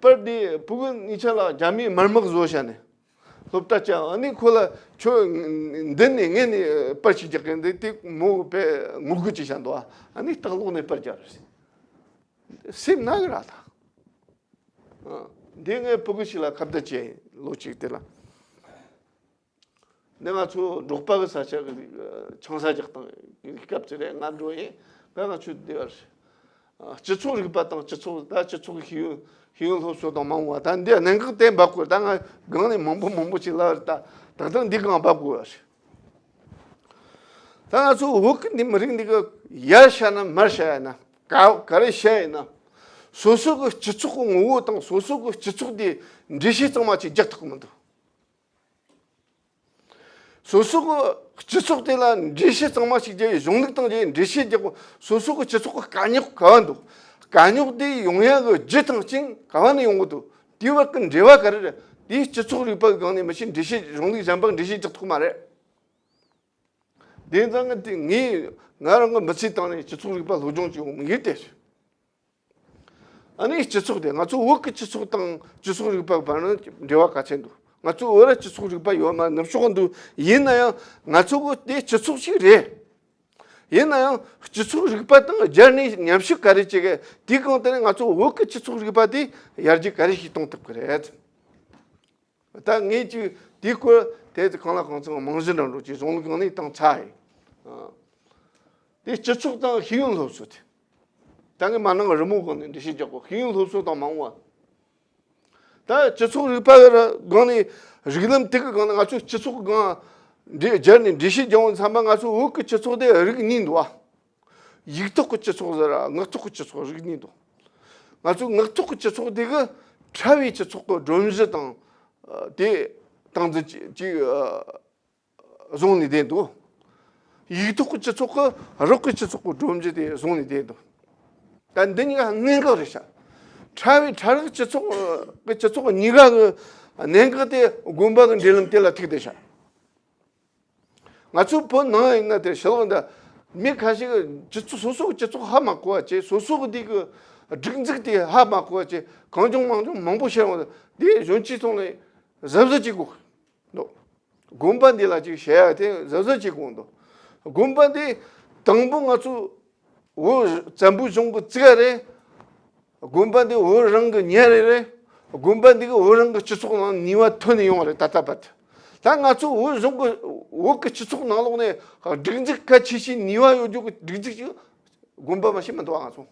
པར་འདི་ཕྲུ་གུ་གཉིས་ཆ་ལ་རྒྱ་མིའི་དམར་དམག་བཟོ་བྱ་ནས། སློབ་གྲྭ་བཅར། ཨ་ནི་ཁོ་ལ་ཁྱོད་འདི་ནས་ངས་ནས་པར་ཞིག་རྒྱག་གི་འདི་དེ་མོ་དཔེ་ངོ་རྒོལ་བྱེད་བྱ་འདུག་ཨ་ནི་ལྟག་ལོག་ནས་པར་རྒྱག་རེད། སེམས་ན་གི་ར་ད། ཨ། འདི་ངས་ཕྲུ་གུ་ཞིག་ལ་ཁ་བརྡ་བྱས་ལོ་གཅིག་དེ་ལ། འདི་ང་ཚོ་འབྲོག་པ་གི་ས་ཆ་གི་ཆང་ས་རྒྱག་སྟངས་སྐབས་ཅིག་རེད། ང་འགྲོ་ཡིན། ད་ང་ཚོས་བསྡད་པ་རེད། སྤྱི་ཚོགས་རིག་པ་དང་སྤྱི་ཚོགས་ད་སྤྱི་ཚོགས་ཀྱི་ཤེས་ཡོན་ཤེས་ཡོན་སློབ་གསོ་དང་མ་འོངས་པ་ད་འདི་གནད་འགག་དེ་འབབ་དགོས། ད་ང་སྒང་ནས་མང་པོ་མང་པོ་ཅིག་ལབ་རེད། ད་ད་ལྟ་འདི་སྒང་འབབ་དགོས་པ་རེད། ད་ང་ཚོ་བོད་ཀྱི་འདི་མི་རིགས་འདི་གི་ཡར་བཤད་ན་མར་བཤད་ཡིན་ན་ག་ག་རེ་བཤད་ཡིན་ན་སོ་སོ་གི་སྤྱི་ཚོགས་ཀྱི་ངོ་བོ་དང་སོ་སོ་གི་སྤྱི་ཚོགས་དེ་འགྲེལ་བཤད་གཙང་མ་ཅིག་རྒྱག་ཐུབ་ཀྱི་མི་འདུག་སོ་སོ་གི་སྤྱི་ཚོགས་དེ་ལ་འགྲེལ་བཤད་གཙང་མ་ཞིག་བརྒྱབ་ཡས་གཞུང་ལུགས་དང་བརྒྱབ་ཡས་འགྲེལ་བཤད་རྒྱག་གོ། སོ་སོ་གི་སྤྱི་ཚོགས་ཀྱི་དཀའ་རྙོག་ག་བ་འདུག་དཀའ་རྙོག་དེ་ཡོང་ཡ་གི་རྒྱུ་དང་རྐྱེན་ག་བ་ནས་ཡོང་གི་འདུག་དེའི་བར་གྱི་འབྲེལ་བ་ག་རེ་རེད། དེའི་སྤྱི་ཚོགས་རིག་པ་གི་སྒང་ནས་མི་ཤེས། འགྲེལ་བཤད་གཞུང་ལུགས་གཞན་པ་འགྲེལ་བཤད་རྒྱག་ཐུབ་མ་རེད། དེ་ཙང་ངས་དེ་ངས་ང་རང་གི་མི་ཚེའི་སྟེང་ནས་སྤྱི་ཚོགས་རིག་པ་སློབ་སྦྱོང་བྱས་ཡོང་མི་ཡིན་ཏེ། ཨ་ནི་སྤྱི་ཚོགས་དེ་ང་ཚོ་བོད་ཀྱི་སྤྱི་ཚོགས་དང་སྤྱི་ཚོགས་རིག་པ་བར་ན་འབྲེལ་བ་ག་ཚད་འདུག་ང་ཚོ་བོད་ར་སྤྱི་ཚོགས་རིག་པ་ཡོད་མ་ནུབ་ཕྱོགས་འདུག་ཡིན་ན་ཡང་ང་ཚོ་བོད་དེ་སྤྱི་ཚོགས་ཤིག་རེད། ཡིན་ན་ཡང་སྤྱི་ཚོགས་རིག་པ་དང་སྦྱར་ནས་མཉམ་ཞུགས་ག་རེ་བྱེད་གི། དེའི་སྒང་དེ་ནས་ང་ཚོ་བོད་ཀྱི་སྤྱི་ཚོགས་རིག་པ་དེ་ཡར་རྒྱས་ག་རེ་ཞིག་གཏོང་ཐུབ་ཀྱི་རེད། ད་ངས་ཅིག་དེའི་སྐོར་དེ་གང་ལ་གང་འཚམ་རྨང་གཞི་འདྲ་འགྲོ་ཅིག་གཞུང་ལུགས་སྒང་ནས་བཏང་ཚར་ཡིན། ཨ། དེ་སྤྱི་ཚོགས་དང་ཤེས་ཡོན་སློབ་གསོ་དེ། ད་ངས་མ་ནང་རི་མོ་སྒང་ནས་འགྲེལ་བཤད་རྒྱག་གོ། ཤེས་ཡོན་སློབ་གསོ་དང་མ་འོངས་པ། ད་སྤྱི་ཚོགས་རིག་པ་སྒང་ནས་རིགས་ལམ་དེ་གི་སྒང་ནས་ང་ཚོའི་སྤྱི་ཚོགས་སྒང་ འདི་སྦྱར་ནས་འགྲེལ་བཤད་རྒྱག་འོང་ཙམ་པ། ང་ཚོ་བོད་ཀྱི་སྤྱི་ཚོགས་དེ་རིགས་གཉིས་འདུག་བ། ཡིག་ཐོག་གི་སྤྱི་ཚོགས་ཟེར་ར་ངག་ཐོག་གི་སྤྱི་ཚོགས་རིགས་གཉིས་འདུག་ང་ཚོའི་ངག་ཐོག་གི་སྤྱི་ཚོགས་དེ་གི་ཕྲ་བའི་སྤྱི་ཚོགས་ཀྱི་སྒྲོམ་གཞི་དང་། ཨ། དེ་སྟངས་འཛིན་ཅིག་ཅིག་ཨ། བཟུང་ནས་བསྡད་འདུག་ཡིག་ཐོག་གི་སྤྱི་ཚོགས་ཀྱི་རགས་ཀྱི་སྤྱི་ཚོགས་ཀྱི་སྒྲོམ་གཞི་དེ་བཟུང་ནས་བསྡད་འདུག་ད་འདི་གཉིས་ཀ་གནད་འགག་རེད་ཤག་ཕྲ་བའི་ཕྲ་རགས་སྤྱི་ཚོགས་ཀྱི་སྤྱི་ཚོགས་གཉིས་ཀ་གི་གནད་འགག་དེ་དགོན་པ་གི་འབྲེལ་ལམ་དེ་ལ་ཐུག་བསྡད་ཤག་ང་ཚོའི་བོད་ནང་ཡིན་ན་དེ་ཕྱི་ལོགས་འདི་མི་ཁ་ཤས་ཀྱིས་སྤྱི་ཚོགས་སོ་སོ་གི་སྤྱི་ཚོགས་ཧ་མ་གོ་བ་བྱས། སོ་སོ་གི་དེ་གི་སྒྲིག་འཛུགས་དེ་ཧ་མ་གོ་བ་བྱས། གང་བྱུང་མང་བྱུང་མང་པོ་བཤད་འོང་། དེ་གཞོན་སྐྱེས་ཚོ་ལ་གཟབ་གཟབ་བྱེད་དགོས་འདུག་དགོན་པ་འདི་ལ་ཅིག་བཤད་ཡ་དེ་གཟབ་གཟབ་བྱེད་དགོས་འདུག་དགོན་པ་འདི་དང་པོ་ང་ཚོ་བོད་བཙན་པོའི་གཞུང་གི་བཙུགས་ཡ་རེད། དགོན་པ་འདི་བོད་རང་གི་ཉེ་རེ་རེད། དགོན་པ་འདི་གི་བོད་རང་གི་སྤྱི་ཚོགས་ནང་ནུས་པ་ཐོན་ནས་ཡོང་བ་རེད། ད་ལྟ་བར་དུ། ད་ང་ཚོ་བོད་གཞུང་གི་བོད་ཀྱི་སྤྱི་ཚོགས་ནང་ལོགས་ནས་སྒྲིག་འཛུགས་གལ་ཆེ་ཤོས་ནུས་པ་ཡོད་རྒྱུ་གི་སྒྲིག་འཛུགས་ཅིག་དགོན་པ་མ་ཤེས་མི་འདུག་ང་ཚོ་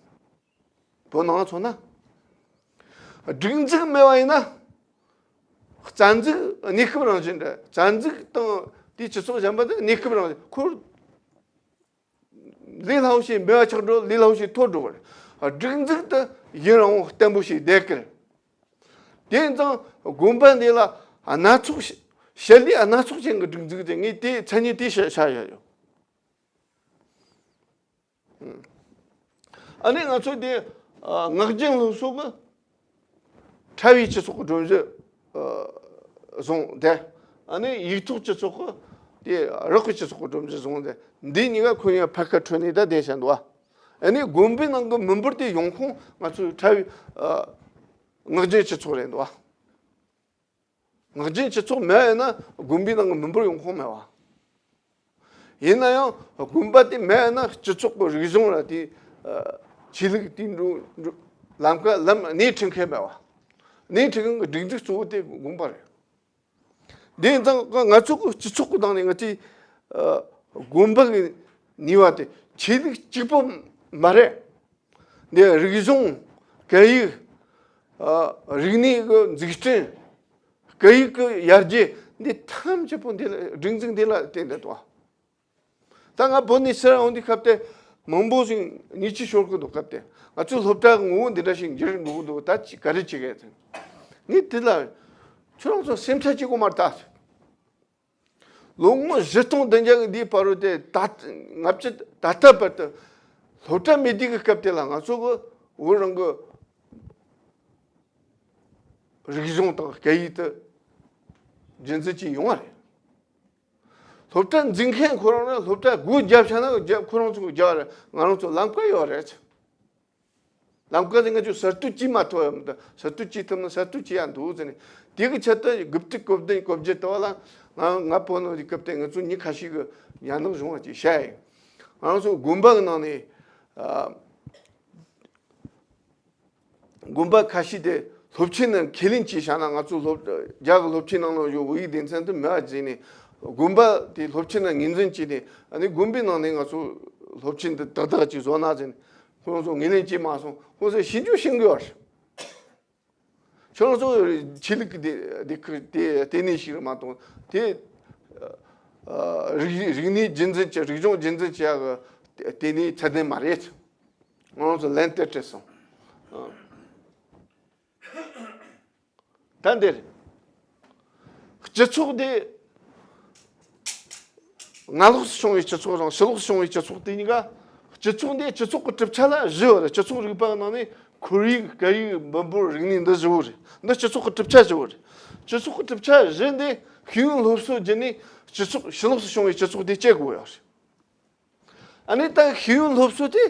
བོད་ནང་མཚོན་ན། སྒྲིག་འཛུགས་མེད་པ་ཡིན་ན། རྩ་འཛུགས་གནས་སྐབས་རང་བཞིན་རེད། རྩ་འཛུགས་དང་དེའི་སྤྱི་ཚོགས་གཞན་པ་དེ་གནས་སྐབས་རང་བཞིན། ཁོ་ལས་སླ་བོ་ཞིག་འབེལ་བ་ཆགས་འགྲོ། ལས་སླ་བོ་ཞིག་འཐོར་འགྲོ་བ་རེད། སྒྲིག་འཛུགས་དེ་ཡུན་རིང་བོ་བརྟན་པོ་ཞིག་བསྡད་ཀྱི་རེད། དེ་ཙང་དགོན་པ་འདི་ལ་སྣ་ཚོགས་ཤ- བྱེད་ལས་སྣ་ཚོགས་ཅན་གྱི་སྒྲིག་འཛུགས་དེ། ངས་དེ་མཚན་ཉིད་དེ་བཤད་བཞག་ཡོད། ཨ་ནི་ང་ཚོ་དེ་ཨ་ངག་རྒྱུན་སློབ་གསོ་གི་ཕྲ་བའི་སྤྱི་ཚོགས་ཀྱི་སྒྲོམ་གཞི་ཨ་བཟུང་སྟེ། ཨ་ནི་ཡིག་ཐོག་སྤྱི་ཚོགས་ཀྱི་དེ་རགས་ཀྱི་སྤྱི་ཚོགས་ཀྱི་སྒྲོམ་གཞི་བཟུང་སྟེ། འདི་གཉིས་ཀ་ཁོ་གཉིས་ཕར་ཁ་འཕྲོད་ནས་ད་བསྡད་བཞག་འདུག་ཨ་ནི་དགོན་པའི་ནང་གི་མི་འབོར་དེ་ཡོང་ཁུངས་ང་ཚོའི་ཕྲ་བའི་ཨ་ངག་རྒྱུན་སྤྱི་ཚོགས་རེད་འདུག་ངག་རྒྱུན་སྤྱི་ཚོགས་མེད་ཡོད་ན་དགོན་པའི་ནང་གི་མི་འབོར་ཡོང་ཁུངས་མེད་བ། ཡིན་ན་ཡང་དགོན་པ་དེ་མེད་ཡོད་ན་སྤྱི་ཚོགས་ཀྱི་རིག་གཞུང་ལ་དེ་ཨ་ཆོས་ལུགས་དེ་འགྲོ་འགྲོ་ལམ་ཀ་ལམ་སྣེ་ཁྲིད་མཁན་མེད་བ། སྣེ་ཁྲིད་མཁན་གྱི་སྒྲིག་འཛུགས་གཙོ་བོ་དེ་དགོན་པ་རེད། དེ་ཙང་ང་ཚོ་གི་སྤྱི་ཚོགས་ཀྱི་ནང་ནས་ང་ཚོའི་ཨ་དགོན་པ་གི་ནུས་པ་དེ་ཆོས་ལུགས་གཅིག་པོ་མ་རེད། འདི་རིག་གཞུང་། སྐད་ཡིག་ཨ་རིག་གནས་ཀྱི་འཛུགས་སྐྲུན། སྐད་ཡིག་གི་ཡར་རྒྱས། འདི་ཐམས་ཅད་པོ་འདི་ལ་སྒྲིག་འཛུགས་འདི་ལ་བརྟེན་ཏེ་འདུག་ད་ང་བོད་ནས་ཕྱིར་འོང་དུས་སྐབས་དེ་མང་པོ་ཞིག་ཉེས་ཆད་ཤོར་གི་འདུག་སྐབས་དེ་ང་ཚོའི་སློབ་གྲྭ་གི་ངོ་བོ་འདི་འདྲ་ཞིག་འགྱུར་འགྲོ་གི་འདུག་ད་ཅི་ག་རེ་བྱེད་གི་ཡོད་ཟེར། ངས་དེ་ལ་ཁྱོད་རང་ཚོ་སེམས་ཁྲལ་བྱེད་དགོས་མ་རེད་ད། ལོ་ངོ་བཞི་སྟོང་བདུན་བརྒྱ་གི་འདིའི་བར་དུ་དེ་ད་ང་ཚོས་ད་ལྟ་བར་དུ་སློབ་གྲྭ་མེད་དུས་ཀྱི་སྐབས་དེ་ལ་ང་ཚོ་གི་བོད་རང་གི་རིག་གཞུང་དང་སྐད་ཡིག་དེ་རྒྱུན་འཛིན་བྱས་ཡོང་བ་རེད། སློབ་གྲྭ་འཛིན་མཁན་ཁོ་རང་ནི་སློབ་གྲྭ་སྒོ་བརྒྱབ་བཞག་ན་རྒྱབ་ཁོ་རང་ཚོ་གི་རྒྱབ་རེད། ང་རང་ཚོ་ལམ་ཀ་ཡོད་རེད། ལམ་ཀ་དེ་ང་ཚོས་གསར་གཏོད་བྱེད་མ་ཐུབ་ཡོད་མི་འདུག་གསར་གཏོད་བྱེད་ཐུབ་ན་གསར་གཏོད་བྱེད་ཡ་འདུག་ཟེར་ནས། དེ་གི་ཆེད་དུ་དགུ་བཅུ་གོ་བདུན་གོ་བརྒྱད་དུ་བ་ལ་ང་ང་བོད་ནང་གི་སྐབས་དེ་ང་ཚོ་མི་ཁ་ཤས་ཀྱིས་ཡར་འདེགས་བྱུང་བ་ཅིག་བཤད་ཡིན། ང་རང་ཚོ་དགོན་པ་གི་ནང་ནས་ཨ་དགོན་པ་ཁ་ཤས་དེ་སློབ་ཆེན་ནང་ཁས་ལེན་བྱས་བཞག་ན། ང་ཚོ་སློབ་རྒྱ་གི་སློབ་ཆེན་ནང་ལ་ཡོད་བོད་ཡིག་སྡེ་ཚན་དུ་མེད་པ་བྱས་ནས། དགོན་པ་དེ་སློབ་ཆེན་ནང་ངོས་འཛིན་བྱས་ནས། ཨ་ནི་དགོན་པའི་ནང་ནས་ང་ཚོ་སློབ་ཆེན་དེ་ཏག་ཏག་ཅིག་བཟོ་ན་ཟེར་ནས། ཁོང་ཚོ་ངོས་ལེན་བྱས་མ་སོང་། ཁོང་ཚོས་ཞིབ་འཇུག་བྱེད་དགོས་པ་རེད། ཁྱོད་རང་ཚོ་ཆོས་ལུགས་ཀྱི་སྡེ་སྡེ་ཁག་དེ་ལྟེ་གནས་ཤིག་རེད་མ་གཏོགས། དེ་ཨ་རིག་རིག་གནས་རྒྱུན་འཛིན་བྱེད། རིག་གཞུང་རྒྱུན་འཛིན་བྱེད་ཡག་གི་ལྟེ་གནས་ཚད་ལྡན་མ་རེད། ང་རང་ཚོ་ལན་དེ་སྤྲད་སོང་། ཨ། ད་འདིར་སྤྱི་ཚོགས་དེ་སྔ་ལོགས་སུ་བྱུང་བའི་སྤྱི་ཚོགས་དང་ཕྱི་ལོགས་སུ་བྱུང་བའི་སྤྱི་ཚོགས་དེ་གཉིས་ཀ། སྤྱི་ཚོགས་འདི་སྤྱི་ཚོགས་ཀྱི་གྲུབ་ཆ་ལ་བཞི་ཡོད་རེད། སྤྱི་ཚོགས་རིག་པ་ནང་ནས་ཁོར་ཡུག་སྐད་ཡིག་འབུམ་པོ་རིག་གནས་འདི་བཞི་བོ་རེད། འདི་སྤྱི་ཚོགས་ཀྱི་གྲུབ་ཆ་བཞི་བོ་རེད། སྤྱི་ཚོགས་ཀྱི་གྲུབ་ཆ་བཞི་འདི་ཤེས་ཡོན་སློབ་གསོ་བརྒྱུད་ནས་སྤྱི་ཚོགས་ཕྱི་ལོགས་སུ་བྱུང་བའི་སྤྱི་ཚོགས་དེ་སྐྱེལ་དགོས་ཡོད་རེད། ཨ་ནི་ད་ཤེས་ཡོན་སློབ་གསོ་དེ་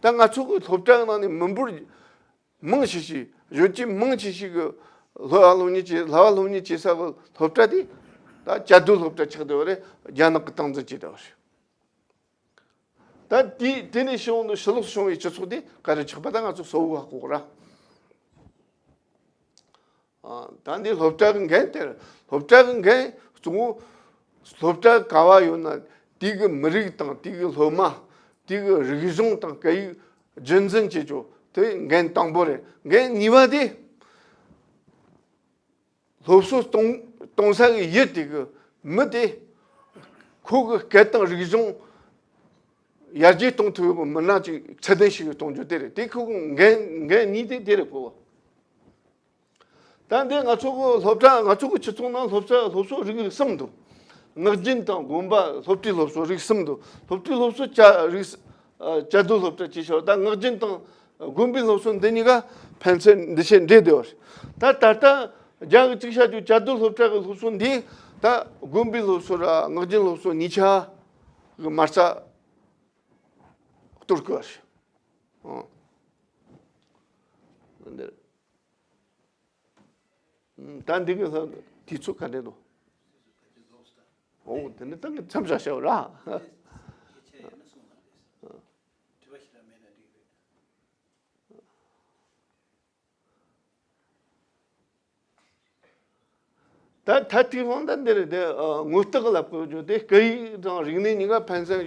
ད་ང་ཚོ་གི་སློབ་གྲྭ་ནང་ནས་མི་འབོར་མང་ཆེ་ཤོས། གཞོན་སྐྱེས་མང་ཆེ་ཤོས་ཀྱི་སློབ་ཨ་སློབ་གཉེར་བྱེད། སློབ་ཨ་སློབ་གཉེར་བྱེད་ས་གི་སློབ་གྲྭ་དེ་ད་བཅའ་སྡོད་སློབ་གྲྭ་ཆགས་བསྡད་པ་རེད། རྒྱ་ནག་གིས་སྟངས་འཛིན་བྱས་བསྡད་པ་རེད། ད་དེ་དེ་ནས་བྱུང་ནས་ཕྱི་ལོགས་སུ་བྱུང་བའི་སྤྱི་ཚོགས་དེ་ག་རེ་ཆགས་པ་ད་ང་ཚོ་གསལ་བོ་ཧ་གོ་གི་རེད། ཨ། ད་འདི་སློབ་གྲྭ་གི་འགན་དེར། སློབ་གྲྭ་གི་འགན་གཙོ་བོ་སློབ་གྲྭ་ག་བ་ཡོད་ན་དེ་གི་མི་རིགས་དང་། དེ་གི་སློབ་མ། དེ་གི་རིག་གཞུང་དང་སྐད་ཡིག་རྒྱུན་འཛིན་བྱེད་རྒྱུ་དེ་འགན་དང་པོ་རེད། འགན་གཉིས་པ་དེ་སློབ་གསོ་གཏོང་གཏོང་ས་གི་ཡུལ་དེ་གི་མི་དེ་ ཁོ་གི་སྐད་དང་རིག་གཞུང་ཡར་རྒྱས་གཏོང་ཐུབ་ཡོད་པའི་མི་སྣ་ཅིག་ཚད་ལྡན་ཞིག་གཏོང་རྒྱུ་དེ་རེད། དེ་ཁོ་གི་འགན་འགན་གཉིས་དེ་དེ་རེད་ཁོ། ད་འདི་ང་ཚོ་གི་སློབ་གྲྭ། ང་ཚོ་གི་སྤྱི་ཚོགས་ནང་སློབ་གྲྭ་སློབ་གསོ་རིགས་རིགས་གསུམ་འདུག། ངག་རྒྱུན་དང་དགོན་པ། སློབ་གྲྭའི་སློབ་གསོ་རིགས་གསུམ་འདུག། སློབ་གྲྭའི་སློབ་གསོ་བཅའ་རིགས། ཨ། བཅའ་སྡོད་སློབ་གྲྭ་བཅས་ཤོག། ད་ངག་རྒྱུན་དང་དགོན་པའི་སློབ་གསོ་འདི་གཉིས་ཀ་ཕན་ཚུན་འདུ་ཤེས་འདྲེས་བསྡད་པ་རེད། ད་ད་ལྟ་རྒྱ་གི་གཅིག་བྱ་རྒྱུ་བཅའ་སྡོད་སློབ་གྲྭ་གི་སློབ་གསོ་འདི་ད་དགོན་པའི་སློབ་གསོ་ར་ངག་རྒྱུན་སློབ་གསོ་གཉིས་ཆ་གི་མ་རྩ་གཏོར་དགོས་པ་རེད། ཨང་། འདིར། ད་འདི་གི་ལྷ་དུས་ཚོད་ག་འདྲ་འདུག། འོ་དེ་ནི་ད་གི་མཚམས་བཞག་བྱའོ་ར། ད་ད་ཐིག་ཧོང་ད་འདི་རེད་དེ། ངོ་རྟགས་ལབ་དགོས་རྒྱུ་དེ་སྐད་ཡིག་དང་རིག་གནས་གཉིས་ཀ་ཕན་ཚུན་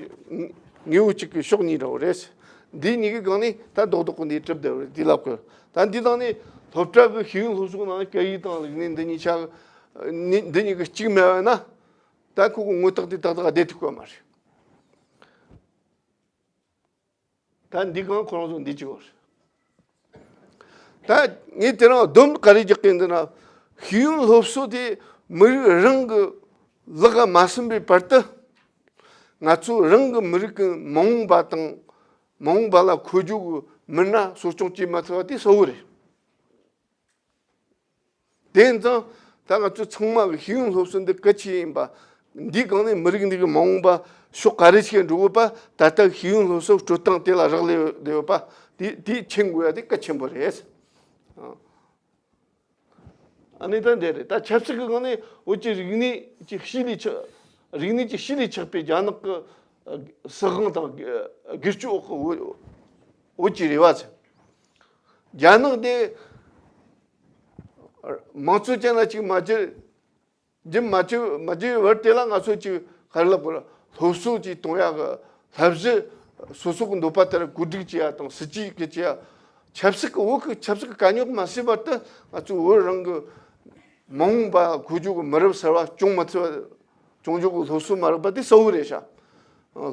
དངོས་པོ་གཅིག་གི་ཕྱོགས་གཉིས་འདྲ་བོ་རེད། འདི་གཉིས་ཀའི་སྒང་ནས་ད་རྡོག་རྡོག་གི་འདི་གྲུབ་བསྡད་པ་རེད། འདི་ལབ་དགོས། ད་འདི་དང་ནི་སློབ་གྲྭ་གི་ཤེས་ཡོན་སློབ་གསོ་ནང་སྐད་ཡིག་དང་རིག་གནས་འདི་གཉིས་ཆ་ནི་འདི་གཉིས་ཀྱི་གཅིག་མེད་པ་ན། ད་ཁོ་གི་ངོ་རྟགས་དེ་ཏག་ཏག་བསྡད་ཐུབ་ཀྱི་མ་རེད། ད་འདི་གང་ཁོ་རང་ཚོ་འདི་གཅིག་བར། ད་ངས་དེ་རིང་སྡོམ་ག་རེ་རྒྱག་གི་འདུག་ན། ཤེས་ཡོན་སློབ་གསོ་དེ་མི་རིགས་རང་གི་ལག་ག་མ་སོན་པའི་བར་དུ། ང་ཚོ་རང་གི་མི་རིགས་ཀྱི་མ་འོངས་པ་དང་། མ་འོངས་པ་ལ་འཁོར་རྒྱུག་གི་མི་སྣ་གསོ་སྐྱོང་བྱེད་མ་ཐུབ་པ་དེ་གསལ་བོ་རེད། དེ་ཡིན་ཙང་ད་ང་ཚོ་ཚང་མ་གི་ཤེས་ཡོན་སློབ་གསོ་འདི་གལ་ཆེ་ཡིན་པ། འདིའི་སྒང་ནས་མི་རིགས་འདི་གི་མ་འོངས་པ་ཕྱོགས་ག་རེ་ཞིག་འགྲོ་དགོས་པ། ད་ལྟ་ཤེས་ཡོན་སློབ་གསོ་སྤྲོད་སྟངས་དེ་ལ་རག་ལས་ཡོད་པ། དེ་དེ་མཁྱེན་དགོས་ཡ་དེ་གལ་ཆེན་པོ་རེད། ཨ་ནི་ད་འདི་རེད། ད་ཆབ་སྲིད་ཀྱི་སྒང་ནས་འོ་ཅི་རིག་གནས་ཀྱི་གཤིས་ལས་ཆགས། རིག་གནས་ཀྱི་གཤིས་ལས་ཆགས་པའི་རྒྱ་ནག་གི་སྲིད་དབང་དང་སྒེར་གཅོད་འོག་གི་འོ་ཅི་རེད་བ་ཚེ། རྒྱ་ནག་དེ་མང་གཙོ་ཅན་ལ་ཅིག་མ་གྱུར། རྒྱུན་མ་གྱུར་མ་གྱུར་བར་དེ་ལ་ང་ཚོ་ཅིག་ག་རེ་ལབ་དགོས་ལ། སློབ་གསོ་ཅིག་གཏོང་ཡག་གི་བསླབ་གཞི་སོ་སོ་གི་འདོད་པ་ལྟར་བཀོད་སྒྲིག་བྱེད་ཡག་དང་སྲིད་ཇུས་ཀྱི་བྱེད་ཡག་ཆབ་སྲིད་ཀྱི་བོད་ཀྱི་ཆབ་སྲིད་ཀྱི་དཀའ་རྙོག་མ་སེལ་བར་དུ་ང་ཚོ་བོད་རང་གི་མ་འོངས་པ་འཁོར་རྒྱུག་གི་མི་རབས་གསར་བ་སྐྱོང་མ་ཐུབ་པ། སྐྱོང་རྒྱུག་གི་སློབ་གསོ་མ་རག་པ་དེ་གསལ་བོ་རེད་ཤག།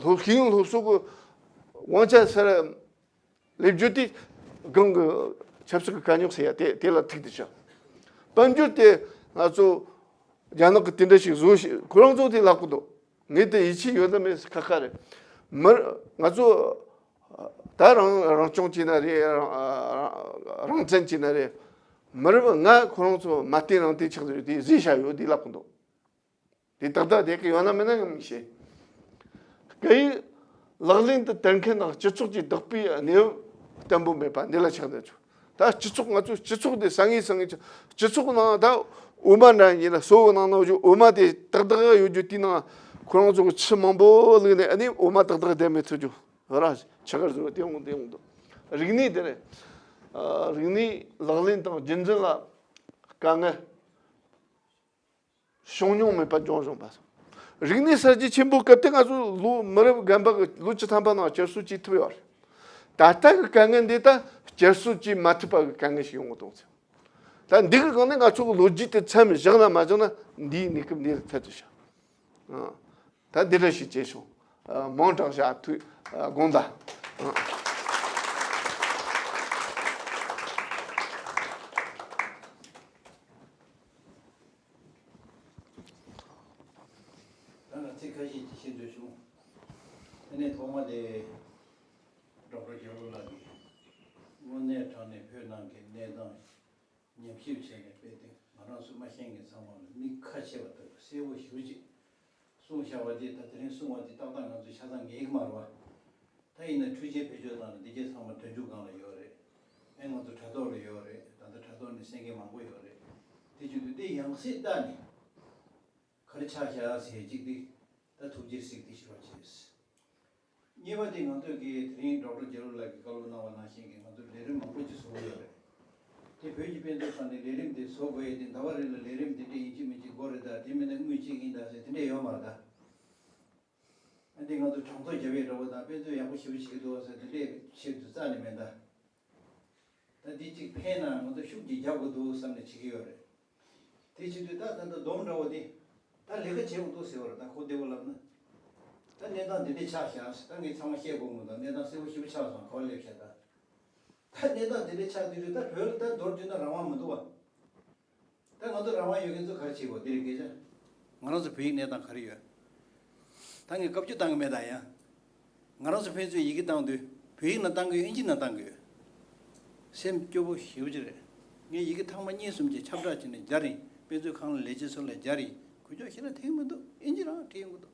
སློབ་ཤེས་ཡོན་སློབ་གསོ་གི་དབང་ཆ་སར་སླེབས་རྒྱུ་དེ་སྒང་གི་ཆབ་སྲིད་ཀྱི་དཀའ་རྙོག་ཟེར་ཡ་དེ་དེ་ལ་ཐུག་དེ་ཤག། དཔལ་འབྱོར་དེ་ང་ཚོ་རྒྱ་ནག་གི་དེ་འདྲ་ཞིག་བཟོ་ཞིག་ཁོ་རང་ཚོ་དེ་ལབ་གི་འདུག། ངས་དེ་ཡིད་ཆེས་ཡོད་ན་མེད་ཁ་ཁ་རེད། མི་ང་ཚོ་ད་རང་རང་སྐྱོང་བྱས་ན་རེད། རང་རང་བཙན་བྱས་ན་རེད། མི་རབས་ལྔ་ཁོ་རང་ཚོ་མ་བསྟེན་རང་བསྟེན་ཆགས་ཡོད་དེ་བཟོས་བཞག་ཡོད་དེ་ལབ་གི་འདུག། དེ་ཏག་ཏག་བསྡད་ཀྱི་ཡོད་ན་མེད་ན་ཡང་མི་ཤེས། སྐད་ཡིག་ལག་ལེན་དུ་བསྟར་མཁན་དང་སྤྱི་ཚོགས་ཀྱི་བདག་པོའི་གནས་བབ་བརྟན་པོ་མེད་པ་འདི་ལ་ཆགས་བསྡད་ཆོག། ད་སྤྱི་ཚོགས་ང་ཚོ་སྤྱི་ཚོགས་དེ་ས་ངེས་ས་ངེས་ཆགས། སྤྱི་ཚོགས་ནང་ད་འོ་མ་འདྲ་ཡིན་ན་གསོ་བོ་ནང་ན་ཡོད་རྒྱུ་འོ་མ་དེ་ཏག་ཏག་ཡོད་རྒྱུ་དེའི་ནང་ཁོ་རང་ཚོ་གི་ཆུ་མང་པོ་བླུགས་ནས་ཨ་ནི་འོ་མ་ཏག་ཏག་བསྡད་མི་ཐུབ་རྒྱུ་ར་ཆགས་ཀྱི་རེད། དེ་འོང་དེ་འོང་དུ་རིག་གནས་དེ་རེད། རིག་གནས་ལག་ལེན་དང་རྒྱུན་འཛིན་ལ་དཀའ་ངལ། བྱུང་མྱོང་མེད་པ་འབྱུང་བཞིན་པ། རིག་གནས་གསར་བརྗེ་ཆེན་པོའི་སྐབས་དེ་ང་ཚོ་ལོ་མི་རབས་རྒན་པ་གི་ལོ་བཅུ་ཐམ་པ་ནང་བསྐྱར་གསོ་བྱེད་ཐུབ་ཡོད་རེད། ད་ལྟ་གི་དཀའ་ངལ་འདི་ད་བསྐྱར་གསོ་བྱེད་མ་ཐུབ་པ་གི་དཀའ་ངལ་ཞིག་ཡོང་གི་འདུག་ཟེར། ད་འདི་གི་སྒང་ནས་ང་ཚོ་གི་ལོ་རྒྱུས་དེ་མཚམས་བཞག་ན་མ་བཞག་ན་འདིའི་གནས་སྐབས་འདི་ལ་ཐད་དུ་བཞག། ཨ། ད་འདི་འདྲ་ཞིག་བྱས་སོང་། ཨ། མང་དྲགས་བཞག་ཐུག། ཨ། དགོངས་དག། ཨ། ད་ང་ཚིག་ཁ་ཤས་ཅིག་བཤད་འདོད་བྱུང་། དེ་ནས་ཐོག་མ་དེ་ཌོག་ཊར་རྒྱལ་པོ་ལགས་ཀྱིས་དངོས་གནས་དྲང་གནས་བོད་ནང་གི་གནས་སྟངས་ཉམས་ཞིབ་བྱས་ནས་དཔེ་དེ་ང་རང་ཚོ་མ་ཤེས་མཁན་ཚང་མ་ལ་མིག་ཁ་ཕྱེ་བ་ལྟ་བུ་གསལ་པོ་ཞེ་པོ་ཅིག་གསུངས་བཞག་པ་དེ་ད་དེ་རིང་གསུངས་པ་དེ་ཏག་ཏག་ང་ཚོ་ཆ་ཚང་ངེས་ཀྱི་མ་རེད་བ། ད་ཡིན་ན་འཕྲུལ་ཆས་བེད་སྤྱོད་བཏང་ནས་འདི་གྱད་ཚང་མ་སྒྲ་འཇུག་སྒང་ལ་ཡོད་རེད། ཨེ་ང་ཚོ་དྲ་ཐོག་ལ་ཡོད་རེད། ད་ལྟ་དྲ་ཐོག་ནས་གསན་མཁན་མང་པོ་ཡོད་རེད། དེ་བྱེད་དུས་འདི་ཡང་སེ་ལྟ་ནས་ག་རེ་ཆགས་བཞག་ཟེར་གཅིག་འདི་ད་ཐུགས་རྗེ་གཟིགས་ཏེ་ཞུ་བ་བྱས། གཉིས་པ་དེ་ང་ཚོས་ཀྱིས་དེ་རིང་ཌོག་ཊར་རྒྱལ་པོ་ལགས་ཀྱིས་བཀའ་སློབ་གནང་བ་ནང་བཞིན་གྱི་ང་ཚོ་ལས་རིམ་མང་པོ་ཅིག་བཟོ་གི་ཡོད་རེད། དེ་བོད་ཀྱི་དཔེ་མཛོད་ཁང་ནས་ལས་རིམ་དེ་བཟོ་དགོས་ཡས་དེ་ཟླ་བ་རེ་ལ་ལས་རིམ་དེ་འདྲ་ཡིན་གཅིག་མིན་གཅིག་དགོས་རེད། ད་དེ་མིན་ན་དངུལ་གཅིག་ཡིན་ད་ཟེར་དེ་འདྲ་ཡོད་མ་རེད་ད། ཨ་འདི་ང་ཚོ་གྲངས་ཐོ་རྒྱབ་ཡས་འདྲ་བོ་དང་དཔེ་མཛོད་ཡག་པོ་ཞེ་པོ་བྱེད་ཀྱི་འདུག་ཟེར་དེ་འདྲའི་ཆེད་དུ་རྩ་ནས་མེད་ད། ད་འདི་གཅིག་ཕན་ན་ང་ཚོ་ཤུགས་ཀྱིས་རྒྱག་དགོས་འདུག་བསམ་ནས་བྱེད་ཀྱི་ཡོད་རེད། དེ་བྱེད་དུས་ད་ད་ལྟ་སྡོམ་འདྲ་བོ་དེ་ད་ལས་ཀ་བྱེད་དགོས་འདུག་ཟེར་བ་རེད། ད་ཁོ་བདེ་བོ་ལབ་ན། ད་གནས་སྟངས་འདི་འདྲ་ཆགས་བཞག་ད་ངས་ཚང་མ་བཤད་དགོས་མི་འདུག་གནས་སྟངས་གསལ་པོ་ཞེ་པོ་ཆགས་སོང་ག་བ་སླེབས་བཞག་ད། ད་གནས་སྟངས་འདི་འདྲ་ཆགས་དུས་རེད་ད་བོད་ལ་ད་མདོར་བསྡུས་ན་རང་དབང་མི་འདུག་བ། ད་ང་ཚོ་རང་དབང་ཡོད་མཁན་ཚོ་ག་རེ་བྱེད་དགོས་འདི་རེད་སྐད་ཆ། ང་རང་ཚོ་བོད་ཡིག་གནས་སྟངས་ག་རེ་ཡོད། ད་ངས་བཀའ་བཀྱོན་བཏང་གི་མེད་ད་ཡང་། ང་རང་ཚོ་ཕན་ཚུན་ཡི་གེ་བཏང་དུས་བོད་ཡིག་ནང་བཏང་གི་ཡོད་ཨིན་ཇི་ནང་བཏང་གི་ཡོད། སེམས་སྐྱོ་པོ་ཞེ་པོ་ཅིག་རེད། ངས་ཡི་གེ་ཐེངས་མ་གཉིས་གསུམ་ཅིག་ཁྱབ་བསྒྲགས་བྱས་ནས་སྦྱར་ཡིན་དཔེ་མཛོད་ཁང་ལ་ལས་བྱེད་ཚོ་ལ་སྦྱར་ཡིན་གུ་ཅོག་ཤེས་ན་ཐེངས་མི་འདུག་ཨིན་ཇི་རང་བྲིས་ཡོང་གི་འདུག་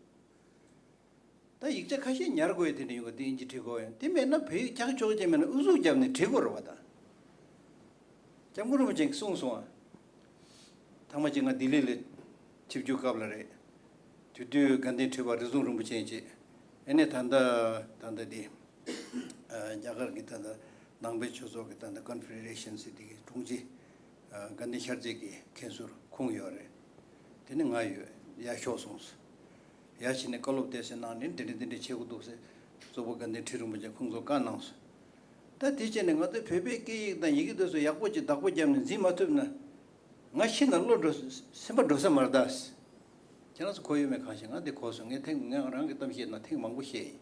ད་ཡིག་ཆ་ཁ་ཤས་ཉར་དགོས་ཡ་དེ་འདྲ་ཡོང་གི་དེ་ཨིན་ཇི་བྲིས་དགོས་ཡོད་དེ་མེད་ན་བོད་ཡིག་ཀྱག་ཀྱོག་ཅན་མེད་ན་ཨུ་ཚུགས་བརྒྱབ་ནས་བྲིས་དགོས་རེད་བ་ད། སྐྱབས་མགོན་རིན་པོ་ཆེས་གསུངས་སོང་ཨ། ཐེངས་མ་གཅིག་ང་ལྡི་ལི་ལ་ཆིབས་བསྒྱུར་སྐབས་ལ་རེད། དེ་དུས་དགའ་ལྡན་ཁྲི་པ་རི་ཟུང་རིན་པོ་ཆེ་བཅས་ཨ་ནི་ད་ལྟ་ད་ལྟ་དེ་རྒྱ་གར་གྱི་ད་ལྟ་ནང་པའི་ཆོས་ཚོགས་ཀྱི་ད་ལྟ་ཀོན་ཕེ་ཌེ་རེ་ཤན་ཟེར་དེ་གི་དྲུང་ཆེ་དགའ་ལྡན་ཤར་རྩེ་གི་མཁན་ཟུར་ཁོང་ཡོད་རེད། དེ་ནི་ང་ཡོད་ཡར་ཤོག་གསུངས་སོང་། ཡར་ཕྱིན་ནས་བཀའ་སློབ་བསྩལ་ཟིན་གནང་ནས་འདི་འདྲ་འདི་འདྲ་བྱེད་དགོས་འདུག་ཟེར། གཙོ་བོ་དགའ་ལྡན་ཁྲི་རིན་པོ་ཆེ་ཁོང་ཚོ་བཀའ་གནང་སོང་། ད་དེ་བྱས་ནས་ང་ཚོའི་བོད་པའི་སྐད་ཡིག་དང་ཡི་གེ་དེ་ཚོ་ཡག་པོ་ཅིག་བདག་པོ་བརྒྱབ་ནས་འཛིན་མ་ཐུབ་ན། ང་ཤི་ན་བློ་འགྲོ་སེམས་པ་འགྲོ་ས་མ་རེད་ད། ཁྱེད་རང་ཚོ་གོ་ཡོད་མེད་གང་ཤེས་ང་འདི་གོ་སོང་ངས་ཐེངས་ང་རང་གི་གཏམ་བཤད་ན་ཐེངས་མང་པོ་བཤད་ཡིན།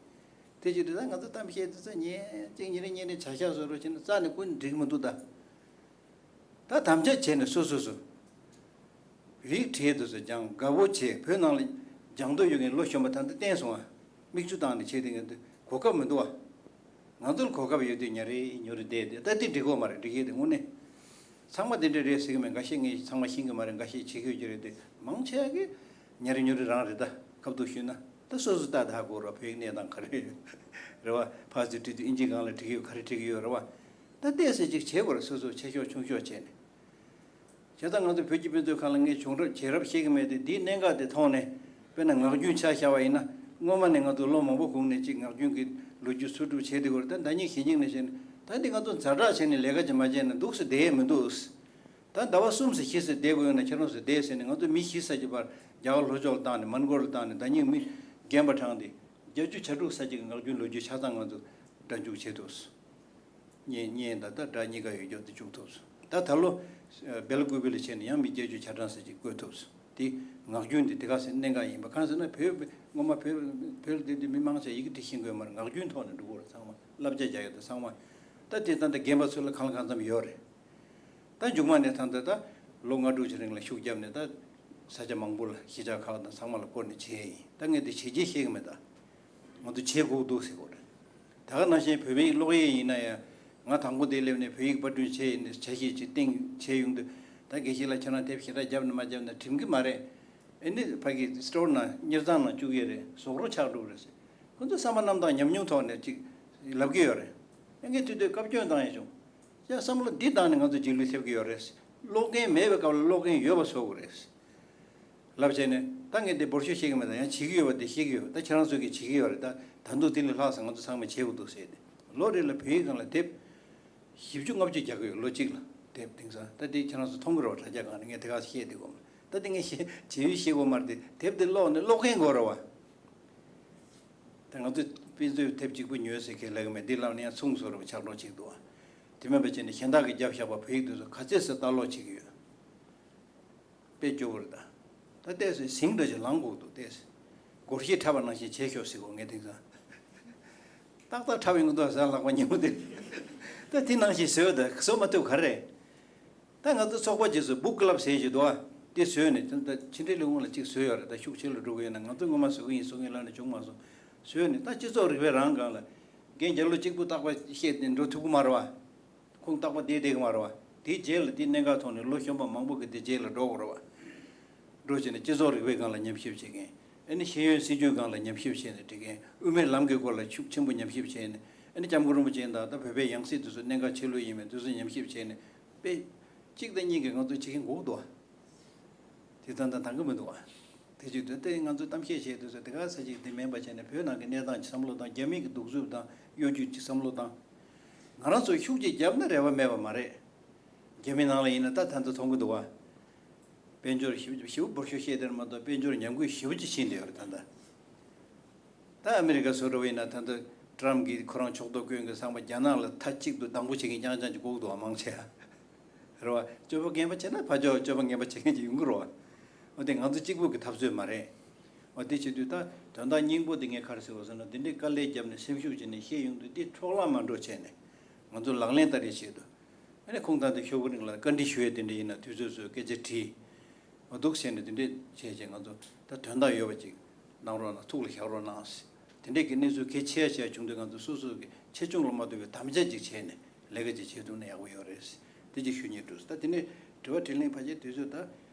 དེ་བྱས་དུས་ད་ང་ཚོ་གཏམ་བཤད་དེ་ཚོ་ཉན་གཅིག་ཉིན་རེ་ཉིན་རེ་བྱ་ཤག་བཟོ་རོགས་བྱས་ན་རྩ་ནས་ཀུན་འགྲིག་མི་འདུག་ད། ད་དམ་བཅའ་བྱས་ནས་སོ་སོ་སོ། བོད་ཡིག་བྲིས་དུས་སུ་སྦྱང་དགའ་བོ་བྱས་བོད་ནང་ལ་སྦྱང་འདོད་ཡོད་མཁན་ལོ་གཞོན་པ་ད་ལྟ་བསྟན་སོང་ཨ། མིག་ཆུ་བཏང་ནས་བྱས་དེ་ངས་འདི་གོ་སྐབས་མི་འདུག་ཨ། ང་ཚོར་གོ་སྐབས་ཡོད་དུས་ཉ་རེ་ཉོ་རེ་བསྡད་དེ་ད་འདི་འགྲིག་གོ་མ་རེད་འགྲིག་ཡས་དེ་དངོས་གནས། ཚང་མ་དེ་འདྲ་རེད་ཟེར་གི་མེད་འགའ་ཤས་ངས་ཚང་མ་ཤེས་གི་མ་རེད་འགའ་ཤས་བྱེད་གི་ཡོད་ཀྱི་རེད་དེ་མང་ཆེ་གི་ཉ་རེ་ཉོ་རེ་རང་རེད་ད་སྐབས་ཐོག་ཞུས་ན་ད་སོ་སོ་ལྟ་ད་ཧ་གོ་ར་བོད་ཡིག་གནས་སྟངས་ག་རེ་རེད་བ་ཕར་ཚུར་བྲིས་དུས་ཨིན་ཇི་སྒང་ལ་བྲིས་གི་ཡོད་ག་རེ་བྲིས་གི་ཡོད་རེད་བ། ད་ལྟས་ཟེར་ཅིག་བྱེད་དགོས་རེད་སོ་སོ་ཆེ་ཤོས་ཆུང་ཤོས་བྱས་ནས། བྱས་ཙང་ང་ཚོ་བོད་ཀྱི་དཔེ་མཛོད་ཁང་ལ་ངས་བྱུང་རབས་བྱས་རབས་ཤེས་ཀྱི་མེད་དེ་འདིའི་གནད་འགག་དེ་མཐོང་ནས་དཔེར་ན་ངག་རྒྱུན་ཆ་བཞག་པ་ཡིན་ན་སྔོན་མ་ནས་ང་ཚོ་ལོ་མང་པོ་གོང་ནས་ཅིག་ངག་རྒྱུན་གྱི་ལོ་རྒྱུས་སུ་སྒྲུབ་བྱས་དེ་གོ་ད་ཟླ་ཉིན་གཞེས་ཉིན་ནས་བྱས་ནས་ད་འདི་ང་ཚོ་ཛ་དྲག་བྱས་ནས་ལས་ཀ་ཅིག་མ་བྱས་ན་འདུག་སེ་བསྡད་ཡས་མི་འདུག་ད་ཟླ་བ་གསུམ་ཙམ་བཞི་ཙམ་བསྡད་དགོས་ཡོད་ན་ཁྱེད་རང་ཚོ་བསྡད་ཟེར་ནས་ང་ཚོ་མི་བཞི་ཙམ་གྱི་བར་རྒྱ་གར་ལྷོ་ཕྱོགས་ལ་བཏང་ནས་མོན་གྷོ་ལ་བཏང་ནས་ཟླ་ཉིན་མི་རྒན་པ་གྲངས་དེ་བརྒྱད་ཅུ་གྱ་དྲུག་ཙམ་གྱི་ངག་རྒྱུན་ལོ་རྒྱུས་ཆ་ཚང་ང་ཚོ་སྒྲ་འཇུག་བྱས་འདུག་ཉེ་ཉེ་ད་ལྟ་སྒྲ་གཉིས་ཀ་ཡོད་རྒྱུ་དེ་བཅུག་ཐུབ་སོང་། ད་ད་ལོ་སྦེལ་ཀུ་པེ་ལ་བྱས་ནས་ཡང་མི་བརྒྱད་ཅུ་གྱ་གྲངས་ཙམ་ཅིག་བཀོད་ཐུབ་སོང་། དེ་ངག་རྒྱུན་དེ་དེ་ག་ཚོད་གནད་འགག་ཡིན་པ་གང་ཟེར་ན་བོད་སྔོན་མ་བོད་བོད་ལ་བསྡད་དུས་མི་མང་ཆེ་ཡི་གེ་འབྲི་ཤེས་ཀྱི་ཡོད་མ་རེད། ངག་རྒྱུན་ཐོག་ནས་འབྲི་དགོས་རེད། ཚང་མ་བསླབ་བྱ་རྒྱག་ཡོད་དེ་ཚང་མ་ད་དེ་ད་ལྟ་རྒན་པ་ཚོ་ལ་གང་ལ་གང་འཚམ་ཡོད་རེད། ད་མཇུག་མ་ནས་ད་ལྟ་ད་ལོ་ལྔ་དྲུག་ཅིག་རིང་ལ་ཤུགས་བརྒྱབ་ནས་ད་ས་ཆ་མང་པོ་ལ་གཞིས་ཆགས་ཁག་དང་ཚང་མ་ལ་བསྐོར་ནས་བྱས་ཡིན། ད་ངས་འདི་བྱས་རྗེས་བཤད་ཀྱི་མེད་ད། ང་ཚོ་བྱེད་དགོས་འདུག་ཟེར་གོ་རེད། ད་ག་ནང་བཞིན་བོད་པའི་ཀློག་ཡས་ཡིན་ན་ཡང་ང་དང་པོ་དེ་སླེབས་ནས་བོད་ཡིག་པར་སྐྲུན་བྱས་ཡིན་ནས་བྱ་ཤེས་ཅིག་སྟེང་བྱས་ཡོང་དུས་ད་དགེ་བཤེས་ལགས་ཁྱེད་རང་དེབ་ཞེ་དྲག་བརྒྱབ་ནས་མ་བརྒྱབ་ན་འགྲིམ་གི་མ་རེད། ཨེ་ནི་ཕ་གི་སི་ཊོར་ནང་གཉེར་ཚང་ནང་བཅུག་ཡས་རེད་ཟོག་རོ་ཆགས་འགྲོ་གི་རེད་ཟེར། ཁོ་ཚོས་བསམ་པ་རྣམ་དག་ཉམས་མྱོང་ཐོག་ནས་ཅིག་ལབ་གི་ཡོད་རེད། ཨེ་ངས་དུས་དུས་བཀའ་བཀྱོན་བཏང་ཡས་བྱུང་། ཡ་བསམ་བློ་འདི་བཏང་ནས་ང་ཚོ་རྗེས་ལུས་སླེབས་ཀྱི་ཡོད་རེད། ཀློག་མཁན་མེད་པའི་སྐབས་ལ་ཀློག་མཁན་ཡོད་པ་བཟོ་དགོས་རེད། ལབ་བྱས་ནས་ད་ངས་འདི་འབོར་ཤོག་བཤད་ཀྱི་མེད་ད་ཡང་བྱེད་ཀྱི་ཡོད་པ་འདི་བཤད་ཀྱི་ཡོད་ད་ཁྱེད་རང་ཚོ་གིས་བྱེད་ཀྱི་ཡོད་རེད་ད་ད་དུང་དེ་ལས་ལྷག་ཙམ་ང་ཚོ་ཚང་མས་བྱེད་དགོས་འདུག་ཟེར་ཏེ་ལོ་རེ་ལ་བོད་ཡིག་སྒང་ལ་དེབ་བཞི་བཅུ་ལྔ་བཅུ་རྒྱག་གི་ཡོད་ལོ་གཅིག་ལ་དེབ་དེང་སང་ད་དེ་ཁྱེད་རང་ཚོ་མཐོང་གི་རེད་བ་དྲ་རྒྱ་སྒང་ནས་ངས་དེ་ག་བཤད་དེ་གོ་མ་ད་དེ་ངས་བཤད་བྱེད་ཡུལ་བཤད་དགོས་མ་རེད་དེ་དེབ་དེ་ཀློག་ནས་ཀློག་མཁན་དགོས་རེད་བ། ད་ང་ཚོས་དཔེ་མཛོད་དེབ་གཅིག་པུ་ཉོས་ཟེར་མཁན་ལབ་ཀྱི་མེད་འདི་ལབ་ན་ཡང་མཚུངས་བཟོ་འདྲ་པོ་ཆགས་འགྲོ་གཅིག་འདུག་ཨ། དེ་མིན་པ་བྱས་ནས་གཞན་དག་གིས་བརྒྱབ་བཞག་པ་བོད་ཡིག་དེ་ཚོ་ག་ཚད་ཟེར་ལྟ་ཀློག་བྱེད་ཀྱི་ཡོད། དཔེ་སྐྱོ་པོ་རེད་ད། ད་ལྟས་ཟེར་ཟིང་འདྲ་ཞིག་ལངས་དགོས་འདུག་ལྟས་ཟེར། སྒོར་གཞས་འཁྲབ་པ་ནང་བཞིན་བྱེད་ཤོག་ཟེར་གོ་ངས་དེང་སང་། ཏག་ཏག་འཁྲབ་ཡོང་གི་འདུག་ཟེར་ལག་པ་ཉིན་མོ་དེ། ད་དེ་ནང་བཞིན་བཟོས་ད་བཟོ་མ་ཐུབ་ག་རེ། ད་ང་ཚོ་ཚོགས་པ་རྗེས་སུ་book club ཟེར་ཞིག་འདུག་ཨ། དེ་བཟོས་ནས་ད་ཕྱི་འབྲེལ་ལས་ཁུངས་ལ་གཅིག་བཟོས་ཡོད་རེད་ད་ཤུགས་ཆེ་ལ་འགྲོ་གི་ཡོད་ན་ང་ཚོ་སྔོན་མ་བཟོ་གི་ཡིན་བཟོ་མཁན་ལབ་ནས་བྱུང་མ་སོང་། བཟོས་ནས་ད་སྤྱི་ཚོགས་རིག་པའི་རང་སྒང་ལ། རྒན་རྒྱ་ལོ་གཅིག་པུ་རྟག་པར་བཤད་དེ་འགྲོ་ཐུབ་ཀྱི་མ་རེད་བ། ཁོང་རྟག་པར་བསྡད་བསྡད་ཀྱི་མ་རེད་བ། དེའི་རྗེས་ལ་དེ་གནད་འགག་ཐོག་ནས་ལོ་གཞོན་པ་མང་པོ་གིས་དེ་རྗེས་ལ་འགྲོ་དགོས་རེད་བ། འགྲོ་བྱས་ནས་སྤྱི་ཚོགས་རིག་པའི་སྒང་ལ་ཉམས་ཞིབ་བྱེད་མཁན། ཨ་ནི་ཤེས་ཡོན་སྲིད་བྱུས་སྒང་ལ་ཉམས་ཞིབ་བྱས་ནས་འབྲི་མཁན། དབུ་མའི་ལམ་གྱི་སྐོར་ལ་ཤུགས་ཆེན་པོ་ཉམས་ཞིབ་བྱས་ནས། ཨ་ནི་སྐྱབས་མགོན་རིན་པོ་ཆེ་དང་ད་བོད་པའི་ཡང་སྲིད་དེ་ཚོ་གནད་འགག་ཆེ་ལོས་ཡིན་མིན་དེ་ཚོ་ཉམས་ཞིབ་བྱས་ནས། དཔེ། གཅིག་དང་གཉིས་ཀྱིས་ང་ཚོ་བྱེད་མཁན་དགོས་འདུག་བ། དེ་ལྟར་ད་འདང་གི་མི་འདུག་བ། དེ་བྱེད་དུས་དེ་ང་ཚོས་གཏམ་བཤད་བྱེད་དུས་ཚོད་དེ་ག་ས་ཅིག་དེ་མིན་པ་བྱས་ནས་བོད་ནང་གི་གནས་སྟངས་ཀྱི་བསམ་བློ་དང་རྒྱ་མི་གི་གདུག་རྩུབ་དང་གཡོ་སྒྱུ་གྱི་བསམ་བློ་དང་། ང་རང་ཚོས་ཤུགས་ཀྱིས་བརྒྱབ་ན་རེ་བ་མེད་པ་མ་རེད། རྒྱ་མི་ནང་ལ་ཡིན་ན་ད་ད་ཚོད་མཐོང་གི་འདུག་བ། དཔལ་འབྱོར་ཞིབ་ཞིབ་འབོར་ཤོག་བཤད་དེར་མ་གཏོགས་དཔལ་འབྱོར་ཉམས་རྒུད་ཞེ་པོ་ཅིག་ཕྱིན་བསྡད་ཡོད་རེད་ད་ལྟ། ད་ཨ་མི་རི་ཀ་བཟོ་འདྲ་བོ་ཡིན་ན་ད་ལྟ་ཊྲམ་གྱིས་ཁོ་རང་ཕྱོགས་གཏོགས་སྐྱོན་གྱི་ཚང་མ་རྒྱ་ནག་ལ་མཐའ་གཅིག་ཏུ་སྡང་པོ་བྱེད་མཁན་རྐྱང་རྐྱང་ཅིག་དགོས་འདུག་བ་མང་ཆེ་བ། རེད་བ། སྤྱོད་པ་ངན་པ་བྱས་ན་ཕར་ཕྱོགས་སྤྱོད་པ་ངན་པ་བྱེད་མཁན་ཅིག་ཡོང་གི་རེད་བ། འོ་དེ་ང་ཚོ་གཅིག་པུ་གི་འཐབ་རྩོད་མ་རེད། དེ་བྱེད་དུས་ད་དོན་དག་སྙིང་པོ་དེ་ངས་ག་རེ་ཟེར་བ་ཟེར་ན། དེ་འདྲའི་དཀའ་ལས་བརྒྱབ་ནས་སེམས་ཤུགས་བྱས་ནས་བཤད་ཡོང་དུས། དེ་འཕྲོ་བརླག་མ་འགྲོ་བྱས་ནས་ང་ཚོ་ལག་ལེན་བསྟར་ཡས་ཆེད་དུ། ཨ་ནི་ཁོང་ད་ལྟ་ཤོག་བུ་རིང་ལ་བཀའ་འདྲི་ཞུ་ཡས་དེ་འདྲ་ཡིན་ན་དུས་ཚོད་བཟོས་སྐད་ཆ་དྲིས། འོ་འདུག་བྱས་ནས་དེ་འདྲས་བྱས་བྱས་ང་ཚོ་ད་དོན་དག་ཡོད་པ་ཅིག་གནང་རོགས་གནང་། ཐུགས་ལ་བཞག་རོགས་གནང་ཟེར། དེ་འདྲས་ཀྱི་གནས་ཚུལ་གལ་ཆེ་ཆེ་བྱུང་དུས་ང་ཚོ་སོ་སོ་གི་ཆེ་ཆུང་ལ་མ་ལྟོས་པའི་དམ་བཅའ་ཅིག་བྱས་ནས་ལས་ཀ་ཅིག་བྱེད་ཐུབ་ན་ཡག་པོ་ཡོད་རེད་ཟེར། དེ་ཅིག་ཞུ་སྙིང་འདོད་སོང་། ད་དེ་ནས་དྲི་བ་དྲིས་ལན་ཕལ་ཆེར་དུས་ཚོད་ད་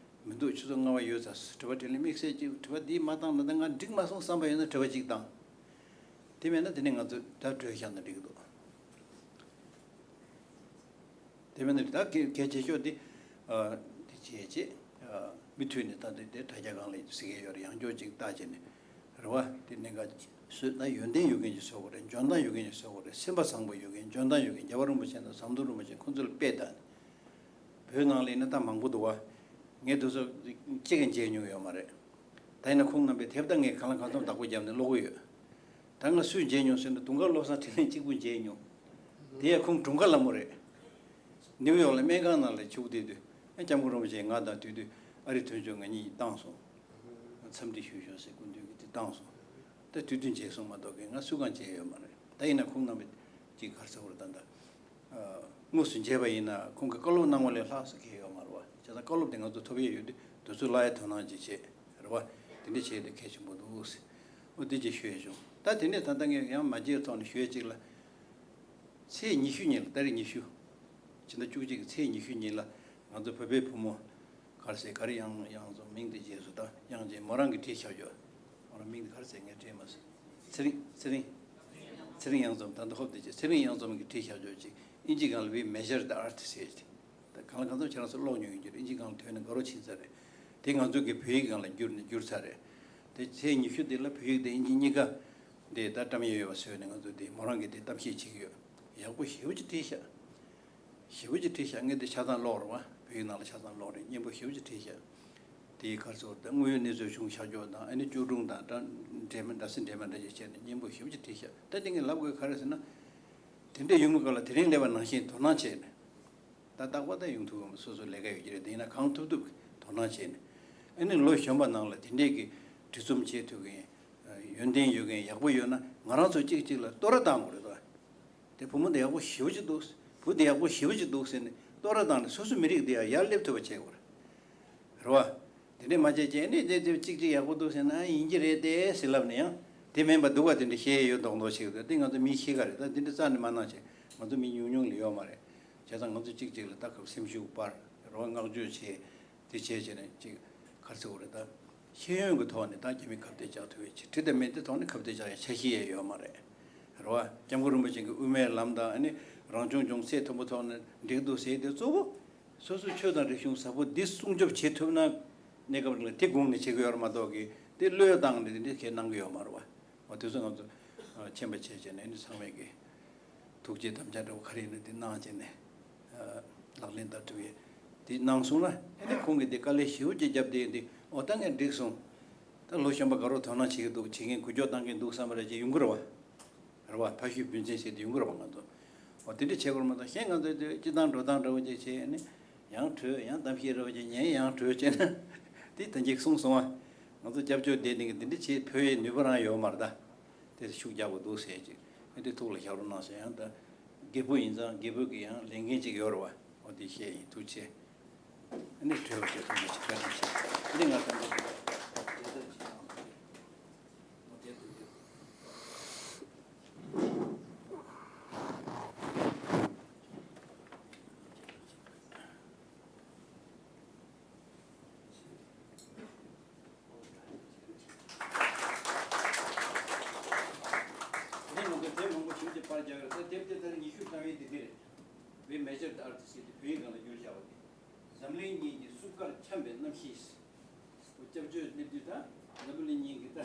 མི་འདུག་ཆུ་ཚོད་ལྔ་པ་ཡོལ་ཚར་སོང་། དྲི་བ་དྲིས་ལན་དམིགས་བསལ་ཅིག་དྲི་བ་འདི་མ་བཏང་ན་ད་ང་འགྲིག་མ་སོང་བསམ་པ་ཡོད་ན་དྲི་བ་ཅིག་བཏང་། དེ་མེད་ན་དེ་ནས་ང་ཚོ་ད་གྲོས་བཞག་ན་འགྲིག་གི་འདུག་དེ་མིན་ན་ད་གལ་གལ་ཆེ་ཤོས་དེ། ཨ། དེ་བྱས་རྗེས། ཨ། མུ་མཐུད་ནས་ད་དེ་དེ་དྲ་རྒྱ་སྒང་ལ་ཟེར་གྱི་ཡོད་རེད། ཡང་བསྐྱར་ཅིག་བལྟས་བྱས་ནས་རེད་བ། དེ་གནད་འགག་བཟོས་ན་ཡོན་ཏན་ཡོད་མཁན་ཅིག་བཟོ་དགོས་རེད། འཇོན་ཐང་ཡོད་མཁན་ཅིག་བཟོ་དགོས་རེད། སེམས་པ་བཟང་པོ་ཡོད་མཁན། འཇོན་ཐང་ཡོད་མཁན། རྒྱལ་བ་རིན་པོ་ཆེ་དང་ཟམ་གདོང་རིན་པོ་ཆེ་ཁོང་ཚོ་ལ་དཔེ་ལྟ། བོད་ནང་ལ་ཡིན་ན་ད་མང་པོ་འདུག་བ། ངས་དེ་ཚོ་གཅིག་ཀྱང་མཇལ་མྱོང་ཡོད་མ་རེད། ད་ཡིན་ན་ཁོང་རྣམ་པས་དེབ་ད་ངས་གང་ལ་གང་འཚམ་བདག་པོ་བརྒྱབ་ནས་ཀློག་གི་ཡོད། ད་ང་སུས་མཇལ་མྱོང་ཟེར་ན། དུང་དཀར་བློ་བཟང་དྲིན་ལན་གཅིག་པུ་མཇལ་མྱོང་། དེ་ཡང་ཁོང་དྲུང་ཁག་ལ་མོ་རེད། ནིའུ་ཡོག་ལ་སྨན་ཁང་ནང་ལ་བཞུགས་བསྡད་དུས། ཨ། སྐྱབས་མགོན་རིན་པོ་ཆེས་ང་དང་དུས་དུས་ཨ་རི་དོན་གཅོད་ང་གཉིས་བཏང་སོང་། འཚམས་འདྲི་ཞུ་ཤོག་ཟེར་སྐུ་མདུན་གྱིས་དེ་བཏང་སོང་། ད་དུས་དུས་མཇལ་སོང་མ་གཏོགས་ཀྱི་ང་སུ་གང་མཇལ་ཡོད་མ་རེད། ད་ཡིན་ན་ཁོང་རྣམ་པས་ཅིག་ག་རེ་ཟེར་དགོས་རེད། ད་ད། ཨ། དངོས་སུ་མཇལ་བ་ཡིན་ན་ཁོང་གིས་བཀའ་སློབ་གནང་བ་ལས་ལྷག་ཙམ་གང་ཡང་ཡོད་མ་རེད་བ། བྱས་ཙང་བཀའ་སློབ་དེ་ང་ཚོ་ཐོབ་ཡས་ཡོད་དུས་དུས་ཚོད་བརླག་ཡས་དོ་སྣང་ཅིག་བྱེད་རེད་བ། དེ་འདྲ་བྱས་ཏེ་གལ་ཆེན་པོ་འདུག་ཟེར། འོ་དེ་ཅིག་ཞུ་ཡས་བྱུང་། ད་དེ་ནས་ད་ལྟ་ངས་ཡང་མ་མཇལ་ཐོག་ནས་ཞུ་ཡས་ཅིག་ལ། ཚེས་ཉི་ཤུ་ཉིན་ལ། ཏ་རིག་ཉི་ཤུ། ཕྱི་ཟླ་བཅུ་གཅིག་གི་ཚེས་ཉི་ཤུ་ཉིན་ལ་ང་ཚོ་བོད་པའི་བུ་མོ། ག་རེ་ཟེར། ག་རེ། དབྱངས། དབྱངས་འཛོམས། མིང་དེ་རྗེས་སུ་ད་དབྱངས་ཅན། མོ་རང་གིས་བྲིས་བཞག་ཡོད། མོ་རང་མིང་དེ་ག་རེ་ཟེར། ངས་བྲིས་མ་སོང་། ཚེ་རིང་། ཚེ་རིང་། ཚེ་རིང་དབྱངས་འཛོམས། ད་ལྟ་ཧོབ་སྟེ་བྱས། ཚེ་རིང་དབྱངས་འཛོམས་ཀྱིས་བྲིས་བཞག་ཡོད་ཅིག་ཨིན་ཇི་སྒང་ལ་We Measure the Earth ཟེར་ཅིག་ད་གང་ལ་གང་འཚམ་ཁྱེད་རང་ཚོ་ཀློག་མྱོང་ཡོད་རྒྱུ་རེད། ཨིན་ཇི་སྒང་ལ་ཐོན་ནས་དགའ་རོགས་ཕྱིན་ཚར་རེད། དེ་ང་ཚོ་གི་བོད་ཡིག་སྒང་ལ་བསྒྱུར་ནས་བསྒྱུར་ཚར་རེད། དེ་ཚེས་ཉི་ཤུ་དེ་ལ་བོད་ཡིག་དང་ཨིན་ཇི་གཉིས་ཀ་དེ་ད་བཀྲམ་ཡས་ཡོད་པ་བཟོས་ནས་ང་ཚོ་དེ་མོ་རང་གིས་དེ་གཏམ་བཤད་བྱེད་ཀྱི་ཡོད། ཡག་པོ་ཞེ་པོ་ཅིག་བྲིས་ཤག་ཞེ་པོ་ཅིག་བྲིས་ཤག་ངས་འདི་ཆ་ཚང་ཀློག་རེད་བ། བོད་ཡིག་ནང་ལ་ཆ་ཚང་ཀློག་རེད། སྙན་པོ་ཞེ་པོ་ཅིག་བྲིས་ཤག་དེའི་ཁར་ཚོར་ད་དངོས་ཡོད་གནས་ཚུལ་བྱུང་བཞག་ཀྱོག་དང་། ཨ་ནི་བཅུ་སྒྲུང་དང་འདྲ། འདྲ་མི་འདྲ་སེ་འདྲ་མི་འདྲ་ཅིག་བྱས་ནས་སྙན་པོ་ཞེ་པོ་ཅིག་བྲིས་ཤག་ད་དེ་ངས་ལབ་དགོས་ག་རེ་ཟེར་ན། དེ་འདྲ་ཡོང་གི་སྐབས་ལ་དེ་རིང་སླེབས་པ་ནང་བཞིན་དོ་སྣང་བྱས་ནས། ད་རྟག་པར་ད་ཡོང་ཐུབ་ཡོང་མ། སོ་སོ་ལས་ཀ་ཡོད་ཀྱི་རེད། དེ་ཡིན་ན་གང་ཐུབ་ཐུབ་དོ་སྣང་བྱས་ནས། ཨ་ནི་ལོ་གཞོན་པ་ནང་ལ་དེ་འདྲས་ཀྱི་འབྲི་རྩོམ་བྱེད་ཐུབ་མཁན། ཡོན་ཏན་ཡོད་མཁན་ཡག་པོ་ཡོད་ན་ང་རང་ཚོ་གཅིག་གཅིག་ལ་བསྟོད་ར་བཏང་དགོས་རེད་དོ། དེ་བུ་མོ་འདི་ཡག་པོ་ཞེ་པོ་ཅིག་འདུག་བུ་འདི་ཡག་པོ་ཞེ་པོ་ཅིག་འདུག་ཟེར་ནས་བསྟོད་ར་བཏང་ནས་སོ་སོ་མི་རིགས་འདི་ཡང་ཡར་སླེབས་ཐུབ་པ་བྱེད་དགོས་རེད། རེད་བ། དེ་འདྲས་མ་བྱས་རྗེས་ནས་དེ་དེ་གཅིག་གཅིག་ཡག་པོ་འདུག་ཟེར་ན་ཡིན་གྱི་རེད་དེ་ཟེར་ལབ་ནས་ཡང་དེ་མིན་པ་འདུག་ག་དེ་འདྲས་བཤད་ཡོད་མདོག་མདོག་བྱེད་ཀྱི་འདུག་དེ་ང་ཚོ་མི་ཤེས་ག་རེད། ད་དེ་འདྲས་རྩ་ནས་མ་གནང་བྱས། ང་ཚོ་མི་ཉུང་ཉུང་ལ་ཡོད་མ་རེད། བྱས་ཙང་ང་ཚོ་གཅིག་གཅིག་ལ་ད་སྐབས་སེམས་ཤུགས་སྤར། རེད་བ། བསྔགས་བརྗོད་བྱས། དེ་བྱས་བྱས་ནས་ཅིག་ག་རེ་ཟེར་དགོས་རེད། ད་ཤེས་ཡོན་གྱི་ཐོག་ནས་ད་རྒྱ་མི་ཁ་གཏད་བཅག་ཐུབ་ཡས་ཅིག་བྲིས་དང་མེད་དེ་ཐོག་ནས་ཁ་གཏད་བཅག་ཡས་ཆ་ཤས་ཡས་ཡོད་མ་རེད། རེད་བ། སྐྱབས་མགོན་རིན་པོ་ཆེ་གི་དབུ་མའི་ལམ་དང་། ཨ་ནི་རང་སྐྱོང་ལྗོངས་ཚད་མཐོན་པོ་ཐོག་ནས་འགྲིག་འདུག་ཟེར་དེ་གཙོ་བོ། སོ་སོའི་ཆོས་དང་རིག་གཞུང་ཟབ་པོ་འདི་སྲུང་སྐྱོབ་བྱེད་ཐུབ་ན། གནས་སྐབས་རིང་ལ་དེ་དགོངས་ནས་བྱེད་ཀྱི་ཡོད་རེད་མ་གཏོགས་ཀྱི་དེ་བློས་བཏང་ནས་དེ་འདྲ་གས་གནང་གི་ཡོད་མ་རེད་བ། འོ་དེ་ཚོ་ང་ཚོ་མཁྱེན་པ་བྱས་བྱས་ནས་ནི་ཚང་མས་ཀྱི་ཐུགས་རྗེ་དམ་བཅའ་འདྲ་བོ་ག་རེ་ཡིན་ན་དེ་གནང་བྱས་ནས་ལག་ལེན་བསྟར་ཐུབ་ཡས་དེ་གནང་སོང་ན། ཨ་ནི་ཁོང་གིས་དེ་དཀའ་ལས་ཞེ་པོ་ཅིག་བརྒྱབ་བསྡད་དེ། འོ་ད་ངས་འགྲིག་སོང་། ད་ལོ་གཞོན་པ་དགའ་རོགས་དོ་སྣང་བྱེད་ཀྱི་འདུག་བྱེད་མཁན་འགུལ་སྐྱོད་བཏང་མཁན་འདུག་བསམ་པ་རེ་ཅིག་ཡོང་གི་རེད་བ། རེད་བ། ཕ་ཤུལ་བུ་འཛིན་ཟེར་དེ་ཡོང་གི་རེད་བ། ང་ཚོ་འོ་དེ་འདྲ་བྱེད་དགོས་མ་གཏོགས། གཞན་ང་ཚོ་དེ་སྤྱི་བཏང་འགྲོ་སྟངས་འདྲ་བོ་ཅིག་བྱས་ནས་ཡང་བྲོས། ཡང་གཏམ་བཤད་འདྲ་བོ་ཅིག་ཉན། ཡང་བྲོས་བྱས་ན་དེ་ད་ཅིག་གསུངས་སོང་བ། ང་ཚོ་སྐྱབས་བཅོལ་བསྡད་མཁན་གྱི་འདི་འདྲ་བྱེད་ཕོད་ཡས་ནུས་པ་རང་ཡོད་མ་རེད་ད། དེ་ཤུགས་རྒྱག་དགོས་འདུག་ཟེར་ཅིག་ཨ་དེ་ཐུགས་ལ་བཞག་རོགས་གནང་ཟེར། ཡང་ད་རྒད་པོ་ཡིན་ཙང་རྒད་པོ་གི་ཡང་ལས་འགན་ཅིག་ཡོད་རེད་བ། འོ་དེ་བཤད་ཡིན། ཐུགས་རྗེ་ཆེ། ཨ་ནི་གྲོས་པ་ཞིག་ཐུགས་རྗེ་ཆེ། བཀའ་དྲིན་ཆེ། ཨ་ནི་ང་ད་ལྟ་དེ་ནས་ང་ཚོས་དེབ་མང་པོ་ཞིབ་ཅིག་པར་རྒྱག་ཡོད་རེད། ད་དེབ་དེ་ད་རེས་ཉི་ཤུ་རྩ་བའི་དེ་དེ་རེད། We Measure the Earth ཟེར་དེ་བོད་ཡིག་སྒང་ལ་བསྒྱུར་བཞག་པ་དེ། འཛམ་གླིང་གཉིས་ཀྱི་སྲུབས་ཀར་འཁྱམས་པའི་གནམ་གཤིས། སྐྱབས་བཅོལ་སླེབས་དུས་ད་འཛམ་བུ་གླིང་གཉིས་ཀྱི་ད་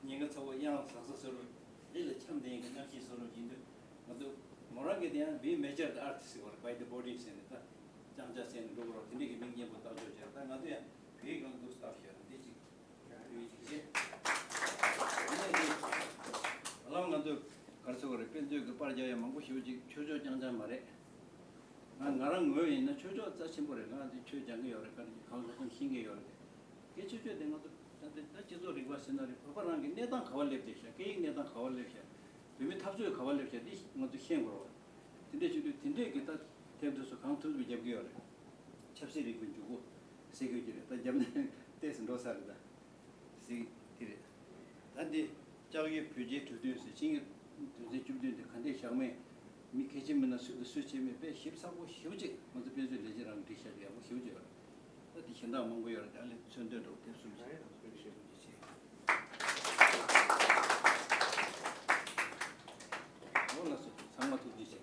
ཉེན་ཁ་ཚ་བོ་གཡང་ཟག་ས་བཟོ་འདྲ་ལ་འཁྱམས་བསྡད་མཁན་གྱི་གནམ་གཤིས་བཟོ་འདྲ་ཡིན་དུས། ང་ཚོ་མོ་རང་གིས་དེ་ཡང་We Measure the Earth ཟེར་བ་རེད། By the Body ཟེར་ནས་ད་རྐྱང་རྐྱང་བྱས་ནས་འགྲོ་དགོས་རེད། དེ་འདྲས་ཀྱི་མིང་སྙན་པོ་བཏགས་ཆོག་བྱས། ད་ང་ཚོ་ཡང་བོད་ཡིག་སྒང་ལ་འདུག་སེ་བཏགས་བཞག་རེད། འདི་གཅིག་བོད་ཡིག་གཅིག་བྱས། ཨ་ནི་དེ་ལམ་ང་ཚོ་ག་རེ་ཟེར་དགོས་རེད། དཔེ་མཛོད་ཀྱི་པར་རྒྱག་ཡ་མང་པོ་ཞེ་པོ་ཅིག་ཆོས་ཕྱོགས་རྐྱང་རྐྱང་མ་རེད། ང་ང་རང་ངོས་ཡིན་ན་ཆོས་ཕྱོགས་རྩ་ཆེན་པོ་རེད། ང་འདི་ཆོས་སྦྱང་གི་ཡོད་རེད། ག་རེ་གང་ལ་གང་འཚམ་ཤེས་ཀྱི་ཡོད་རེད། དེ་ཆོས་ཕྱོགས་དེ་ང་ཚོ་ ད་སྤྱི་ཚོགས་རིག་པ་ཟེར་ན་རེད། བོད་པ་རང་གི་གནས་སྟངས་ག་བ་སླེབས་བསྡད་ཤག་སྐད་ཡིག་གནས་སྟངས་ག་བ་སླེབས་ཤག་བོད་མིའི་འཐབ་རྩོད་ག་བ་སླེབས་ཤག་འདི་ང་ཚོ་ཤེས་དགོས་རེད་བ། དེ་འདྲས་བྱེད་དུས་དེ་འདྲས་ཀྱི་ད་ཐེབས་དུས་སུ་གང་ཐུབ་ཐུབ་རྒྱབ་ཀྱི་ཡོད་རེད། ཆབ་སྲིད་རིག་པའི་འཇུག་སྒོ་ཟེར་དགོས་ཀྱི་རེད། ད་རྒྱབ་ནས་ཏོག་ཙམ་འགྲོ་ས་རེད་ད། ཟིག་དེ་རེད། ད་འདི་ལྕགས་ཡོས་བོད་རྒྱའི་གྲོས་མཐུན་ཟེར་ཆིངས་ཡིག་དོན་ཚན་བཅུ་བདུན་དེ་ག་འདྲས་བཞག་མེད། མི་གལ་ཆེན་མིན་ན་སུས་དང་སུས་བྱས་མེད། དཔེ་ཞིབ་ཚགས་པོ་ཞེ་པོ་ཅིག་ང་ཚོ་དཔེ་མཛོད་ལས་བྱེད་རང་བསྒྲིགས་བཞག་ཡག་པོ་ཞེ་པོ་ཅིག་ཡོད་རེད། ད་འདི་གཞན་དག་མང་པོ་ཡོད་རེད། ད་ལས་མཚོན་དོན་འགྲོ་དེབ་གསུམ་བྱས་ཐག་གཅོད་ཞིབ་ཅིག་བྱས། འོ་ལགས་སོ། ཚང་མ་ཐུགས་རྗེ་ཆེ།